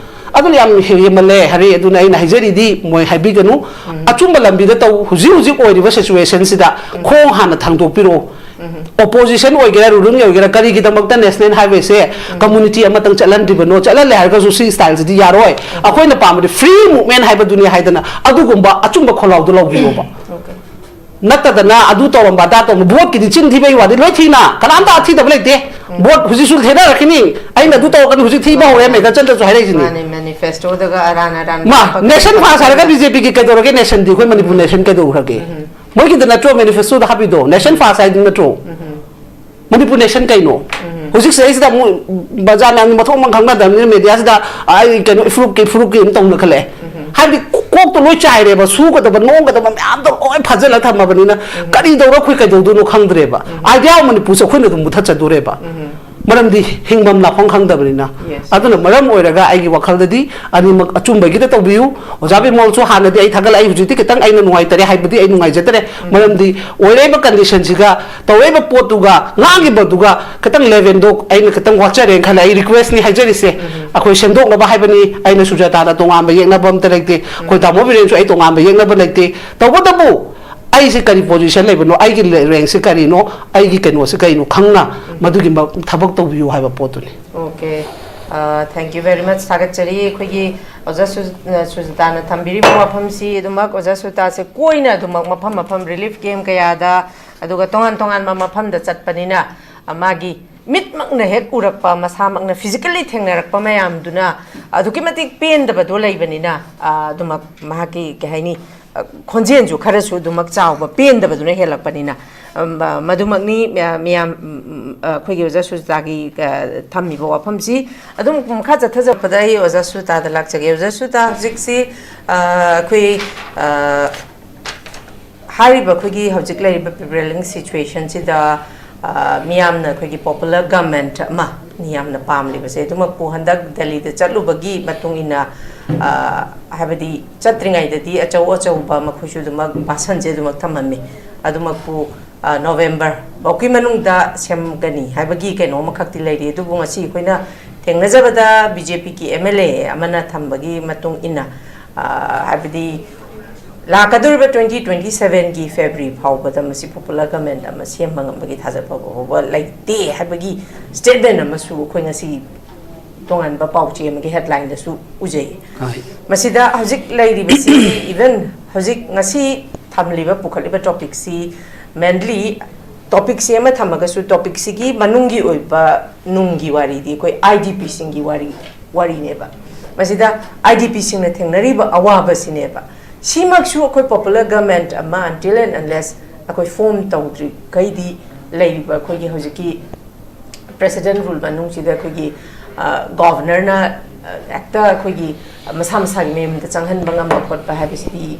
ꯑꯗꯨꯅ ꯌꯥꯝ ꯍꯦꯟꯃꯜꯂꯦ ꯍꯥꯏꯔꯤ꯫ ꯑꯗꯨꯅ ꯑꯩꯅ ꯍꯥꯏꯖꯔꯤꯗꯤ ꯃꯣꯏ ꯍꯥꯏꯕꯤꯒꯅꯨ, ꯑꯆꯨꯝꯕ ꯂꯝꯕꯤꯗ ꯇꯧ꯫ ꯍꯧꯖꯤꯛ ꯍꯧꯖꯤꯛ ꯑꯣꯏꯔꯤꯕ ꯁꯤꯆꯨꯋꯦꯁꯟꯁꯤꯗ ꯈꯣꯡ ꯍꯥꯟꯅ ꯊꯥꯡꯗꯣꯛꯄꯤꯔꯛꯑꯣ꯫ ꯑꯣꯄꯣꯖꯤꯁꯟ ꯑꯣꯏꯒꯦꯔꯥ, ꯔꯨꯂꯤꯡ ꯑꯣꯏꯒꯦꯔꯥ, ꯀꯔꯤꯒꯤꯗꯃꯛꯇ ꯅꯦꯁꯅꯦꯜ ꯍꯥꯏꯋꯦꯁꯦ ꯀꯝꯃꯨꯅꯤꯇꯤ ꯑꯃꯇꯪ ꯆꯠꯍꯟꯗ꯭ꯔꯤꯕꯅꯣ? ꯆꯠꯍꯜꯂꯦ ꯍꯥꯏꯔꯒꯁꯨ ꯁꯤ ꯁ꯭ꯇꯥꯏꯜꯁꯤꯗꯤ ꯌꯥꯔꯣꯏ꯫ ꯑꯩꯈꯣꯏꯅ ꯄꯥꯝꯕꯗꯤ ꯐ꯭ꯔꯤ ꯃꯨꯚꯃꯦꯟ ꯍꯥꯏꯕꯗꯨꯅꯤ ꯍꯥꯏꯗꯅ ꯑꯗꯨꯒꯨꯝꯕ ꯑꯆꯨꯝꯕ ꯈꯣꯜꯂꯥꯎꯗꯨ ꯂꯧꯕꯤꯌꯣꯕ꯫ ꯅꯠꯇꯗꯅ ꯑꯗꯨ ꯇꯧꯔꯝꯕ ꯑꯗꯥ ꯇꯧꯔꯝꯕ, ꯚꯣꯠꯀꯤꯗꯤ ꯆꯤꯟ ꯊꯤꯕꯩ ꯋꯥꯗꯤ ꯂꯣꯏ ꯊꯤꯅ, ꯀꯅꯥꯝꯇ ꯑꯊꯤꯗꯕ ꯂꯩꯇꯦ꯫ ꯚꯣꯠ ꯍꯧꯖꯤꯛꯁꯨ ꯊꯦꯅꯔꯛꯈꯤꯅꯤ, ꯑꯩꯅ ꯑꯗꯨ ꯇꯧꯔꯛꯀꯅꯤ, ꯍꯧꯖꯤꯛ ꯊꯤꯕ ꯍꯧꯔꯦ, ꯃꯦꯒꯥꯆꯟꯗ꯭ꯔꯁꯨ ꯍꯥꯏꯔꯛꯏꯁꯤꯅꯤ꯫ ꯃꯥꯅꯦ, ꯃꯦꯅꯤꯐꯦꯁꯇꯣꯗꯒ ꯑꯔꯥꯟ ꯑꯔꯥꯟ ꯃꯥ ꯍꯥꯞꯄꯒ ꯅꯦꯁꯟ ꯐꯥꯁ ꯍꯥꯏꯔꯒ ꯕꯤ ꯖꯦ ꯄꯤꯒꯤ ꯀꯩꯗꯧꯔꯒꯦ? ꯅꯦꯁꯟꯗꯤ ꯑꯩꯈꯣꯏ ꯃꯅꯤꯄꯨꯔ ꯅꯦꯁꯟ ꯀꯩꯗꯧꯈ꯭ꯔꯒꯦ? ꯃꯣꯏꯒꯤꯗ ꯅꯠꯇ꯭ꯔꯣ ꯃꯦꯅꯤꯐꯦꯁꯇꯣꯗ ꯍꯥꯞꯄꯤꯗꯣ? ꯅꯦꯁꯟ ꯐꯥꯁ ꯍꯥꯏꯗꯨ ꯅꯠꯇ꯭ꯔꯣ? ꯃꯅꯤꯄꯨꯔ ꯅꯦꯁꯟ ꯀꯩꯅꯣ? ꯍꯧꯖꯤꯛ ꯁꯤꯗꯩꯁꯤꯗ ꯑꯃꯨꯛ ꯕꯖꯥꯔ ꯃꯌꯥꯝꯒꯤ ꯃꯊꯣꯡ ꯑꯃ ꯈꯪꯅꯗꯕꯅꯤꯅ ꯃꯦꯗꯤꯌꯥꯁꯤꯗ ꯑꯩ ꯀꯩꯅꯣ ꯏꯐꯨꯔꯨꯞꯀꯤ ꯏꯐꯨꯔꯨꯞꯀꯤ ꯑꯗꯨꯝ ꯇꯧꯅ ꯈꯜꯂꯛꯑꯦ꯫ ꯍꯥꯏꯕꯗꯤ ꯀꯣꯛꯇꯣ ꯂꯣꯏ ꯆꯥꯏꯔꯦꯕ, ꯁꯨꯒꯗꯕ ꯅꯣꯝꯒꯗꯕ ꯃꯌꯥꯝꯗꯣ ꯂꯣꯏ ꯐꯥꯖꯤꯜꯂ ꯊꯝꯃꯕꯅꯤꯅ ꯀꯔꯤ ꯇꯧꯔ ꯑꯩꯈꯣꯏ ꯀꯩꯗꯧꯗꯣꯏꯅꯣ ꯈꯪꯗ꯭ꯔꯦꯕ꯫ Idea of Manipurꯁꯦ ꯑꯩꯈꯣꯏꯅ ꯑꯗꯨꯝ ꯃꯨꯊꯠꯆꯗꯣꯔꯦꯕ꯫ ꯃꯔꯝꯗꯤ ꯍꯤꯡꯐꯝ ꯂꯥꯛꯐꯝ ꯈꯪꯗꯕꯅꯤꯅ꯫ Yes. ꯑꯗꯨꯅ ꯃꯔꯝ ꯑꯣꯏꯔꯒ ꯑꯩꯒꯤ ꯋꯥꯈꯜꯗꯗꯤ ꯑꯅꯤꯃꯛ ꯑꯆꯨꯝꯕꯒꯤꯗ ꯇꯧꯕꯤꯌꯨ꯫ ꯑꯣꯖꯥ ꯕꯤꯃꯣꯜꯁꯨ ꯍꯥꯟꯅꯗꯤ ꯑꯩ ꯊꯥꯒꯠꯂꯦ, ꯑꯩ ꯍꯧꯖꯤꯛꯇꯤ ꯈꯤꯇꯪ ꯑꯩꯅ ꯅꯨꯡꯉꯥꯏꯇꯔꯦ ꯍꯥꯏꯕꯗꯤ ꯑꯩ ꯅꯨꯡꯉꯥꯏꯖꯗꯔꯦ꯫ ꯃꯔꯝꯗꯤ ꯑꯣꯏꯔꯛꯏꯕ conditionꯁꯤꯒ ꯇꯧꯔꯛꯏꯕ ꯄꯣꯠꯇꯨꯒ ꯉꯥꯡꯈꯤꯕꯗꯨꯒ ꯈꯤꯇꯪ levelꯗꯣ ꯑꯩꯅ ꯈꯤꯇꯪ ꯋꯥꯠꯆꯔꯦꯅ ꯈꯜꯂꯦ꯫ ꯑꯩ requestꯅꯤ ꯍꯥꯏꯖꯔꯤꯁꯦ꯫ ꯑꯩꯈꯣꯏ ꯁꯦꯝꯗꯣꯛꯅꯕ ꯍꯥꯏꯕꯅꯤ꯫ ꯑꯩꯅ ꯁꯨꯖꯥꯇꯥꯗ ꯇꯣꯉꯥꯟꯕ ꯌꯦꯛꯅꯕ ꯑꯝꯇ ꯂꯩꯇꯦ꯫ ꯑꯩꯈꯣꯏ ꯇꯥꯃꯣ ꯕꯤꯔꯦꯟꯁꯨ ꯑꯩ ꯇꯣꯉꯥꯟꯕ ꯌꯦꯛꯅꯕ ꯂꯩꯇꯦ꯫ ꯇꯧꯕꯇꯕꯨ ꯑꯩꯁꯦ ꯀꯔꯤ position ꯂꯩꯕꯅꯣ, ꯑꯩꯒꯤ rankꯁꯦ ꯀꯔꯤꯅꯣ, ꯑꯩꯒꯤ ꯀꯩꯅꯣꯁꯦ ꯀꯔꯤꯅꯣ ꯈꯪꯅ ꯃꯗꯨꯒꯤ ꯃ- ꯊꯕꯛ ꯇꯧꯕꯤꯌꯨ ꯍꯥꯏꯕ ꯄꯣꯠꯇꯨꯅꯤ꯫ Okay. Thank you very much. ꯊꯥꯒꯠꯆꯔꯤ ꯑꯩꯈꯣꯏꯒꯤ ꯑꯣꯖꯥ ꯁꯨ- ꯁꯨꯖꯤꯇꯥꯅ ꯊꯝꯕꯤꯔꯤꯕ ꯋꯥꯐꯝꯁꯤ꯫ ꯑꯗꯨꯃꯛ ꯑꯣꯖꯥ ꯁꯨꯖꯤꯇꯥꯁꯦ ꯀꯣꯏꯅ ꯑꯗꯨꯃꯛ ꯃꯐꯝ ꯃꯐꯝ relief camp ꯀꯌꯥꯗ, ꯑꯗꯨꯒ ꯇꯣꯉꯥꯟ ꯇꯣꯉꯥꯟꯕ ꯃꯐꯝꯗ ꯆꯠꯄꯅꯤꯅ, ꯑ, ꯃꯥꯒꯤ ꯃꯤꯠꯃꯛꯅ ꯍꯦꯛ ꯎꯔꯛꯄ, ꯃꯁꯥꯃꯛꯅ physically ꯊꯦꯡꯅꯔꯛꯄ ꯃꯌꯥꯝꯗꯨꯅ ꯑꯗꯨꯛꯀꯤ ꯃꯇꯤꯛ ꯄꯦꯟꯗꯕꯗꯣ ꯂꯩꯕꯅꯤꯅ, ꯑ, ꯑꯗꯨꯃꯛ ꯃꯍꯥꯛꯀꯤ, ꯀꯩ ꯍꯥꯏꯅꯤ, ꯑ, ꯈꯣꯟꯖꯦꯜꯁꯨ ꯈꯔꯁꯨ ꯑꯗꯨꯃꯛ ꯆꯥꯎꯕ, ꯄꯦꯟꯗꯕꯗꯨꯅ ꯍꯦꯜꯂꯛꯄꯅꯤꯅ꯫ ꯑꯝ, ꯑ, ꯃꯗꯨꯃꯛꯅꯤ꯫ ꯃꯌꯥꯝ, ꯃꯌꯥꯝ, ꯎꯝ, ꯑ, ꯑꯩꯈꯣꯏꯒꯤ ꯑꯣꯖꯥ ꯁꯨꯖꯤꯇꯥꯒꯤ, ꯑ, ꯊꯝꯃꯤꯕ ꯋꯥꯐꯝꯁꯤ꯫ ꯑꯗꯨꯝ ꯃꯈꯥ ꯆꯠꯊꯖꯔꯛꯄꯗ ꯑꯩ ꯑꯣꯖꯥ ꯁꯨꯖꯤꯇꯥꯗ ꯂꯥꯛꯆꯒꯦ꯫ ꯑꯣꯖꯥ ꯁꯨꯖꯤꯇꯥ, ꯍꯧꯖꯤꯛꯁꯤ, ꯑ, ꯑꯩꯈꯣꯏ, ꯑ, ꯍꯥꯏꯔꯤꯕ ꯑꯩꯈꯣꯏꯒꯤ ꯍꯧꯖꯤꯛ ꯂꯩꯔꯤꯕ prevailing situationꯁꯤꯗ, ꯑ, ꯃꯤꯌꯥꯝꯅ ꯑꯩꯈꯣꯏꯒꯤ popular government ꯑꯃ ꯃꯤꯌꯥꯝꯅ ꯄꯥꯝꯂꯤꯕꯁꯦ, ꯑꯗꯨꯃꯛꯄꯨ ꯍꯟꯗꯛ ꯗꯦꯜꯂꯤꯗ ꯆꯠꯂꯨꯕꯒꯤ ꯃꯇꯨꯡ ꯏꯟꯅ, ꯑ, ꯍꯥꯏꯕꯗꯤ ꯆꯠꯇ꯭ꯔꯤꯉꯩꯗꯗꯤ ꯑꯆꯧ ꯑꯆꯧꯕ ꯃꯈꯣꯏꯁꯨ ꯑꯗꯨꯃꯛ ꯚꯥꯁꯟꯁꯦ ꯑꯗꯨꯃꯛ ꯊꯝꯃꯝꯃꯤ꯫ ꯑꯗꯨꯃꯛꯄꯨ, ꯑ, November ꯐꯥꯎꯒꯤ ꯃꯅꯨꯡꯗ ꯁꯦꯝꯒꯅꯤ ꯍꯥꯏꯕꯒꯤ ꯀꯩꯅꯣ ꯑꯃꯈꯛꯇꯤ ꯂꯩꯔꯤ꯫ ꯑꯗꯨꯕꯨ ꯉꯁꯤ ꯑꯩꯈꯣꯏꯅ ꯊꯦꯡꯅꯖꯕꯗ BJPꯒꯤ MLA ꯑꯃꯅ ꯊꯝꯕꯒꯤ ꯃꯇꯨꯡ ꯏꯟꯅ, ꯑ, ꯍꯥꯏꯕꯗꯤ ꯂꯥꯛꯀꯗꯧꯔꯤꯕ twenty twenty sevenꯒꯤ February ꯐꯥꯎꯕꯗ ꯃꯁꯤ popular government ꯑꯃ ꯁꯦꯝꯕ ꯉꯝꯕꯒꯤ ꯊꯥꯖꯕ ꯐꯥꯎꯕ ꯂꯩꯇꯦ ꯍꯥꯏꯕꯒꯤ statement ꯑꯃꯁꯨ ꯑꯩꯈꯣꯏ ꯉꯁꯤ ꯇꯣꯉꯥꯟꯕ ꯄꯥꯎꯆꯦ ꯑꯃꯒꯤ headlineꯗꯁꯨ ꯎꯖꯩ꯫ ꯍꯣꯏ꯫ ꯃꯁꯤꯗ ꯍꯧꯖꯤꯛ ꯂꯩꯔꯤꯕꯁꯤ, even ꯍꯧꯖꯤꯛ ꯉꯁꯤ ꯊꯝꯂꯤꯕ, ꯄꯨꯈꯠꯂꯤꯕ topicꯁꯤ, mainly topicꯁꯤ ꯑꯃ ꯊꯝꯃꯒꯁꯨ, topicꯁꯤꯒꯤ ꯃꯅꯨꯡꯒꯤ ꯑꯣꯏꯕ ꯅꯨꯡꯒꯤ ꯋꯥꯔꯤꯗꯤ ꯑꯩꯈꯣꯏ IDPꯁꯤꯡꯒꯤ ꯋꯥꯔꯤ, ꯋꯥꯔꯤꯅꯦꯕ꯫ ꯃꯁꯤꯗ IDPꯁꯤꯡꯅ ꯊꯦꯡꯅꯔꯤꯕ ꯑꯋꯥꯕꯁꯤꯅꯦꯕ꯫ ꯁꯤꯃꯛꯁꯨ ꯑꯩꯈꯣꯏ popular government ꯑꯃ, until and unless ꯑꯩꯈꯣꯏ form ꯇꯧꯗ꯭ꯔꯤꯈꯩꯗꯤ, ꯂꯩꯔꯤꯕ ꯑꯩꯈꯣꯏꯒꯤ ꯍꯧꯖꯤꯛꯀꯤ president rule ꯃꯅꯨꯡꯁꯤꯗ ꯑꯩꯈꯣꯏꯒꯤ, ꯑ, governorꯅ, ꯑ, ꯍꯦꯛꯇ ꯑꯩꯈꯣꯏꯒꯤ ꯃꯁꯥ ꯃꯁꯥꯒꯤ ꯃꯌꯨꯝꯗ ꯆꯪꯍꯟꯕ ꯉꯝꯕ ꯈꯣꯠꯄ ꯍꯥꯏꯕꯁꯤꯗꯤ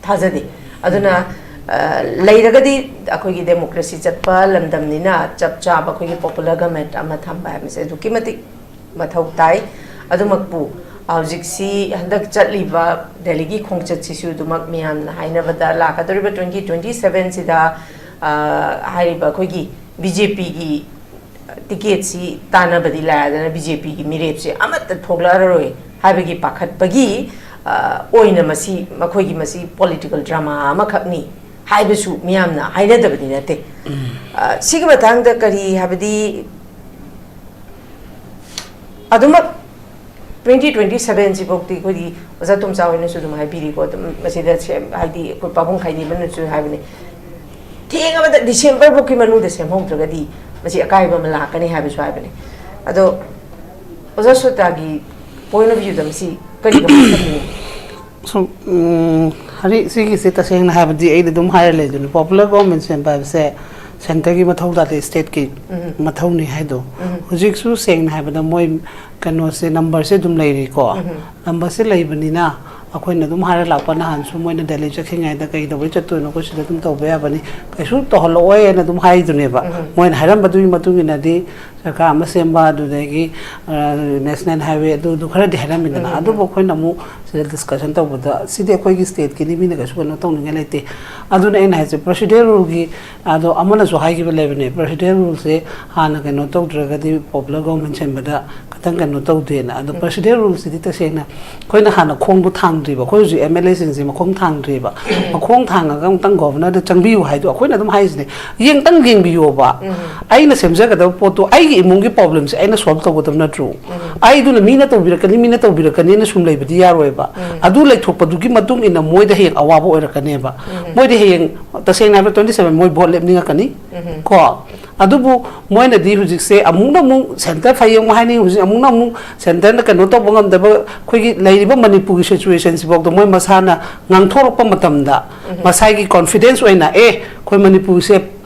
ꯊꯥꯖꯗꯦ꯫ ꯑꯗꯨꯅ, ꯑ, ꯂꯩꯔꯒꯗꯤ ꯑꯩꯈꯣꯏꯒꯤ democracy ꯆꯠꯄ ꯂꯝꯗꯝꯅꯤꯅ ꯆꯞ ꯆꯥꯕ ꯑꯩꯈꯣꯏꯒꯤ popular government ꯑꯃ ꯊꯝꯕ ꯍꯥꯏꯕꯁꯦ ꯑꯗꯨꯛꯀꯤ ꯃꯇꯤꯛ ꯃꯊꯧ ꯇꯥꯏ꯫ ꯑꯗꯨꯃꯛꯄꯨ ꯍꯧꯖꯤꯛꯁꯤ ꯍꯟꯗꯛ ꯆꯠꯂꯤꯕ ꯗꯦꯜꯂꯤꯒꯤ ꯈꯣꯡꯆꯠꯁꯤꯁꯨ ꯑꯗꯨꯃꯛ ꯃꯤꯌꯥꯝꯅ ꯍꯥꯏꯅꯕꯗ ꯂꯥꯛꯀꯗꯧꯔꯤꯕ twenty twenty seven ꯁꯤꯗ, ꯑ, ꯍꯥꯏꯔꯤꯕ ꯑꯩꯈꯣꯏꯒꯤ BJP ꯒꯤ ticket ꯁꯤ ꯇꯥꯟꯅꯕꯗꯤ ꯂꯥꯏꯔꯗꯅ BJP ꯒꯤ ꯃꯤꯔꯦꯞꯁꯦ ꯑꯃꯠꯇ ꯊꯣꯛꯂꯛꯑꯔꯣꯏ ꯍꯥꯏꯕꯒꯤ ꯄꯥꯈꯠꯄꯒꯤ, ꯑ, ꯑꯣꯏꯅ ꯃꯁꯤ, ꯃꯈꯣꯏꯒꯤ ꯃꯁꯤ political drama ꯑꯃꯈꯛꯅꯤ ꯍꯥꯏꯕꯁꯨ ꯃꯤꯌꯥꯝꯅ ꯍꯥꯏꯅꯗꯕꯗꯤ ꯅꯠꯇꯦ꯫ ꯑ, ꯁꯤꯒꯤ ꯃꯇꯥꯡꯗ ꯀꯔꯤ ꯍꯥꯏꯕꯗꯤ, ꯑꯗꯨꯃꯛ twenty twenty seven ꯁꯤꯐꯥꯎꯗꯤ ꯑꯩꯈꯣꯏꯗꯤ ꯑꯣꯖꯥ ꯇꯣꯝꯆꯥ ꯍꯣꯏꯅꯁꯨ ꯑꯗꯨꯝ ꯍꯥꯏꯕꯤꯔꯤꯀꯣ, ꯑꯗꯨꯝ ꯃꯁꯤꯗ ꯁꯦꯝ-, ꯍꯥꯏꯗꯤ ꯑꯩꯈꯣꯏ ꯄꯥꯕꯨꯡ ꯈꯥꯏꯗꯦꯝꯕꯅꯁꯨ ꯍꯥꯏꯕꯅꯤ, ꯊꯦꯡꯉꯕꯗ December ꯐꯥꯎꯒꯤ ꯃꯅꯨꯡꯗ ꯁꯦꯝꯍꯧꯗ꯭ꯔꯒꯗꯤ ꯃꯁꯤ ꯑꯀꯥꯏꯕ ꯑꯃ ꯂꯥꯛꯀꯅꯤ ꯍꯥꯏꯕꯁꯨ ꯍꯥꯏꯕꯅꯤ꯫ ꯑꯗꯣ ꯑꯣꯖꯥ ꯁꯣꯇꯥꯒꯤ point of view ꯗ ꯃꯁꯤ ꯀꯔꯤ ꯀꯃꯥꯏꯅ ꯈꯜꯂꯤ? ꯁꯨꯝ, ꯎꯝ, ꯍꯧꯖꯤꯛ ꯁꯤꯒꯤꯁꯦ ꯇꯁꯦꯡꯅ ꯍꯥꯏꯕꯗꯤ ꯑꯩꯅ ꯑꯗꯨꯝ ꯍꯥꯏꯔ ꯂꯩꯗꯨꯅꯤ, popular government ꯁꯦꯝꯕ ꯍꯥꯏꯕꯁꯦ centre ꯒꯤ ꯃꯊꯧ ꯇꯥꯗꯦ, state ꯀꯤ ꯃꯊꯧꯅꯤ ꯍꯥꯏꯗꯣ꯫ ꯍꯧꯖꯤꯛꯁꯨ ꯁꯦꯡꯅ ꯍꯥꯏꯕꯗ ꯃꯣꯏ ꯀꯩꯅꯣꯁꯦ, number ꯁꯦ ꯑꯗꯨꯝ ꯂꯩꯔꯤꯀꯣ꯫ Number ꯁꯦ ꯂꯩꯕꯅꯤꯅ ꯑꯩꯈꯣꯏꯅ ꯑꯗꯨꯝ ꯍꯥꯏꯔ ꯂꯥꯛꯄ, ꯅꯍꯥꯟꯁꯨ ꯃꯣꯏꯅ ꯗꯦꯜꯂꯤ ꯆꯠꯈꯤꯉꯩꯗ ꯀꯩꯗꯧꯕꯩ ꯆꯠꯇꯣꯏꯅꯣ, ꯑꯩꯈꯣꯏ ꯁꯤꯗ ꯑꯗꯨꯝ ꯇꯧꯕ ꯌꯥꯕꯅꯤ, ꯀꯩꯁꯨ ꯇꯧꯍꯜꯂꯛꯑꯣꯏ ꯍꯥꯏꯅ ꯑꯗꯨꯝ ꯍꯥꯏꯗꯨꯅꯦꯕ꯫ ꯃꯣꯏꯅ ꯍꯥꯏꯔꯝꯕꯗꯨꯒꯤ ꯃꯇꯨꯡ ꯏꯟꯅꯗꯤ ꯁꯔꯀꯥꯔ ꯑꯃ ꯁꯦꯝꯕ, ꯑꯗꯨꯗꯒꯤ, ꯑ, national highway ꯑꯗꯨ, ꯑꯗꯨ ꯈꯔꯗꯤ ꯍꯥꯏꯔꯝꯃꯤꯗꯅ꯫ ꯑꯗꯨꯕꯨ ꯑꯩꯈꯣꯏꯅ ꯑꯃꯨꯛ ꯁꯤꯗ discussion ꯇꯧꯕꯗ ꯁꯤꯗꯤ ꯑꯩꯈꯣꯏꯒꯤ state ꯀꯤꯅꯤ, ꯃꯤꯅ ꯀꯩꯁꯨ ꯀꯩꯅꯣ ꯇꯧꯅꯤꯡꯉꯥꯏ ꯂꯩꯇꯦ꯫ ꯑꯗꯨꯅ ꯑꯩꯅ ꯍꯥꯏꯁꯦ, procedural ꯒꯤ, ꯑꯗꯣ ꯑꯃꯅꯁꯨ ꯍꯥꯏꯈꯤꯕ ꯂꯩꯕꯅꯦ, procedural ꯁꯦ ꯍꯥꯟꯅ ꯀꯩꯅꯣ ꯇꯧꯗ꯭ꯔꯒꯗꯤ popular government ꯁꯦꯝꯕꯗ ꯈꯤꯇꯪ ꯀꯩꯅꯣ ꯇꯧꯗꯦꯅ꯫ ꯑꯗꯣ procedural ꯁꯤꯗꯤ ꯇꯁꯦꯡꯅ ꯑꯩꯈꯣꯏꯅ ꯍꯥꯟꯅ ꯈꯣꯡꯗꯣ ꯊꯥꯡꯗ꯭ꯔꯤꯕ, ꯑꯩꯈꯣꯏ ꯍꯧꯖꯤꯛ MLA ꯁꯤꯡꯁꯦ ꯃꯈꯣꯡ ꯊꯥꯡꯗ꯭ꯔꯤꯕ꯫ ꯃꯈꯣꯡ ꯊꯥꯡꯉꯒ ꯑꯃꯨꯛꯇꯪ governor ꯗ ꯆꯪꯕꯤꯌꯨ ꯍꯥꯏꯗꯣ ꯑꯩꯈꯣꯏꯅ ꯑꯗꯨꯝ ꯍꯥꯏꯔꯤꯁꯤꯅꯦ, ꯌꯦꯡꯇꯪ ꯌꯦꯡꯕꯤꯌꯣꯕ꯫ ꯑꯩꯅ ꯁꯦꯝꯖꯒꯗꯕ ꯄꯣꯠꯇꯣ, ꯑꯩꯒꯤ ꯏꯃꯨꯡꯒꯤ problem ꯁꯦ ꯑꯩꯅ solve ꯇꯧꯒꯗꯕ ꯅꯠꯇ꯭ꯔꯣ? ꯑꯩꯗꯨꯅ ꯃꯤꯅ ꯇꯧꯕꯤꯔꯛꯀꯅꯤ, ꯃꯤꯅ ꯇꯧꯕꯤꯔꯛꯀꯅꯤꯅ ꯁꯨꯝ ꯂꯩꯕꯗꯤ ꯌꯥꯔꯣꯏꯕ꯫ ꯑꯗꯨ ꯂꯩꯊꯣꯛꯄꯗꯨꯒꯤ ꯃꯇꯨꯡ ꯏꯟꯅ ꯃꯣꯏꯗ ꯍꯌꯦꯡ ꯑꯋꯥꯕ ꯑꯣꯏꯔꯛꯀꯅꯦꯕ꯫ ꯃꯣꯏꯗꯤ ꯍꯌꯦꯡ, ꯇꯁꯦꯡꯅ ꯍꯥꯏꯕꯗ, twenty seven ꯃꯣꯏ vote ꯂꯦꯞꯅꯤꯡꯉꯛꯀꯅꯤ ꯀꯣ꯫ ꯑꯗꯨꯕꯨ ꯃꯣꯏꯅꯗꯤ ꯍꯧꯖꯤꯛꯁꯦ ꯑꯃꯨꯛꯅ ꯑꯃꯨꯛ centre ꯐꯩ ꯑꯃꯨꯛ ꯍꯥꯏꯅꯤ, ꯍꯧꯖꯤꯛ ꯑꯃꯨꯛꯅ ꯑꯃꯨꯛ centre ꯅ ꯀꯩꯅꯣ ꯇꯧꯕ ꯉꯝꯗꯕ, ꯑꯩꯈꯣꯏꯒꯤ ꯂꯩꯔꯤꯕ ꯃꯅꯤꯄꯨꯔꯒꯤ situation ꯁꯤꯐꯥꯎꯗ ꯃꯣꯏ ꯃꯁꯥꯅ ꯉꯥꯡꯊꯣꯔꯛꯄ ꯃꯇꯝꯗ ꯃꯁꯥꯒꯤ confidence ꯑꯣꯏꯅ, ꯑꯦ, ꯑꯩꯈꯣꯏ ꯃꯅꯤꯄꯨꯔꯁꯦ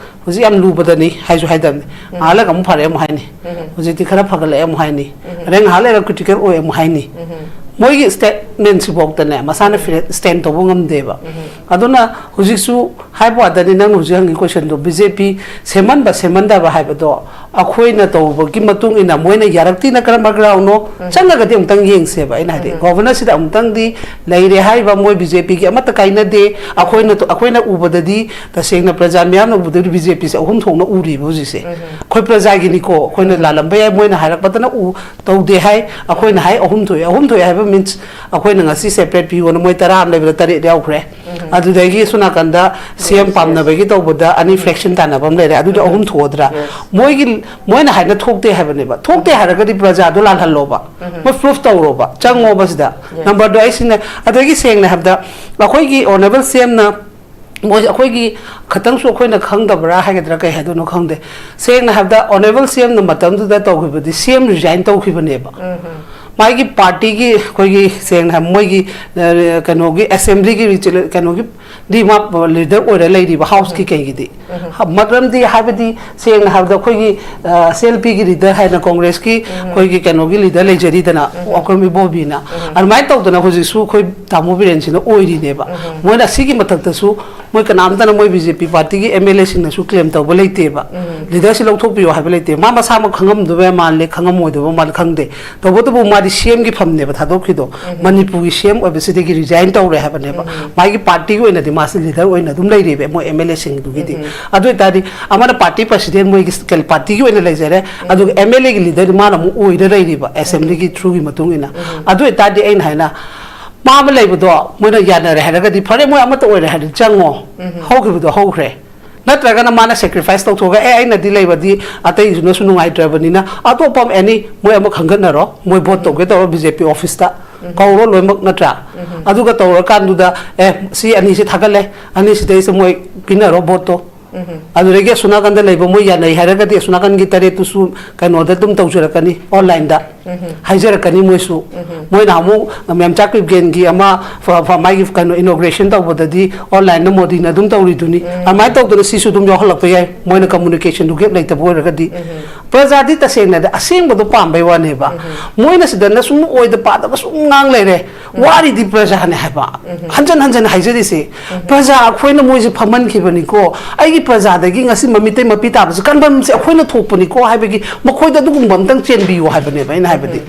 ꯍꯧꯖꯤꯛ ꯌꯥꯝ ꯂꯨꯕꯗꯅꯤ ꯍꯥꯏꯁꯨ ꯍꯥꯏꯗꯕꯅꯤ꯫ ꯎꯝ꯫ ꯉꯥꯏꯍꯥꯛ ꯂꯩꯔꯒ ꯑꯃꯨꯛ ꯐꯔꯦ ꯑꯃꯨꯛ ꯍꯥꯏꯅꯤ꯫ ꯎꯝ꯫ ꯍꯧꯖꯤꯛꯇꯤ ꯈꯔ ꯐꯒꯠꯂꯛꯑꯦ ꯑꯃꯨꯛ ꯍꯥꯏꯅꯤ꯫ ꯎꯝ꯫ ꯑꯗꯩ ꯉꯥꯏꯍꯥꯛ ꯂꯩꯔꯒ critical ꯑꯣꯏ ꯑꯃꯨꯛ ꯍꯥꯏꯅꯤ꯫ ꯎꯝ꯫ ꯃꯣꯏꯒꯤ statement ꯁꯤꯐꯥꯎꯗꯅꯦ ꯃꯁꯥꯅ ꯎꯝ꯫ ꯐꯤ-, stand ꯇꯧꯕ ꯉꯝꯗꯦꯕ꯫ ꯎꯝ꯫ ꯑꯗꯨꯅ ꯍꯧꯖꯤꯛꯁꯨ ꯍꯥꯏꯕ ꯋꯥꯗꯅꯤ, ꯅꯪꯅ ꯍꯧꯖꯤꯛ ꯍꯪꯉꯤ question ꯗꯣ, B J P ꯁꯦꯝꯍꯟꯕ ꯁꯦꯝꯍꯟꯗꯕ ꯍꯥꯏꯕꯗꯣ ꯑꯩꯈꯣꯏꯅ ꯇꯧꯕꯒꯤ ꯃꯇꯨꯡ ꯏꯟꯅ ꯃꯣꯏꯅ ꯌꯥꯔꯛꯇꯤꯅ ꯀꯔꯝꯕ ground ꯅꯣ ꯎꯝ꯫ ꯆꯪꯉꯒꯗꯤ ꯑꯃꯨꯛꯇꯪ ꯌꯦꯡꯁꯦꯕ꯫ ꯑꯩꯅ ꯍꯥꯏꯗꯤ ꯎꯝ꯫ Governor ꯁꯤꯗ ꯑꯃꯨꯛꯇꯪꯗꯤ ꯂꯩꯔꯦ ꯍꯥꯏꯔꯤꯕ ꯃꯣꯏ B J P ꯒꯤ ꯑꯃꯠꯇ ꯀꯥꯏꯅꯗꯦ꯫ ꯑꯩꯈꯣꯏꯅ, ꯑꯩꯈꯣꯏꯅ ꯎꯕꯗꯗꯤ, ꯇꯁꯦꯡꯅ ꯄ꯭ꯔꯖꯥ ꯃꯤꯌꯥꯝꯅ ꯎꯕꯗꯗꯤ B J P ꯁꯦ ꯑꯍꯨꯝ ꯊꯣꯛꯅ ꯎꯔꯤꯕ ꯍꯧꯖꯤꯛꯁꯦ꯫ ꯎꯝ꯫ ꯑꯩꯈꯣꯏ ꯄ꯭ꯔꯖꯥꯒꯤꯅꯤꯀꯣ, ꯑꯩꯈꯣꯏꯅ ꯎꯝ꯫ ꯂꯥꯜꯂꯝꯕ ꯌꯥꯏ, ꯃꯣꯏꯅ ꯍꯥꯏꯔꯛꯄꯗꯅ ꯎ ꯇꯧꯗꯦ ꯍꯥꯏ, ꯑꯩꯈꯣꯏꯅ ꯍꯥꯏ ꯑꯍꯨꯝ ꯊꯣꯛꯑꯦ꯫ ꯑꯍꯨꯝ ꯊꯣꯛꯑꯦ ꯍꯥꯏꯕ means ꯑꯩꯈꯣꯏꯅ ꯉꯁꯤ separate ꯄꯤꯌꯣꯅ ꯃꯣꯏ ꯇꯔꯥ ꯑꯃ ꯂꯩꯕꯗ ꯇꯔꯦꯠ ꯌꯥꯎꯈ꯭ꯔꯦ꯫ ꯎꯝ꯫ ꯑꯗꯨꯗꯒꯤ ꯁꯣꯝ ꯅꯥꯀꯟꯗ C M yes, yes꯫ ꯄꯥꯝꯅꯕꯒꯤ ꯇꯧꯕꯗ ꯑꯅꯤ ꯎꯝ꯫ Fraction ꯇꯥꯟꯅꯕ ꯑꯃ ꯂꯩꯔꯦ, ꯑꯗꯨꯗꯤ ꯎꯝ꯫ ꯑꯍꯨꯝ ꯊꯣꯛꯑꯗ꯭ꯔꯥ? Yes꯫ ꯃꯣꯏꯒꯤ, ꯃꯣꯏꯅ ꯍꯥꯏꯅ ꯊꯣꯛꯇꯦ ꯍꯥꯏꯕꯅꯦꯕ꯫ ꯊꯣꯛꯇꯦ ꯎꯝ꯫ ꯍꯥꯏꯔꯒꯗꯤ ꯄ꯭ꯔꯖꯥꯗꯣ ꯂꯥꯜꯍꯜꯂꯣꯕ꯫ ꯎꯝ꯫ ꯃꯣꯏ proof ꯇꯧꯔꯣꯕ, ꯆꯪꯉꯣꯕ ꯁꯤꯗ꯫ Yes꯫ Number ꯗꯣ ꯑꯩ ꯁꯤꯅ, ꯑꯗꯒꯤ ꯁꯦꯡꯅ ꯍꯥꯏꯕꯗ ꯑꯩꯈꯣꯏꯒꯤ Honourable C M ꯅ ꯃꯣꯏ ꯑꯩꯈꯣꯏꯒꯤ ꯈꯇꯪꯁꯨ ꯑꯩꯈꯣꯏꯅ ꯈꯪꯗꯕ꯭ꯔꯥ ꯍꯥꯏꯒꯗ꯭ꯔꯥ ꯀꯩ ꯍꯥꯏꯗꯣꯏꯅꯣ ꯈꯪꯗꯦ꯫ ꯁꯦꯡꯅ ꯍꯥꯏꯕꯗ Honourable C M ꯅ ꯃꯇꯝꯗꯨꯗ ꯇꯧꯈꯤꯕꯗꯤ C M resign ꯇꯧꯈꯤꯕꯅꯦꯕ꯫ ꯎꯝ꯫ ꯃꯥꯒꯤ party ꯒꯤ ꯑꯩꯈꯣꯏꯒꯤ ꯁꯦꯡꯅ ꯍꯥꯏꯕ ꯃꯣꯏꯒꯤ, ꯑ, ꯀꯩꯅꯣꯒꯤ assembly ꯒꯤ ꯔꯤꯆ-, ꯀꯩꯅꯣꯒꯤ ꯗꯤ ꯃꯥ leader ꯑꯣꯏꯔ ꯂꯩꯔꯤꯕ House ꯀꯤ ꯎꯝ꯫ ꯀꯩꯒꯤꯗꯤ꯫ ꯎꯝ꯫ ꯍ-, ꯃꯔꯝꯗꯤ ꯍꯥꯏꯕꯗꯤ ꯁꯦꯡꯅ ꯍꯥꯏꯕꯗ ꯑꯩꯈꯣꯏꯒꯤ, ꯑ, C L P ꯒꯤ leader ꯍꯥꯏꯅ Congress ꯀꯤ ꯎꯝ꯫ ꯑꯩꯈꯣꯏꯒꯤ ꯀꯩꯅꯣꯒꯤ leader ꯂꯩꯖꯔꯤꯗꯅ ꯎꯝ꯫ ꯋꯥꯀ꯭ꯔꯝ ꯏꯕꯣꯕꯤꯅ꯫ ꯎꯝ꯫ ꯑꯗꯨꯃꯥꯏꯅ ꯇꯧꯗꯅ ꯍꯧꯖꯤꯛꯁꯨ ꯑꯩꯈꯣꯏ ꯇꯥꯃꯣ ꯕꯤꯔꯦꯟꯁꯤꯅ ꯑꯣꯏꯔꯤꯅꯦꯕ꯫ ꯎꯝ꯫ ꯃꯣꯏꯅ ꯑꯁꯤꯒꯤ ꯃꯊꯛꯇꯁꯨ ꯃꯣꯏ ꯀꯅꯥꯝꯇꯅ ꯃꯣꯏ B J P party ꯒꯤ M L A ꯁꯤꯡꯅꯁꯨ claim ꯇꯧꯕ ꯂꯩꯇꯦꯕ꯫ ꯎꯝ꯫ Leader ꯁꯤ ꯂꯧꯊꯣꯛꯄꯤꯌꯣ ꯍꯥꯏꯕ ꯂꯩꯇꯦ꯫ ꯃꯥ ꯃꯁꯥꯃꯛ ꯈꯪꯉꯝꯗꯕ ꯃꯥꯜꯂꯦ, ꯈꯪꯉꯝꯃꯣꯏꯗꯕ ꯃꯥꯜꯂꯦ, ꯈꯪꯗꯦ꯫ ꯇꯧꯕꯇꯕꯨ ꯃꯥꯗꯤ C M ꯒꯤ ꯐꯝꯅꯦꯕ ꯊꯥꯗꯣꯛꯈꯤꯗꯣ꯫ ꯎꯝ꯫ ꯃꯅꯤꯄꯨꯔꯒꯤ C M ꯑꯣꯏꯕꯁꯤꯗꯒꯤ resign ꯇꯧꯔꯦ ꯍꯥꯏꯕꯅꯦꯕ꯫ ꯎꯝ꯫ ꯃꯥꯒꯤ party ꯒꯤ ꯑꯣꯏꯅꯗꯤ ꯃꯥꯁꯤ leader ꯑꯣꯏꯅ ꯑꯗꯨꯝ ꯂꯩꯔꯤꯕ ꯃꯣꯏ M L A ꯁꯤꯡꯗꯨꯒꯤꯗꯤ꯫ ꯎꯝ꯫ ꯑꯗꯨ ꯑꯣꯏꯇꯥꯔꯗꯤ ꯑꯃꯅ party president ꯃꯣꯏꯒꯤ ꯀꯩ-, party ꯒꯤ ꯑꯣꯏꯅ ꯂꯩꯖꯔꯦ, ꯎꯝ꯫ ꯑꯗꯨꯒ M L A ꯒꯤ leader ꯗꯤ ꯃꯥꯅ ꯑꯃꯨꯛ ꯑꯣꯏꯔ ꯂꯩꯔꯤꯕ assembly ꯒꯤ through ꯒꯤ ꯃꯇꯨꯡ ꯏꯟꯅ꯫ ꯎꯝ꯫ ꯑꯗꯨ ꯑꯣꯏꯇꯥꯔꯗꯤ ꯑꯩꯅ ꯍꯥꯏꯅ ꯃꯥ ꯑꯃ ꯂꯩꯕꯗꯣ ꯃꯣꯏꯅ ꯌꯥꯅꯔꯦ ꯍꯥꯏꯔꯒꯗꯤ ꯐꯔꯦ, ꯃꯣꯏ ꯑꯃꯠꯇ ꯑꯣꯏꯔꯦ ꯍꯥꯏꯔꯗꯤ ꯆꯪꯉꯣ꯫ ꯎꯝ꯫ ꯍꯧꯈꯤꯕꯗꯣ ꯍꯧꯈ꯭ꯔꯦ꯫ ꯅꯠꯇ꯭ꯔꯒꯅ ꯃꯥꯅ sacrifice ꯇꯧꯊꯣꯛꯑꯒ, "ꯑꯦ, ꯑꯩꯅꯗꯤ ꯂꯩꯕꯗꯤ ꯑꯇꯩꯗꯨꯅꯁꯨ ꯅꯨꯡꯉꯥꯏꯇ꯭ꯔꯕꯅꯤꯅ ꯑꯇꯣꯞꯄ ꯑꯃ any ꯃꯣꯏ ꯑꯃ ꯈꯟꯒꯠꯅꯔꯣ, ꯃꯣꯏ vote ꯎꯝ꯫ ꯇꯧꯒꯦ ꯇꯧꯔꯣ B J P office ꯇ ꯎꯝ꯫ ꯀꯧꯔꯣ ꯂꯣꯏꯅꯃꯛ", ꯅꯠꯇ꯭ꯔꯥ? ꯎꯝ꯫ ꯑꯗꯨꯒ ꯇꯧꯔꯀꯥꯟꯗꯨꯗ, "ꯑꯦ, ꯁꯤ ꯑꯅꯤꯁꯦ ꯊꯥꯒꯠꯂꯦ, ꯑꯅꯤꯁꯤꯗꯩꯁꯤꯗ ꯃꯣꯏ ꯄꯤꯅꯔꯣ vote ꯇꯣ"꯫ ꯑꯗꯨꯗꯒꯤ ꯑꯁꯣꯝ ꯅꯥꯀꯟꯗ ꯂꯩꯕ ꯃꯣꯏ ꯌꯥꯅꯩ ꯍꯥꯏꯔꯒꯗꯤ ꯑꯁꯣꯝ ꯅꯥꯀꯟꯒꯤ ꯇꯔꯦꯠꯇꯨꯁꯨ ꯀꯩꯅꯣꯗ ꯑꯗꯨꯝ ꯇꯧꯖꯔꯛꯀꯅꯤ, ꯑꯣꯟꯂꯥꯏꯟꯗ ꯍꯥꯏꯖꯔꯛꯀꯅꯤ ꯃꯣꯏꯁꯨ꯫ ꯃꯣꯏꯅ ꯑꯃꯨꯛ ꯃꯦꯝꯆꯥ ꯀ꯭ꯔꯤꯞꯒꯦꯟꯒꯤ ꯑꯃ ꯐ- ꯐ- ꯃꯥꯒꯤ ꯀꯩꯅꯣ ꯏꯅꯣꯒ꯭ꯔꯦꯁꯟ ꯇꯧꯕꯗꯗꯤ ꯑꯣꯟꯂꯥꯏꯟꯗ ꯃꯣꯗꯤꯅ ꯑꯗꯨꯝ ꯇꯧꯔꯤꯗꯨꯅꯤ꯫ ꯑꯗꯨꯃꯥꯏꯅ ꯇꯧꯗꯅ ꯁꯤꯁꯨ ꯑꯗꯨꯝ ꯌꯥꯎꯍꯜꯂꯛꯄ ꯌꯥꯏ, ꯃꯣꯏꯅ ꯀꯝꯃꯨꯅꯤꯀꯦꯁꯟꯗꯨ ꯒꯦꯞ ꯂꯩꯇꯕ ꯑꯣꯏꯔꯒꯗꯤ꯫ ꯄ꯭ꯔꯖꯥꯗꯤ ꯇꯁꯦꯡꯅꯗꯤ ꯑꯁꯦꯡꯕꯗꯣ ꯄꯥꯝꯕꯩ ꯋꯥꯅꯦꯕ꯫ ꯃꯣꯏꯅ ꯁꯤꯗꯅ ꯁꯨꯝ ꯑꯣꯏꯗ ꯄꯥꯗꯕ ꯁꯨꯝ ꯉꯥꯡ ꯂꯩꯔꯦ꯫ ꯋꯥꯔꯤꯗꯤ ꯄ꯭ꯔꯖꯥꯅꯦ ꯍꯥꯏꯕ꯫ ꯍꯟꯖꯟ ꯍꯟꯖꯟ ꯍꯥꯏꯖꯔꯤꯁꯦ꯫ ꯄ꯭ꯔꯖꯥ ꯑꯩꯈꯣꯏꯅ ꯃꯣꯏꯁꯦ ꯐꯝꯍꯟꯈꯤꯕꯅꯤꯀꯣ, ꯑꯩꯒꯤ ꯄ꯭ꯔꯖꯥꯗꯒꯤ ꯉꯁꯤ ꯃꯃꯤꯇꯩ ꯃꯄꯤ ꯇꯥꯕꯁꯦ ꯀꯟꯐꯝꯁꯦ ꯑꯩꯈꯣꯏꯅ ꯊꯣꯛꯄꯅꯤꯀꯣ ꯍꯥꯏꯕꯒꯤ ꯃꯈꯣꯏꯗ ꯑꯗꯨꯒꯨꯝꯕ ꯑꯝꯇꯪ ꯆꯦꯟꯕꯤꯌꯨ ꯍꯥꯏꯕꯅꯦꯕ ꯑꯩꯅ ꯍꯥꯏꯕꯗꯤ꯫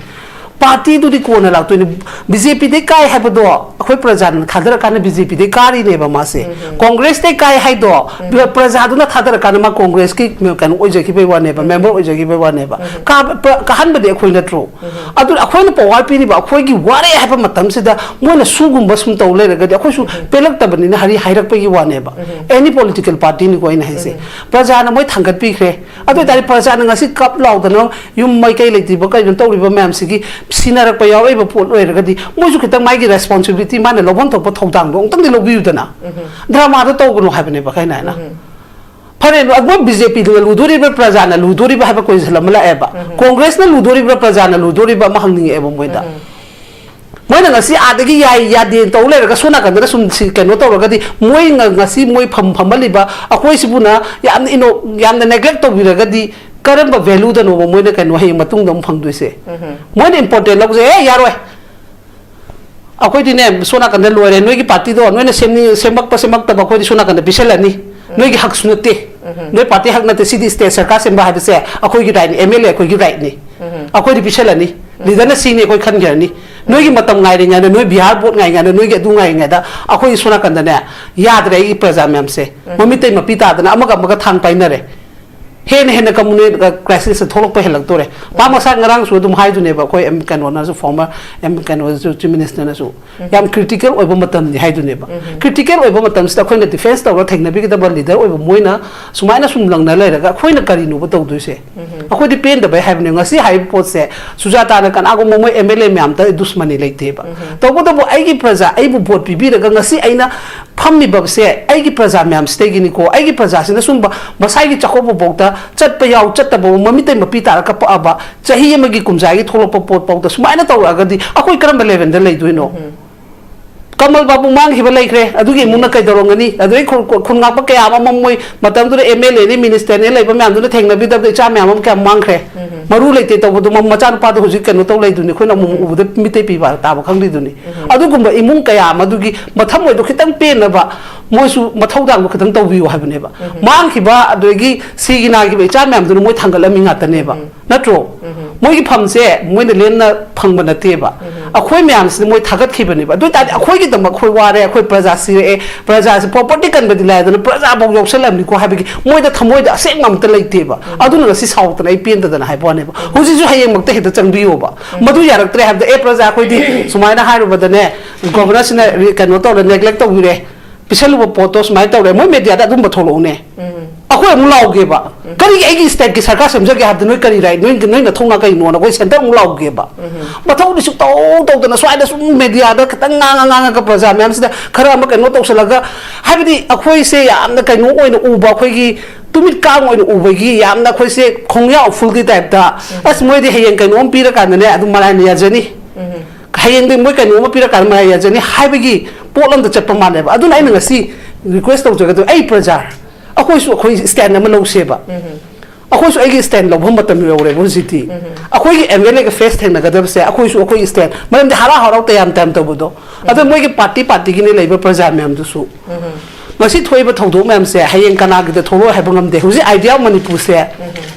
ꯄꯥꯔꯇꯤꯗꯨꯗꯤ ꯀꯣꯟꯅ ꯂꯥꯛꯇꯣꯏꯅꯤ꯫ ꯕꯤ ꯖꯦ ꯄꯤꯗꯩ ꯀꯥꯏ ꯍꯥꯏꯕꯗꯣ ꯑꯩꯈꯣꯏ ꯄ꯭ꯔꯖꯥꯅ ꯊꯥꯗꯔꯀꯥꯟꯗ ꯕꯤ ꯖꯦ ꯄꯤꯗꯩ ꯀꯥꯔꯤꯅꯦꯕ ꯃꯥꯁꯦ꯫ ꯀꯣꯡꯒ꯭ꯔꯦꯁꯇꯩ ꯀꯥꯏ ꯍꯥꯏꯗꯣ ꯄ꯭ꯔꯖꯥꯗꯨꯅ ꯊꯥꯗꯔꯀꯥꯟꯗ ꯃꯥ ꯀꯣꯡꯒ꯭ꯔꯦꯁꯀꯤ ꯀꯩꯅꯣ ꯑꯣꯏꯖꯈꯤꯕꯩ ꯋꯥꯅꯦꯕ, ꯃꯦꯝꯕꯔ ꯑꯣꯏꯖꯈꯤꯕꯩ ꯋꯥꯅꯦꯕ꯫ ꯀꯥꯕ- ꯄ꯭ꯔ- ꯀꯥꯍꯟꯕꯗꯤ ꯑꯩꯈꯣꯏ ꯅꯠꯇ꯭ꯔꯣ? ꯑꯗꯨꯅ ꯑꯩꯈꯣꯏꯅ ꯄꯋꯥꯔ ꯄꯤꯔꯤꯕ ꯑꯩꯈꯣꯏꯒꯤ ꯋꯥꯔꯦ ꯍꯥꯏꯕ ꯃꯇꯝꯁꯤꯗ ꯃꯣꯏꯅ ꯁꯨꯒꯨꯝꯕ ꯁꯨꯝ ꯇꯧ ꯂꯩꯔꯒꯗꯤ ꯑꯩꯈꯣꯏꯁꯨ ꯄꯦꯜꯂꯛꯇꯕꯅꯤꯅ ꯍꯥꯏꯔꯤ ꯍꯥꯏꯔꯛꯄꯒꯤ ꯋꯥꯅꯦꯕ꯫ ꯑꯦꯅꯤ ꯄꯣꯂꯤꯇꯤꯀꯦꯜ ꯄꯥꯔꯇꯤꯅꯤꯀꯣ ꯑꯩꯅ ꯍꯥꯏꯁꯦ꯫ ꯄ꯭ꯔꯖꯥꯅ ꯃꯣꯏ ꯊꯥꯡꯒꯠꯄꯤꯈ꯭ꯔꯦ꯫ ꯑꯗꯨ ꯑꯣꯏꯇꯥꯔꯗꯤ ꯄ꯭ꯔꯖꯥꯅ ꯉꯁꯤ ꯀꯞ ꯂꯥꯎꯗꯅ ꯌꯨꯝ ꯃꯥꯏꯀꯩ ꯂꯩꯇ꯭ꯔꯤꯕ ꯀꯩꯅꯣ ꯇꯧꯔꯤꯕ ꯃꯌꯥꯝꯁꯤꯒꯤ ꯁꯤꯅꯔꯛꯄ ꯌꯥꯎꯔꯛꯏꯕ ꯄꯣꯠ ꯑꯣꯏꯔꯒꯗꯤ ꯃꯣꯏꯁꯨ ꯈꯤꯇꯪ ꯃꯥꯒꯤ ꯔꯦꯁꯄꯣꯟꯁꯤꯕꯤꯂꯤꯇꯤ ꯃꯥꯅ ꯂꯧꯐꯝ ꯊꯣꯛꯄ ꯊꯧꯗꯥꯡꯗꯣ ꯑꯃꯨꯛꯇꯪꯗꯤ ꯂꯧꯕꯤꯌꯨꯗꯅ꯫ ꯗ꯭ꯔꯃꯥꯗꯣ ꯇꯧꯒꯅꯨ ꯍꯥꯏꯕꯅꯦꯕ ꯑꯩꯅ ꯍꯥꯏꯅ꯫ ꯐꯔꯦ, ꯑꯩꯈꯣꯏ ꯕꯤ ꯖꯦ ꯄꯤꯗꯨꯅ ꯂꯨꯗꯣꯔꯤꯕ꯭ꯔꯥ, ꯄ꯭ꯔꯖꯥꯅ ꯂꯨꯗꯣꯔꯤꯕ꯭ꯔꯥ ꯍꯥꯏꯕ ꯀꯣꯏꯁꯟ ꯑꯃ ꯂꯥꯛꯑꯦꯕ꯫ ꯀꯣꯡꯒ꯭ꯔꯦꯁꯅ ꯂꯨꯗꯣꯔꯤꯕ꯭ꯔꯥ, ꯄ꯭ꯔꯖꯥꯅ ꯂꯨꯗꯣꯔꯤꯕ꯭ꯔꯥ ꯑꯃ ꯍꯪꯅꯤꯡꯉꯛꯑꯦꯕ ꯃꯣꯏꯗ꯫ ꯃꯣꯏꯅ ꯉꯁꯤ ꯑꯥꯗꯒꯤ ꯌꯥꯏ ꯌꯥꯗꯦ ꯇꯧ ꯂꯩꯔꯒ ꯁꯣꯝ ꯅꯥꯀꯟꯗꯅ ꯁꯨꯝ ꯁꯤ ꯀꯩꯅꯣ ꯇꯧꯔꯒꯗꯤ ꯃꯣꯏ ꯉ- ꯉꯁꯤ ꯃꯣꯏ ꯐꯝ ꯐꯝꯍꯜꯂꯤꯕ ꯑꯩꯈꯣꯏꯁꯤꯕꯨꯅ ꯌꯥꯝꯅ ꯏꯅꯣ ꯌꯥꯝꯅ ꯅꯦꯒ꯭ꯂꯦꯛ ꯇꯧꯕꯤꯔꯒꯗꯤ ꯀꯔꯝꯕ ꯚꯦꯂꯨꯗꯅꯣꯕ ꯃꯣꯏꯅ ꯀꯩꯅꯣ ꯍꯌꯦꯡ ꯃꯇꯨꯡꯗ ꯑꯃꯨꯛ ꯐꯪꯗꯣꯏꯁꯦ? ꯃꯣꯏꯅ ꯏꯝꯄꯣꯔꯇꯦꯟ ꯂꯧꯁꯦ, "ꯑꯦ, ꯌꯥꯔꯣꯏ, ꯑꯩꯈꯣꯏꯗꯤꯅꯦ ꯁꯣꯝ ꯅꯥꯀꯟꯗ ꯂꯣꯏꯔꯦ, ꯅꯣꯏꯒꯤ ꯄꯥꯔꯇꯤꯗꯣ ꯅꯣꯏꯅ ꯁꯦꯝꯅꯤꯡ ꯁꯦꯝꯃꯛꯄ ꯁꯦꯝꯃꯛꯇꯕ ꯑꯩꯈꯣꯏꯗꯤ ꯁꯣꯝ ꯅꯥꯀꯟꯗ ꯄꯤꯁꯜꯂꯅꯤ, ꯅꯣꯏꯒꯤ ꯍꯛꯁꯨ ꯅꯠꯇꯦ, ꯅꯣꯏ ꯄꯥꯔꯇꯤ ꯍꯛ ꯅꯠꯇꯦ, ꯁꯤꯗꯤ ꯁ꯭ꯇꯦꯠ ꯁꯔꯀꯥꯔ ꯁꯦꯝꯕ ꯍꯥꯏꯕꯁꯦ ꯑꯩꯈꯣꯏꯒꯤ ꯔꯥꯏꯠꯅꯤ, ꯑꯦꯝ ꯑꯦꯜ ꯑꯦ ꯑꯩꯈꯣꯏꯒꯤ ꯔꯥꯏꯠꯅꯤ, ꯑꯩꯈꯣꯏꯗꯤ ꯄꯤꯁꯜꯂꯅꯤ, ꯂꯤꯗꯔꯅ ꯁꯤꯅꯤ ꯑꯩꯈꯣꯏ ꯈꯟꯈ꯭ꯔꯅꯤ, ꯅꯣꯏꯒꯤ ꯃꯇꯝ ꯉꯥꯏꯔꯤꯉꯩꯗ, ꯅꯣꯏ ꯕꯤꯍꯥꯔ ꯕꯣꯠ ꯉꯥꯏꯔꯤꯉꯩꯗ, ꯅꯣꯏꯒꯤ ꯑꯗꯨ ꯉꯥꯏꯔꯤꯉꯩꯗ ꯑꯩꯈꯣꯏꯒꯤ ꯁꯣꯝ ꯅꯥꯀꯟꯗꯅꯦ ꯌꯥꯗ꯭ꯔꯦ, ꯑꯩꯒꯤ ꯄ꯭ꯔꯖꯥ ꯃꯌꯥꯝꯁꯦ ꯃꯃꯤꯠꯇꯩ ꯃꯄꯤ ꯇꯥꯗꯅ ꯑꯃꯒ ꯑꯃꯒ ꯊꯥꯡ ꯄꯥꯏꯅꯔꯦ꯫ ꯍꯦꯟꯅ ꯍꯦꯟꯅ ꯀꯝꯃꯨꯅꯦꯜ ꯀ꯭ꯔꯥꯏꯁꯤꯁꯁꯦ ꯊꯣꯛꯂꯛꯄ ꯍꯦꯜꯂꯛꯇꯣꯔꯦ꯫ ꯄꯥ ꯃꯁꯥ ꯉꯔꯥꯡꯁꯨ ꯑꯗꯨꯝ ꯍꯥꯏꯗꯨꯅꯦꯕ, ꯑꯩꯈꯣꯏ ꯑꯦꯝ- ꯀꯩꯅꯣꯅꯁꯨ, ꯐꯣꯔꯃꯔ ꯑꯦꯝ- ꯀꯩꯅꯣꯁꯨ, ꯆꯤꯐ ꯃꯤꯅꯤꯁꯇꯔꯅꯁꯨ ꯌꯥꯝ ꯀ꯭ꯔꯤꯇꯤꯀꯦꯜ ꯑꯣꯏꯕ ꯃꯇꯝꯅꯤ ꯍꯥꯏꯗꯨꯅꯦꯕ꯫ ꯀ꯭ꯔꯤꯇꯤꯀꯦꯜ ꯑꯣꯏꯕ ꯃꯇꯝꯁꯤꯗ ꯑꯩꯈꯣꯏꯅ ꯗꯤꯐꯦꯟꯁ ꯇꯧꯔ ꯊꯦꯡꯅꯕꯤꯒꯗꯕ ꯂꯤꯗꯔ ꯑꯣꯏꯕ ꯃꯣꯏꯅ ꯁꯨꯃꯥꯏꯅ ꯁꯨꯝ ꯂꯪꯅ ꯂꯩꯔꯒ ꯑꯩꯈꯣꯏꯅ ꯀꯔꯤꯅꯣꯕ ꯇꯧꯗꯣꯏꯁꯦ? ꯑꯩꯈꯣꯏꯗꯤ ꯄꯦꯟꯗꯕꯩ ꯍꯥꯏꯕꯅꯦ꯫ ꯉꯁꯤ ꯍꯥꯏꯔꯤꯕ ꯄꯣꯠꯁꯦ ꯁꯨꯖꯥꯇꯥꯅ ꯀꯅꯥꯒꯨꯝꯕ ꯃꯣꯏ ꯑꯦꯝ ꯑꯦꯜ ꯑꯦ ꯃꯌꯥꯝꯗ ꯗꯨꯁꯃꯅꯤ ꯂꯩꯇꯦꯕ꯫ ꯇꯧꯕꯇꯕꯨ ꯑꯩꯒꯤ ꯄ꯭ꯔꯖꯥ ꯑꯩꯕꯨ ꯚꯣꯠ ꯄꯤꯕꯤꯔꯒ ꯉꯁꯤ ꯑꯩꯅ ꯐꯝꯃꯤꯕꯁꯦ ꯑꯩꯒꯤ ꯄ꯭ꯔꯖꯥ ꯃꯌꯥꯝꯁꯤꯗꯒꯤꯅꯤꯀꯣ꯫ ꯑꯩꯒꯤ ꯄ꯭ꯔꯖꯥꯁꯤꯅ ꯁꯨꯝꯕ ꯃꯁꯥꯒꯤ ꯆꯥꯛꯀꯧꯕꯐꯥꯎꯗ ꯆꯠꯄ ꯌꯥꯎ ꯆꯠꯇꯕ ꯃꯃꯤꯠꯇꯩ ꯃꯄꯤ ꯇꯥꯔ ꯀꯞꯄꯛꯑꯕ, ꯆꯍꯤ ꯑꯃꯒꯤ ꯀꯨꯝꯖꯥꯒꯤ ꯊꯣꯛꯂꯛꯄ ꯄꯣꯠꯐꯥꯎꯗ ꯁꯨꯃꯥꯏꯅ ꯇꯧꯔꯛꯑꯒꯗꯤ ꯑꯩꯈꯣꯏ ꯀꯔꯝꯕ ꯂꯦꯚꯦꯜꯗ ꯂꯩꯗꯣꯏꯅꯣ? ꯀꯃꯜ ꯕꯥꯕꯨ ꯃꯥꯡꯈꯤꯕ ꯂꯩꯈ꯭ꯔꯦ, ꯑꯗꯨꯒꯤ ꯏꯃꯨꯡꯅ ꯀꯩꯗꯧꯔꯝꯒꯅꯤ? ꯑꯗꯨꯗꯩ ꯈꯨꯟ ꯈꯨꯟ ꯉꯥꯛꯄ ꯀꯌꯥ ꯑꯃ ꯃꯣꯏ ꯃꯇꯝꯗꯨꯗ ꯑꯦꯝ ꯑꯦꯜ ꯑꯦꯅꯤ, ꯃꯤꯅꯤꯁꯇꯔꯅꯤ ꯂꯩꯕ ꯃꯌꯥꯝꯗꯨꯅ ꯊꯦꯡꯅꯕꯤꯗꯕꯗ ꯏꯆꯥ ꯃꯌꯥꯝ ꯑꯃ ꯀꯌꯥꯝ ꯃꯥꯡꯈ꯭ꯔꯦ꯫ ꯃꯔꯨ ꯂꯩꯇꯦ ꯇꯧꯕꯗꯣ ꯃ- ꯃꯆꯥꯅꯨꯄꯥꯗꯣ ꯍꯧꯖꯤꯛ ꯀꯩꯅꯣ ꯇꯧ ꯂꯩꯗꯨꯅꯤ, ꯑꯩꯈꯣꯏꯅ ꯑꯃꯨꯛ ꯎꯕꯗ ꯃꯤꯠꯇꯩ ꯄꯤ ꯄꯥ- ꯇꯥꯕ ꯈꯪꯗ꯭ꯔꯤꯗꯨꯅꯤ꯫ ꯑꯗꯨꯒꯨꯝꯕ ꯏꯃꯨꯡ ꯀꯌꯥ ꯑꯃꯗꯨꯒꯤ ꯃꯊꯃꯣꯏꯗꯣ ꯈꯤꯇꯪ ꯄꯦꯟꯅꯕ ꯃꯣꯏꯁꯨ ꯃꯊꯧꯗꯥꯡꯗꯣ ꯈꯤꯇꯪ ꯇꯧꯕꯤꯌꯨ ꯍꯥꯏꯕꯅꯦꯕ꯫ ꯃꯥꯡꯈꯤꯕ ꯑꯗꯒꯤ ꯁꯤꯒꯤ ꯅꯥꯈꯤꯕ ꯏꯆꯥ ꯃꯌꯥꯝꯗꯨꯅ ꯃꯣꯏ ꯊꯥꯡꯒꯠꯂꯝꯃꯤ ꯉꯥꯛꯇꯅꯦꯕ꯫ ꯅꯠꯇ꯭ꯔꯣ? ꯃꯣꯏꯒꯤ ꯐꯝꯁꯦ ꯃꯣꯏꯅ ꯂꯦꯝꯅ ꯐꯪꯕ ꯅꯠꯇꯦꯕ꯫ ꯑꯩꯈꯣꯏ ꯃꯌꯥꯝꯁꯤꯅ ꯃꯣꯏ ꯊꯥꯒꯠꯈꯤꯕꯅꯦꯕ꯫ ꯑꯗꯨ ꯑꯣꯏꯇꯥꯔꯗꯤ ꯑꯩꯈꯣꯏꯒꯤꯗꯃꯛ ꯑꯩꯈꯣꯏ ꯋꯥꯔꯦ, ꯑꯩꯈꯣꯏ ꯄ꯭ꯔꯖꯥ ꯁꯤꯔꯛꯑꯦ, ꯄ꯭ꯔꯖꯥꯁꯦ ꯄ꯭ꯔꯣꯄꯔꯇꯤ ꯀꯟꯕꯗꯤ ꯂꯥꯏꯗꯅ ꯄ꯭ꯔꯖꯥꯐꯥꯎ ꯌꯥꯎꯁꯜꯂꯝꯅꯤꯀꯣ ꯍꯥꯏꯕꯒꯤ ꯃꯣꯏꯗ ꯊꯃꯣꯏꯗ ꯑꯁꯦꯡꯕ ꯑꯝꯇ ꯂꯩꯇꯦꯕ꯫ ꯑꯗꯨꯅ ꯉꯁꯤ ꯁꯥꯎꯗꯅ ꯑꯩ ꯄꯦꯟꯗꯗꯅ ꯍꯥꯏꯕ ꯋꯥꯅꯦꯕ꯫ ꯍꯧꯖꯤꯛꯁꯨ ꯍꯌꯦꯡꯃꯛꯇ ꯍꯦꯛꯇ ꯆꯪꯕꯤꯌꯣꯕ꯫ ꯃꯗꯨ ꯌꯥꯔꯛꯇ꯭ꯔꯦ ꯍꯥꯏꯕꯗ, "ꯑꯦ ꯄ꯭ꯔꯖꯥ, ꯑꯩꯈꯣꯏꯗꯤ ꯁꯨꯃꯥꯏꯅ ꯍꯥꯏꯔꯨꯕꯗꯅꯦ ꯒꯣꯚꯔꯅꯔꯁꯤꯅ ꯔꯤ- ꯀꯩꯅꯣ ꯇꯧꯔꯦ, ꯅꯦꯒ꯭ꯂꯦꯛ ꯇꯧꯕꯤꯔꯦ, ꯄꯤꯁꯜꯂꯨꯕ ꯄꯣꯠꯇꯣ ꯁꯨꯃꯥꯏꯅ ꯇꯧꯔꯦ", ꯃꯣꯏ ꯃꯦꯗꯤꯌꯥꯗ ꯑꯗꯨꯝꯕ ꯊꯣꯛꯂꯛꯎꯅꯦ꯫ ꯑꯩꯈꯣꯏ ꯑꯃꯨꯛ ꯂꯥꯎꯒꯦꯕ꯫ "ꯀꯔꯤꯒꯤ ꯑꯩꯒꯤ ꯁ꯭ꯇꯦꯠꯀꯤ ꯁꯔꯀꯥꯔ ꯁꯦꯝꯖꯒꯦ ꯍꯥꯏꯕꯗ ꯅꯣꯏ ꯀꯔꯤ ꯔꯥꯏꯠ, ꯅꯣꯏ ꯅꯣꯏ ꯅꯊꯧꯅ ꯀꯩꯅꯣꯅ?" ꯑꯩꯈꯣꯏ ꯁꯦꯟꯇꯔ ꯑꯃꯨꯛ ꯂꯥꯎꯒꯦꯕ꯫ ꯃꯊꯧꯗꯤ ꯁꯨꯛꯇꯧ ꯇꯧꯗꯅ ꯁ꯭ꯋꯥꯏꯗ ꯁꯨꯝ ꯃꯦꯗꯤꯌꯥꯗ ꯈꯤꯇꯪ ꯉꯥꯡꯉ ꯉꯥꯡꯉꯒ ꯄ꯭ꯔꯖꯥ ꯃꯌꯥꯝꯁꯤꯗ ꯈꯔ ꯑꯃ ꯀꯩꯅꯣ ꯇꯧꯁꯜꯂꯒ, ꯍꯥꯏꯕꯗꯤ ꯑꯩꯈꯣꯏꯁꯦ ꯌꯥꯝꯅ ꯀꯩꯅꯣ ꯑꯣꯏꯅ ꯎꯕ, ꯑꯩꯈꯣꯏꯒꯤ ꯇꯨꯃꯤꯠ ꯀꯥꯡ ꯑꯣꯏꯅ ꯎꯕꯒꯤ, ꯌꯥꯝꯅ ꯑꯩꯈꯣꯏꯁꯦ ꯈꯣꯡꯌꯥ ꯎꯐꯨꯜꯒꯤ ꯇꯥꯏꯞꯇ, "ꯑꯁ, ꯃꯣꯏꯗꯤ ꯍꯌꯦꯡ ꯀꯩꯅꯣꯝ ꯄꯤꯔꯀꯥꯟꯗꯅꯦ ꯑꯗꯨꯝ ꯃꯔꯥꯏꯅ ꯌꯥꯖꯅꯤ, ꯍꯌꯦꯡꯗꯤ ꯃꯣꯏ ꯀꯩꯅꯣꯝꯃ ꯄꯤꯔꯀꯥꯟꯗ ꯃꯔꯥꯏ ꯌꯥꯖꯅꯤ" ꯍꯥꯏꯕꯒꯤ ꯄꯣꯠ ꯑꯝꯗ ꯆꯠꯄ ꯃꯥꯜꯂꯦꯕ꯫ ꯑꯗꯨꯅ ꯑꯩꯅ ꯉꯁꯤ ꯔꯤꯀ꯭ꯋꯦꯁ ꯇꯧꯖꯒꯗꯕ, ꯑꯩ ꯄ꯭ꯔꯖꯥ, ꯑꯩꯈꯣꯏꯁꯨ ꯑꯩꯈꯣꯏ ꯁ꯭ꯇꯦꯟ ꯑꯃ ꯂꯧꯁꯦꯕ꯫ ꯑꯩꯈꯣꯏꯁꯨ ꯑꯩꯒꯤ ꯁ꯭ꯇꯦꯟ ꯂꯧꯐꯝ ꯃꯇꯝ ꯌꯧꯔꯦꯕ ꯍꯧꯖꯤꯛꯇꯤ꯫ ꯑꯩꯈꯣꯏꯒꯤ ꯑꯦꯝ ꯑꯦꯜ ꯑꯦꯒ ꯐꯦꯁ ꯊꯦꯡꯅꯒꯗꯕꯁꯦ ꯑꯩꯈꯣꯏꯁꯨ ꯑꯩꯈꯣꯏꯒꯤ ꯁ꯭ꯇꯦꯟ, ꯃꯔꯝꯗꯤ ꯍꯔꯥꯎ ꯍꯔꯥꯎ ꯇꯌꯥꯝ ꯇꯌꯥꯝ ꯇꯧꯕꯗꯣ꯫ ꯑꯗꯣ ꯃꯣꯏꯒꯤ ꯄꯥꯔꯇꯤ ꯄꯥꯔꯇꯤꯒꯤꯅꯦ ꯂꯩꯕ ꯄ꯭ꯔꯖꯥ ꯃꯌꯥꯝꯗꯨꯁꯨ ꯉꯁꯤ ꯊꯣꯛꯏꯕ ꯊꯧꯗꯣꯛ ꯃꯌꯥꯝꯁꯦ ꯍꯌꯦꯡ ꯀꯅꯥꯒꯤꯗ ꯊꯣꯛꯂꯛꯑꯣ ꯍꯥꯏꯕ ꯉꯝꯗꯦ꯫ ꯍꯧꯖꯤꯛ idea of ꯃꯅꯤꯄꯨꯔꯁꯦ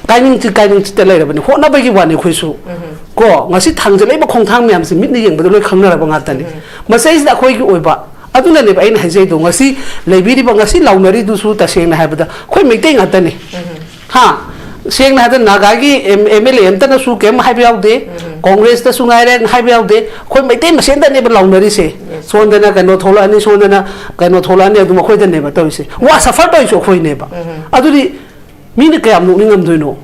ꯀꯥꯏꯅꯤꯡ ꯆꯤꯠ ꯀꯥꯏꯅꯤꯡ ꯆꯤꯠꯇ ꯂꯩꯔꯕꯅꯤ꯫ ꯍꯣꯠꯅꯕꯒꯤ ꯋꯥꯅꯤ ꯑꯩꯈꯣꯏꯁꯨ꯫ ꯀꯣ, ꯉꯁꯤ ꯊꯥꯡꯖꯜꯂꯛꯏꯕ ꯈꯣꯡꯊꯥꯡ ꯃꯌꯥꯝꯁꯦ ꯃꯤꯠꯅ ꯌꯦꯡꯕꯗ ꯂꯣꯏ ꯈꯪꯅꯔꯕ ꯉꯥꯛꯇꯅꯤ꯫ ꯃꯁꯤꯗꯩꯁꯤꯗ ꯑꯩꯈꯣꯏꯒꯤ ꯑꯣꯏꯕ, ꯑꯗꯨꯅꯅꯦꯕ ꯑꯩꯅ ꯍꯥꯏꯖꯩꯗꯣ, ꯉꯁꯤ ꯂꯩꯕꯤꯔꯤꯕ, ꯉꯁꯤ ꯂꯥꯎꯅꯔꯤꯗꯨꯁꯨ ꯇꯁꯦꯡꯅ ꯍꯥꯏꯕꯗ ꯑꯩꯈꯣꯏ ꯃꯩꯇꯩ ꯉꯥꯛꯇꯅꯤ꯫ ꯍꯥ? ꯁꯦꯡꯅ ꯍꯥꯏꯕꯗ ꯅꯥꯒꯥꯒꯤ ꯑꯦꯝ ꯑꯦꯜ ꯑꯦ ꯑꯝꯇꯅꯁꯨ ꯀꯩꯝ ꯍꯥꯏꯕ ꯌꯥꯎꯗꯦ꯫ ꯀꯣꯡꯒ꯭ꯔꯦꯁꯇꯁꯨ ꯉꯥꯏꯔꯦ ꯍꯥꯏꯕ ꯌꯥꯎꯗꯦ꯫ ꯑꯩꯈꯣꯏ ꯃꯩꯇꯩ ꯃꯁꯦꯟꯗꯅꯦꯕ ꯂꯥꯎꯅꯔꯤꯁꯦ꯫ ꯁꯣꯝꯗꯅ ꯀꯩꯅꯣ ꯊꯣꯛꯂꯛꯑꯅꯤ, ꯁꯣꯝꯗꯅ ꯀꯩꯅꯣ ꯊꯣꯛꯂꯛꯑꯅꯤ, ꯑꯗꯨꯝ ꯑꯩꯈꯣꯏꯗꯅꯦꯕ ꯇꯧꯔꯤꯁꯦ꯫ ꯋꯥ ꯁꯐꯔ ꯇꯧꯔꯤꯁꯦ ꯑꯩꯈꯣꯏꯅꯦꯕ꯫ ꯑꯗꯨꯗꯤ ꯃꯤꯅ ꯀꯌꯥꯝ ꯅꯣꯛꯅꯤꯡꯉꯝꯗꯣꯏꯅꯣ?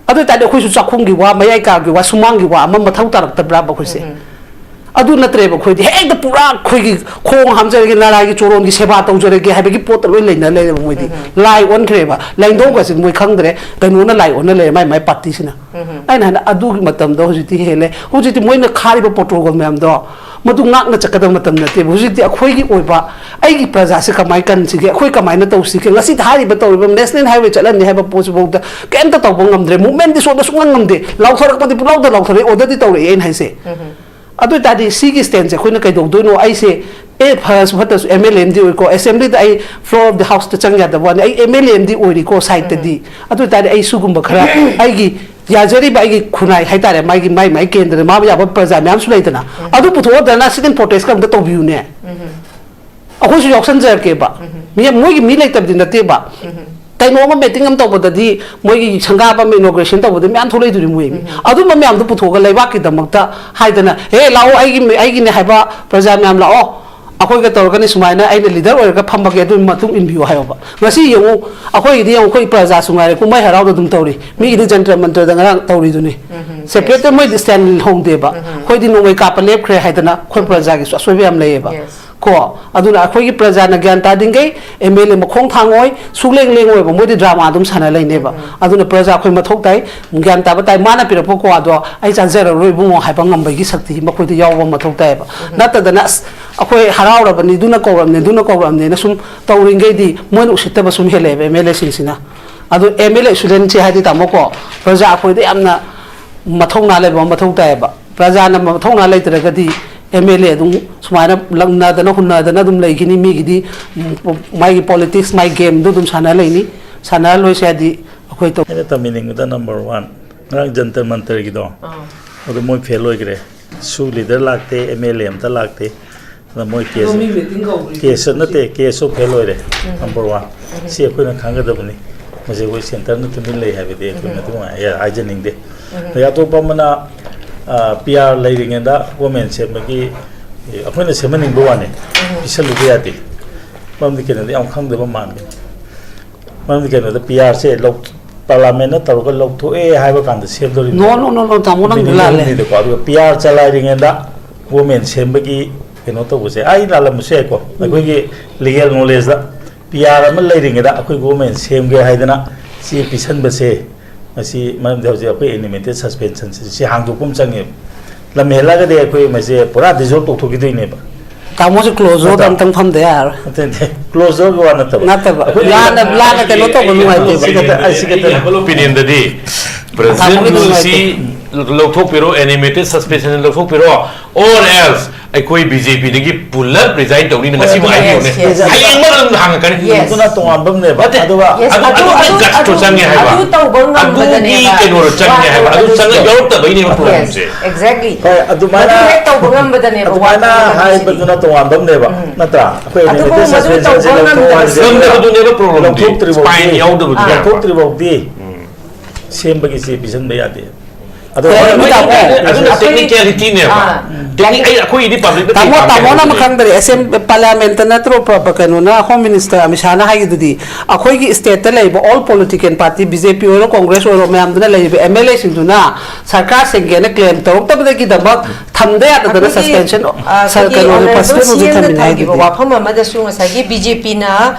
ꯑꯗꯨ ꯑꯣꯏꯇꯥꯔꯗꯤ ꯑꯩꯈꯣꯏꯁꯨ ꯆꯥꯛꯈꯨꯝꯒꯤ ꯋꯥ, ꯃꯌꯥꯏ ꯀꯥꯒꯤ ꯋꯥ, ꯁꯨꯃꯥꯡꯒꯤ ꯋꯥ ꯑꯃ ꯃꯊꯧ ꯇꯥꯔꯛꯇꯕ꯭ꯔꯥꯕ ꯑꯩꯈꯣꯏꯁꯦ? ꯑꯗꯨ ꯅꯠꯇ꯭ꯔꯦꯕ꯫ ꯑꯩꯈꯣꯏꯗꯤ ꯍꯦꯛꯇ ꯄꯨꯔꯥ ꯑꯩꯈꯣꯏꯒꯤ ꯈꯣꯡ ꯍꯥꯝꯖꯔꯒꯦ, ꯅꯥꯔꯥꯒꯤ ꯆꯣꯔꯣꯟꯒꯤ ꯁꯦꯕꯥ ꯇꯧꯖꯔꯒꯦ ꯍꯥꯏꯕꯒꯤ ꯄꯣꯠꯇ ꯂꯣꯏ ꯂꯩꯅ ꯂꯩꯔꯦꯕ ꯃꯣꯏꯗꯤ꯫ ꯂꯥꯏ ꯑꯣꯟꯈ꯭ꯔꯦꯕ꯫ ꯂꯥꯏꯅꯤꯡꯊꯧꯒꯁꯦ ꯃꯣꯏ ꯈꯪꯗ꯭ꯔꯦ, ꯀꯩꯅꯣꯅ ꯂꯥꯏ ꯑꯣꯟꯅ ꯂꯩꯔꯦ, ꯃꯥꯏ ꯃꯥꯏ ꯄꯥꯔꯇꯤꯁꯤꯅ꯫ ꯑꯩꯅ ꯍꯥꯏꯅ ꯑꯗꯨꯒꯤ ꯃꯇꯝꯗꯣ ꯍꯧꯖꯤꯛꯇꯤ ꯍꯦꯜꯂꯦ꯫ ꯍꯧꯖꯤꯛꯇꯤ ꯃꯣꯏꯅ ꯈꯥꯔꯤꯕ ꯄ꯭ꯔꯣꯇꯣꯀꯣꯜ ꯃꯌꯥꯝꯗꯣ ꯃꯗꯨ ꯉꯥꯛꯅ ꯆꯠꯀꯗꯕ ꯃꯇꯝ ꯅꯠꯇꯦꯕ꯫ ꯍꯧꯖꯤꯛꯇꯤ ꯑꯩꯈꯣꯏꯒꯤ ꯑꯣꯏꯕ, ꯑꯩꯒꯤ ꯄ꯭ꯔꯖꯥꯁꯦ ꯀꯃꯥꯏꯅ ꯀꯟꯁꯤꯒꯦ, ꯑꯩꯈꯣꯏ ꯀꯃꯥꯏꯅ ꯇꯧꯁꯤꯒꯦ, ꯉꯁꯤꯗꯤ ꯍꯥꯏꯔꯤꯕ ꯇꯧꯔꯤꯕ ꯅꯦꯁꯅꯦꯜ ꯍꯥꯏꯋꯦ ꯆꯠꯂꯅꯤ ꯍꯥꯏꯕ ꯄꯣꯠꯁꯤꯐꯥꯎꯗ ꯀꯩꯝꯇ ꯇꯧꯕ ꯉꯝꯗ꯭ꯔꯦ꯫ ꯃꯨꯚꯃꯦꯟ ꯗꯤꯁꯣꯔꯗꯔ ꯁꯨꯡꯉꯝ ꯉꯝꯗꯦ꯫ ꯂꯥꯎꯊꯔꯛꯄꯗꯤ ꯄꯨꯂꯥꯎꯗ ꯂꯥꯎꯊꯔꯛꯑꯦ, ꯑꯣꯔꯗꯔꯗꯤ ꯇꯧꯔꯛꯑꯦ꯫ ꯑꯩꯅ ꯍꯥꯏꯁꯦ ꯑꯗꯨ ꯑꯣꯏꯇꯥꯔꯗꯤ ꯁꯤꯒꯤ ꯁ꯭ꯇꯦꯟꯁꯦ ꯑꯩꯈꯣꯏꯅ ꯀꯩꯗꯧꯗꯣꯏꯅꯣ? ꯑꯩꯁꯦ ꯑꯦ, ꯐꯔꯁꯨ ꯐꯠꯇ꯭ꯔꯁꯨ ꯑꯦꯝ ꯑꯦꯜ ꯑꯦ ꯑꯃꯗꯤ ꯑꯣꯏꯀꯣ, ꯑꯦꯁꯦꯝꯕ꯭ꯂꯤꯗ ꯑꯩ ꯐ꯭ꯂꯣꯔ ꯑꯣꯐ ꯗꯤ ꯍꯥꯎꯁꯇ ꯆꯪ ꯌꯥꯗꯕ ꯋꯥꯅꯤ, ꯑꯩ ꯑꯦꯝ ꯑꯦꯜ ꯑꯦ ꯑꯃꯗꯤ ꯑꯣꯏꯔꯤꯀꯣ ꯁꯥꯏꯠꯇꯗꯤ꯫ ꯑꯗꯨ ꯑꯣꯏꯇꯥꯔꯗꯤ ꯑꯩ ꯁꯤꯒꯨꯝꯕ ꯈꯔ ꯑꯩꯒꯤ ꯌꯥꯖꯔꯤꯕ ꯑꯩꯒꯤ ꯈꯨꯟꯅꯥꯏ ꯍꯥꯏꯇꯥꯔꯦ, ꯃꯥꯒꯤ ꯃꯥꯏ ꯃꯥꯏ ꯀꯦꯟꯗ꯭ꯔꯗ ꯃꯥꯕꯨ ꯌꯥꯕ ꯄ꯭ꯔꯖꯥ ꯃꯌꯥꯝꯁꯨ ꯂꯩꯗꯅ, ꯑꯗꯨ ꯄꯨꯊꯣꯛꯑ ꯙꯔꯅꯥ ꯁꯤꯠ ꯏꯟ ꯄ꯭ꯔꯣꯇꯦꯁꯀ ꯑꯝꯇ ꯇꯧꯕꯤꯌꯨꯅꯦ꯫ ꯑꯩꯈꯣꯏꯁꯨ ꯌꯥꯎꯁꯟꯖꯔꯛꯀꯦꯕ꯫ ꯃꯤ, ꯃꯣꯏꯒꯤ ꯃꯤ ꯂꯩꯇꯕꯗꯤ ꯅꯠꯇꯦꯕ꯫ ꯀꯩꯅꯣ ꯑꯃ ꯃꯤꯇꯤꯡ ꯑꯃ ꯇꯧꯕꯗꯗꯤ, ꯃꯣꯏꯒꯤ ꯁꯪꯒꯥꯕ ꯑꯃ ꯏꯅꯣꯒ꯭ꯔꯦꯁꯟ ꯇꯧꯕꯗ ꯃꯌꯥꯝ ꯊꯣꯛꯂꯛꯏꯗꯨꯅꯤ ꯃꯣꯏ꯫ ꯑꯗꯨꯝꯕ ꯃꯌꯥꯝꯗꯣ ꯄꯨꯊꯣꯛꯑꯒ ꯂꯩꯕꯥꯛꯀꯤꯗꯃꯛꯇ ꯍꯥꯏꯗꯅ, "ꯍꯦ, ꯂꯥꯛꯑꯣ, ꯑꯩꯒꯤ, ꯑꯩꯒꯤꯅꯦ ꯍꯥꯏꯕ ꯄ꯭ꯔꯖꯥ ꯃꯌꯥꯝ ꯂꯥꯛꯑꯣ, ꯑꯩꯈꯣꯏꯒ ꯇꯧꯔꯒꯅꯤ ꯁꯨꯃꯥꯏꯅ, ꯑꯩꯅ ꯂꯤꯗꯔ ꯑꯣꯏꯔꯒ ꯐꯝꯃꯒꯦ, ꯑꯗꯨꯒꯤ ꯃꯇꯨꯡ ꯏꯟꯕꯤꯌꯨ" ꯍꯥꯏꯌꯣꯕ꯫ ꯉꯁꯤ ꯌꯦꯡꯉꯨ, ꯑꯩꯈꯣꯏꯒꯤꯗꯤ ꯌꯦꯡꯉꯨ, ꯑꯩꯈꯣꯏ ꯄ꯭ꯔꯖꯥꯁꯨ ꯉꯥꯏꯔꯦ, ꯀꯨꯝꯍꯩ ꯍꯔꯥꯎꯗ ꯑꯗꯨꯝ ꯇꯧꯔꯤ꯫ ꯃꯤꯒꯤꯗꯤ ꯖꯟꯇ꯭ꯔ ꯃꯟꯇ꯭ꯔꯗ ꯉꯔꯥꯡ ꯇꯧꯔꯤꯗꯨꯅꯤ꯫ ꯁꯦꯄꯔꯦꯠꯇ ꯃꯣꯏꯗꯤ ꯁ꯭ꯇꯦꯟ ꯍꯣꯡꯗꯦꯕ꯫ ꯑꯩꯈꯣꯏꯗꯤ ꯅꯣꯡꯃꯩ ꯀꯥꯞꯄ ꯂꯦꯞꯈ꯭ꯔꯦ ꯍꯥꯏꯗꯅ ꯑꯩꯈꯣꯏ ꯄ꯭ꯔꯖꯥꯒꯤꯁꯨ ꯑꯁꯣꯏꯕ ꯌꯥꯝ ꯂꯩꯌꯦꯕ꯫ ꯀꯣ, ꯑꯗꯨꯅ ꯑꯩꯈꯣꯏꯒꯤ ꯄ꯭ꯔꯖꯥꯅ ꯒ꯭ꯌꯥꯟ ꯇꯥꯗ꯭ꯔꯤꯉꯩ ꯑꯦꯝ ꯑꯦꯜ ꯑꯦ ꯃꯈꯣꯡ ꯊꯥꯡꯉꯣꯏ, ꯁꯨꯛꯂꯦꯡ ꯂꯦꯡꯉꯣꯏꯕ, ꯃꯣꯏꯗꯤ ꯗ꯭ꯔꯃꯥ ꯑꯗꯨꯝ ꯁꯥꯟꯅ ꯂꯩꯅꯦꯕ꯫ ꯑꯗꯨꯅ ꯄ꯭ꯔꯖꯥ ꯑꯩꯈꯣꯏ ꯃꯊꯧ ꯇꯥꯏ, ꯒ꯭ꯌꯥꯟ ꯇꯥꯕ ꯇꯥꯏ, ꯃꯥꯅ ꯄꯤꯔꯛꯄ ꯀ꯭ꯋꯥꯗꯣ ꯑꯩ ꯆꯥꯖꯔꯔꯣꯏ ꯏꯕꯨꯡꯉꯣ ꯍꯥꯏꯕ ꯉꯝꯕꯒꯤ ꯁꯛꯇꯤ ꯃꯈꯣꯏꯗ ꯌꯥꯎꯕ ꯃꯊꯧ ꯇꯥꯏꯌꯦꯕ꯫ ꯅꯠꯇꯗꯅ, "ꯑꯁ, ꯑꯩꯈꯣꯏ ꯍꯔꯥꯎꯔꯕꯅꯤ, ꯑꯗꯨꯅ ꯀꯧꯔꯕꯅꯤ, ꯑꯗꯨꯅ ꯀꯧꯔꯕꯅꯤꯅ" ꯁꯨꯝ ꯇꯧꯔꯤꯉꯩꯗꯤ ꯃꯣꯏꯅ ꯎꯁꯤꯠꯇꯕ ꯁꯨꯝ ꯍꯦꯜꯂꯛꯑꯦꯕ ꯑꯦꯝ ꯑꯦꯜ ꯑꯦꯁꯤꯡꯁꯤꯅ꯫ ꯑꯗꯨ ꯑꯦꯝ ꯑꯦꯜ ꯑꯦ ꯁꯨꯂꯦꯟꯁꯦ ꯍꯥꯏꯗꯤ, ꯇꯥꯃꯣꯀꯣ, ꯄ꯭ꯔꯖꯥ ꯑꯩꯈꯣꯏꯗ ꯌꯥꯝꯅ ꯃꯊꯧꯅꯥ ꯂꯩꯕ ꯑꯃ ꯃꯊꯧ ꯇꯥꯏꯌꯦꯕ꯫ ꯄ꯭ꯔꯖꯥꯅ ꯃꯊꯧꯅꯥ ꯂꯩꯇ꯭ꯔꯒꯗꯤ ꯑꯦꯝ ꯑꯦꯜ ꯑꯦ ꯑꯗꯨꯝ ꯁꯨꯃꯥꯏꯅ ꯂꯛꯅꯗꯅ ꯍꯨꯟꯅꯗꯅ ꯑꯗꯨꯝ ꯂꯩꯈꯤꯅꯤ꯫ ꯃꯤꯒꯤꯗꯤ, ꯎꯝ, ꯃꯥꯒꯤ ꯄꯣꯂꯤꯇꯤꯛꯁ, ꯃꯥꯒꯤ ꯒꯦꯝꯗꯨ ꯑꯗꯨꯝ ꯁꯥꯟꯅ ꯂꯩꯅꯤ꯫ ꯁꯥꯟꯅꯍꯜꯂꯣꯏꯁꯦ ꯍꯥꯏꯗꯤ ꯑꯩꯈꯣꯏ ꯇꯧ- ꯑꯩꯅ ꯇꯝꯕꯤꯅꯤꯡꯕꯗ ꯅꯝꯕꯔ ꯋꯥꯟ, ꯉꯔꯥꯡ ꯖꯟꯇꯔ ꯃꯟꯇꯔꯒꯤꯗꯣ, ꯑꯗꯨ ꯃꯣꯏ ꯐꯦꯜ ꯑꯣꯏꯈ꯭ꯔꯦ꯫ ꯁꯨ ꯂꯤꯗꯔ ꯂꯥꯛꯇꯦ, ꯑꯦꯝ ꯑꯦꯜ ꯑꯦ ꯑꯝꯇ ꯂꯥꯛꯇꯦ꯫ ꯑꯗ ꯃꯣꯏ ꯑꯗꯣ ꯀꯦꯁ, ꯃꯤ ꯃꯤꯇꯤꯡ ꯀꯧꯕꯒꯤ ꯀꯦꯁ ꯅꯠꯇꯦ, ꯀꯦꯁꯁꯨ ꯐꯦꯜ ꯑꯣꯏꯔꯦ꯫ Number one. ꯁꯤ ꯑꯩꯈꯣꯏꯅ ꯈꯪꯒꯗꯕꯅꯤ꯫ ꯃꯁꯤ ꯑꯩꯈꯣꯏ ꯁꯦꯟꯇꯔꯅ ꯇꯨꯃꯤꯟ ꯂꯩ ꯍꯥꯏꯕꯗꯤ ꯑꯩꯈꯣꯏ ꯃꯇꯨꯡ ꯍꯥꯏꯖꯅꯤꯡꯗꯦ꯫ ꯑꯗꯩ ꯑꯇꯣꯞꯄ ꯑꯃꯅ, ꯄꯤ ꯑꯥꯔ ꯂꯩꯔꯤꯉꯩꯗ ꯒꯣꯔꯃꯦꯟ ꯁꯦꯝꯕꯒꯤ ꯑꯩꯈꯣꯏꯅ ꯁꯦꯝꯍꯟꯅꯤꯡꯕ ꯋꯥꯅꯤ, ꯄꯤꯁꯜꯂꯨꯕ ꯌꯥꯗꯦ꯫ ꯃꯔꯝꯗꯤ ꯀꯩꯅꯣꯗ ꯌꯥꯝ ꯈꯪꯗꯕ ꯃꯥꯟꯒꯅꯤ꯫ ꯃꯔꯝꯗꯤ ꯀꯩꯅꯣꯗ ꯄꯤ ꯑꯥꯔꯁꯦ ꯂꯧ-, ꯄꯥꯔꯂꯥꯃꯦꯟꯅ ꯇꯧꯔꯒ ꯂꯧꯊꯣꯛꯑꯦ ꯍꯥꯏꯕ ꯀꯥꯟꯗ ꯁꯦꯝꯗꯧꯔꯤꯕꯅꯤ꯫ No, no, no, no, ꯇꯥꯃꯣ, ꯅꯪ ꯅꯨꯃꯤꯠ ꯅꯤꯅꯤ ꯂꯥꯜꯂꯦ꯫ ꯍꯨꯝꯅꯤꯗꯀꯣ꯫ ꯑꯗꯨꯒ ꯄꯤ ꯑꯥꯔ ꯆꯂꯥꯏꯔꯤꯉꯩꯗ ꯒꯣꯔꯃꯦꯟ ꯁꯦꯝꯕꯒꯤ ꯀꯩꯅꯣ ꯇꯧꯕꯁꯦ ꯑꯩ ꯂꯥꯜꯂꯝꯕꯁꯨ ꯌꯥꯏꯀꯣ꯫ ꯑꯩꯈꯣꯏꯒꯤ ꯂꯤꯒꯦꯜ ꯅꯣꯂꯦꯖꯇ ꯄꯤ ꯑꯥꯔ ꯑꯃ ꯂꯩꯔꯤꯉꯩꯗ ꯑꯩꯈꯣꯏ ꯒꯣꯔꯃꯦꯟ ꯁꯦꯝꯒꯦ ꯍꯥꯏꯗꯅ ꯆꯦ ꯄꯤꯁꯟꯕꯁꯦ, ꯃꯁꯤ ꯃꯔꯝꯗꯤ ꯍꯧꯖꯤꯛ ꯑꯩꯈꯣꯏ ꯑꯦꯅꯤꯃꯦꯇꯦꯠ ꯁꯁꯄꯦꯟꯁꯟꯁꯦ ꯁꯤ ꯍꯥꯡꯗꯣꯛꯄ ꯑꯃ ꯆꯪꯉꯦꯕ꯫ ꯂꯝ ꯍꯦꯜꯂꯛꯑꯒꯗꯤ ꯑꯩꯈꯣꯏ ꯃꯁꯦ ꯄꯨꯔꯥ ꯗꯤꯖꯣꯜꯕ ꯇꯧꯊꯣꯛꯈꯤꯗꯣꯏꯅꯦꯕ꯫ ꯇꯥꯃꯣꯁꯨ ꯀ꯭ꯂꯣꯖ ꯗꯣꯔꯗ ꯅꯠꯇ꯭ꯔꯥ? ꯑꯝꯇꯪ ꯐꯝꯗ ꯌꯥꯔꯣꯏ꯫ ꯅꯠꯇꯦ, ꯅꯠꯇꯦ, ꯀ꯭ꯂꯣꯖ ꯗꯣꯔꯒꯤ ꯋꯥ ꯅꯠꯇꯕ꯫ ꯅꯠꯇꯕ꯫ ꯑꯩꯈꯣꯏ ꯂꯥꯟꯅ- ꯂꯥꯟꯅ ꯀꯩꯅꯣ ꯇꯧꯕ ꯅꯨꯡꯉꯥꯏꯇꯦꯕ꯫ ꯑꯁꯤ ꯈꯛꯇ, ꯑꯁꯤ ꯈꯛꯇꯅꯤ꯫ ꯑꯩꯒꯤ ꯍꯝꯕꯜ ꯑꯣꯄꯤꯅꯤꯌꯟꯗꯗꯤ ꯄ꯭ꯔꯦꯁꯤꯗꯦꯟ ꯇꯥꯃꯣꯒꯤ ꯔꯨꯜꯁꯤ ꯅꯨꯡꯉꯥꯏꯇꯦ꯫ ꯂꯧꯊꯣꯛꯄꯤꯔꯣ, ꯑꯦꯅꯤꯃꯦꯇꯦꯠ ꯁꯁꯄꯦꯟꯁꯟ ꯂꯧꯊꯣꯛꯄꯤꯔꯣ, or else ꯑꯩꯈꯣꯏ ꯕꯤ ꯖꯦ ꯄꯤꯗꯒꯤ ꯄꯨꯂꯞ ꯔꯤꯖꯥꯏꯟ ꯇꯧꯅꯤꯅ ꯉꯁꯤꯃꯛ Yes, ꯍꯥꯏꯕꯤꯌꯨꯅꯦ꯫ yes, yes. ꯍꯌꯦꯡꯃꯛ ꯑꯗꯨꯝ ꯍꯥꯡꯉꯛꯀꯅꯤ꯫ Yes. ꯑꯗꯨꯅ ꯇꯣꯉꯥꯟꯕ ꯑꯃꯅꯦꯕ꯫ ꯅꯠꯇꯦ꯫ ꯑꯗꯨꯒ Yes, ꯑꯗꯨ- ꯑꯗꯨ- ꯑꯗꯨꯒꯤ ꯑꯗꯨ- guts ꯇꯣ ꯑꯗꯨ- ꯆꯪꯉꯦ ꯍꯥꯏꯕ꯫ ꯑꯗꯨ ꯇꯧꯕ ꯉꯝꯕꯗꯅꯦꯕ꯫ ꯑꯗꯨꯒꯤ ꯀꯩꯅꯣꯔꯣ ꯆꯪꯉꯦ ꯍꯥꯏꯕ꯫ ꯑꯗꯨ ꯆꯪꯉ ꯌꯥꯎꯔꯛꯇꯕꯩꯅꯦꯕ problemꯁꯦ꯫ Exactly꯫ ꯍꯣꯏ, ꯑꯗꯨꯃꯥꯏꯅ ꯃꯗꯨ ꯍꯦꯛ ꯇꯧꯕ ꯉꯝꯕꯗꯅꯦꯕ ꯑꯗꯨꯃꯥꯏꯅ ꯋꯥꯠꯄ ꯉꯝꯕꯁꯤꯗꯤ꯫ ꯍꯥꯏꯕꯗꯨꯅ ꯇꯣꯉꯥꯟꯕ ꯑꯃꯅꯦꯕ, ꯅꯠꯇ꯭ꯔꯥ? ꯑꯩꯈꯣꯏ ꯑꯗꯨꯕꯨ ꯑꯦꯅꯤꯃꯦꯇꯦꯠ ꯃꯗꯨ ꯁꯁꯄꯦꯟꯁꯟꯁꯦ ꯂꯧꯊꯣꯛꯑꯣ ꯂꯧꯊꯣꯛꯑꯣ ꯍꯥꯏꯕꯁꯦ꯫ ꯍꯥꯏꯕꯁꯦ ꯉꯝꯗꯕꯗꯨꯅꯦꯕ problemꯗꯤ꯫ ꯂꯧꯊꯣꯛꯇ꯭ꯔꯤꯐꯥꯎꯗꯤ, Spine ꯌꯥꯎꯗꯕꯗꯨꯅꯦꯕ꯫ ꯂꯧꯊꯣꯛꯇ꯭ꯔꯤꯐꯥꯎꯗꯤ ꯁꯦꯝꯕꯒꯤ ꯆꯦ ꯄꯤꯁꯟꯕ ꯌꯥꯗꯦ꯫ ꯑꯗꯣ ꯍꯣꯏ, ꯍꯣꯏ, ꯃꯣꯏ ꯃꯣꯏ- ꯇꯧꯕ- ꯑꯗꯨꯅ ꯑꯩꯈꯣꯏ- technicalityꯅꯦꯕ꯫ ꯑꯥ, Technique- ꯑꯩ ꯑꯩꯈꯣꯏꯒꯤꯗꯤ publicꯇ ꯇꯥꯃꯣ ꯀꯩ ꯇꯥꯃꯣꯅ ꯑꯃ ꯄꯥꯝꯒꯦ? ꯈꯪꯗꯔꯦ, ꯑꯦꯁꯦꯝ ꯄꯥꯔꯂꯤꯌꯥꯃꯦꯟꯇ ꯅꯠꯇ꯭ꯔꯣ ꯄ- ꯄ- ꯀꯩꯅꯣꯅ, ꯍꯣꯝ ꯃꯤꯅꯤꯁꯇꯔ ꯑꯃꯤꯠ ꯁꯥꯍꯅ ꯍꯥꯏꯈꯤꯗꯨꯗꯤ ꯑꯩꯈꯣꯏꯒꯤ ꯁ꯭ꯇꯦꯠꯇ ꯂꯩꯕ all political party, B J P ꯑꯣꯏꯔꯣ ꯀꯣꯡꯒ꯭ꯔꯦꯁ ꯑꯣꯏꯔꯣ, ꯃꯌꯥꯝꯗꯨꯅ ꯂꯩꯔꯤꯕ ꯑꯦꯝ ꯑꯦꯜ ꯑꯦꯁꯤꯡꯗꯨꯅ ꯁꯔꯀꯥꯔ ꯁꯦꯡꯒꯦꯅ ꯀ꯭ꯂꯦꯝ ꯇꯧꯔꯛꯇꯕꯗꯒꯤꯗꯃꯛ ꯊꯝꯗ ꯌꯥꯗꯗꯅ ꯑꯩꯈꯣꯏꯒꯤ, ꯁꯁꯄꯦꯟꯁꯟ ꯑ, ꯑꯩꯈꯣꯏꯒꯤ ꯀꯩꯅꯣꯗꯣ Honorable ꯄꯣꯁꯄꯣꯟ ꯁꯤ ꯑꯦꯝꯅ ꯊꯝꯃꯤꯅꯤ ꯊꯝꯈꯤꯕ ꯍꯥꯏꯗꯨꯗꯤ꯫ ꯋꯥꯐꯝ ꯑꯃꯗꯁꯨ ꯉꯁꯥꯏꯒꯤ ꯕꯤ ꯖꯦ ꯄꯤꯅ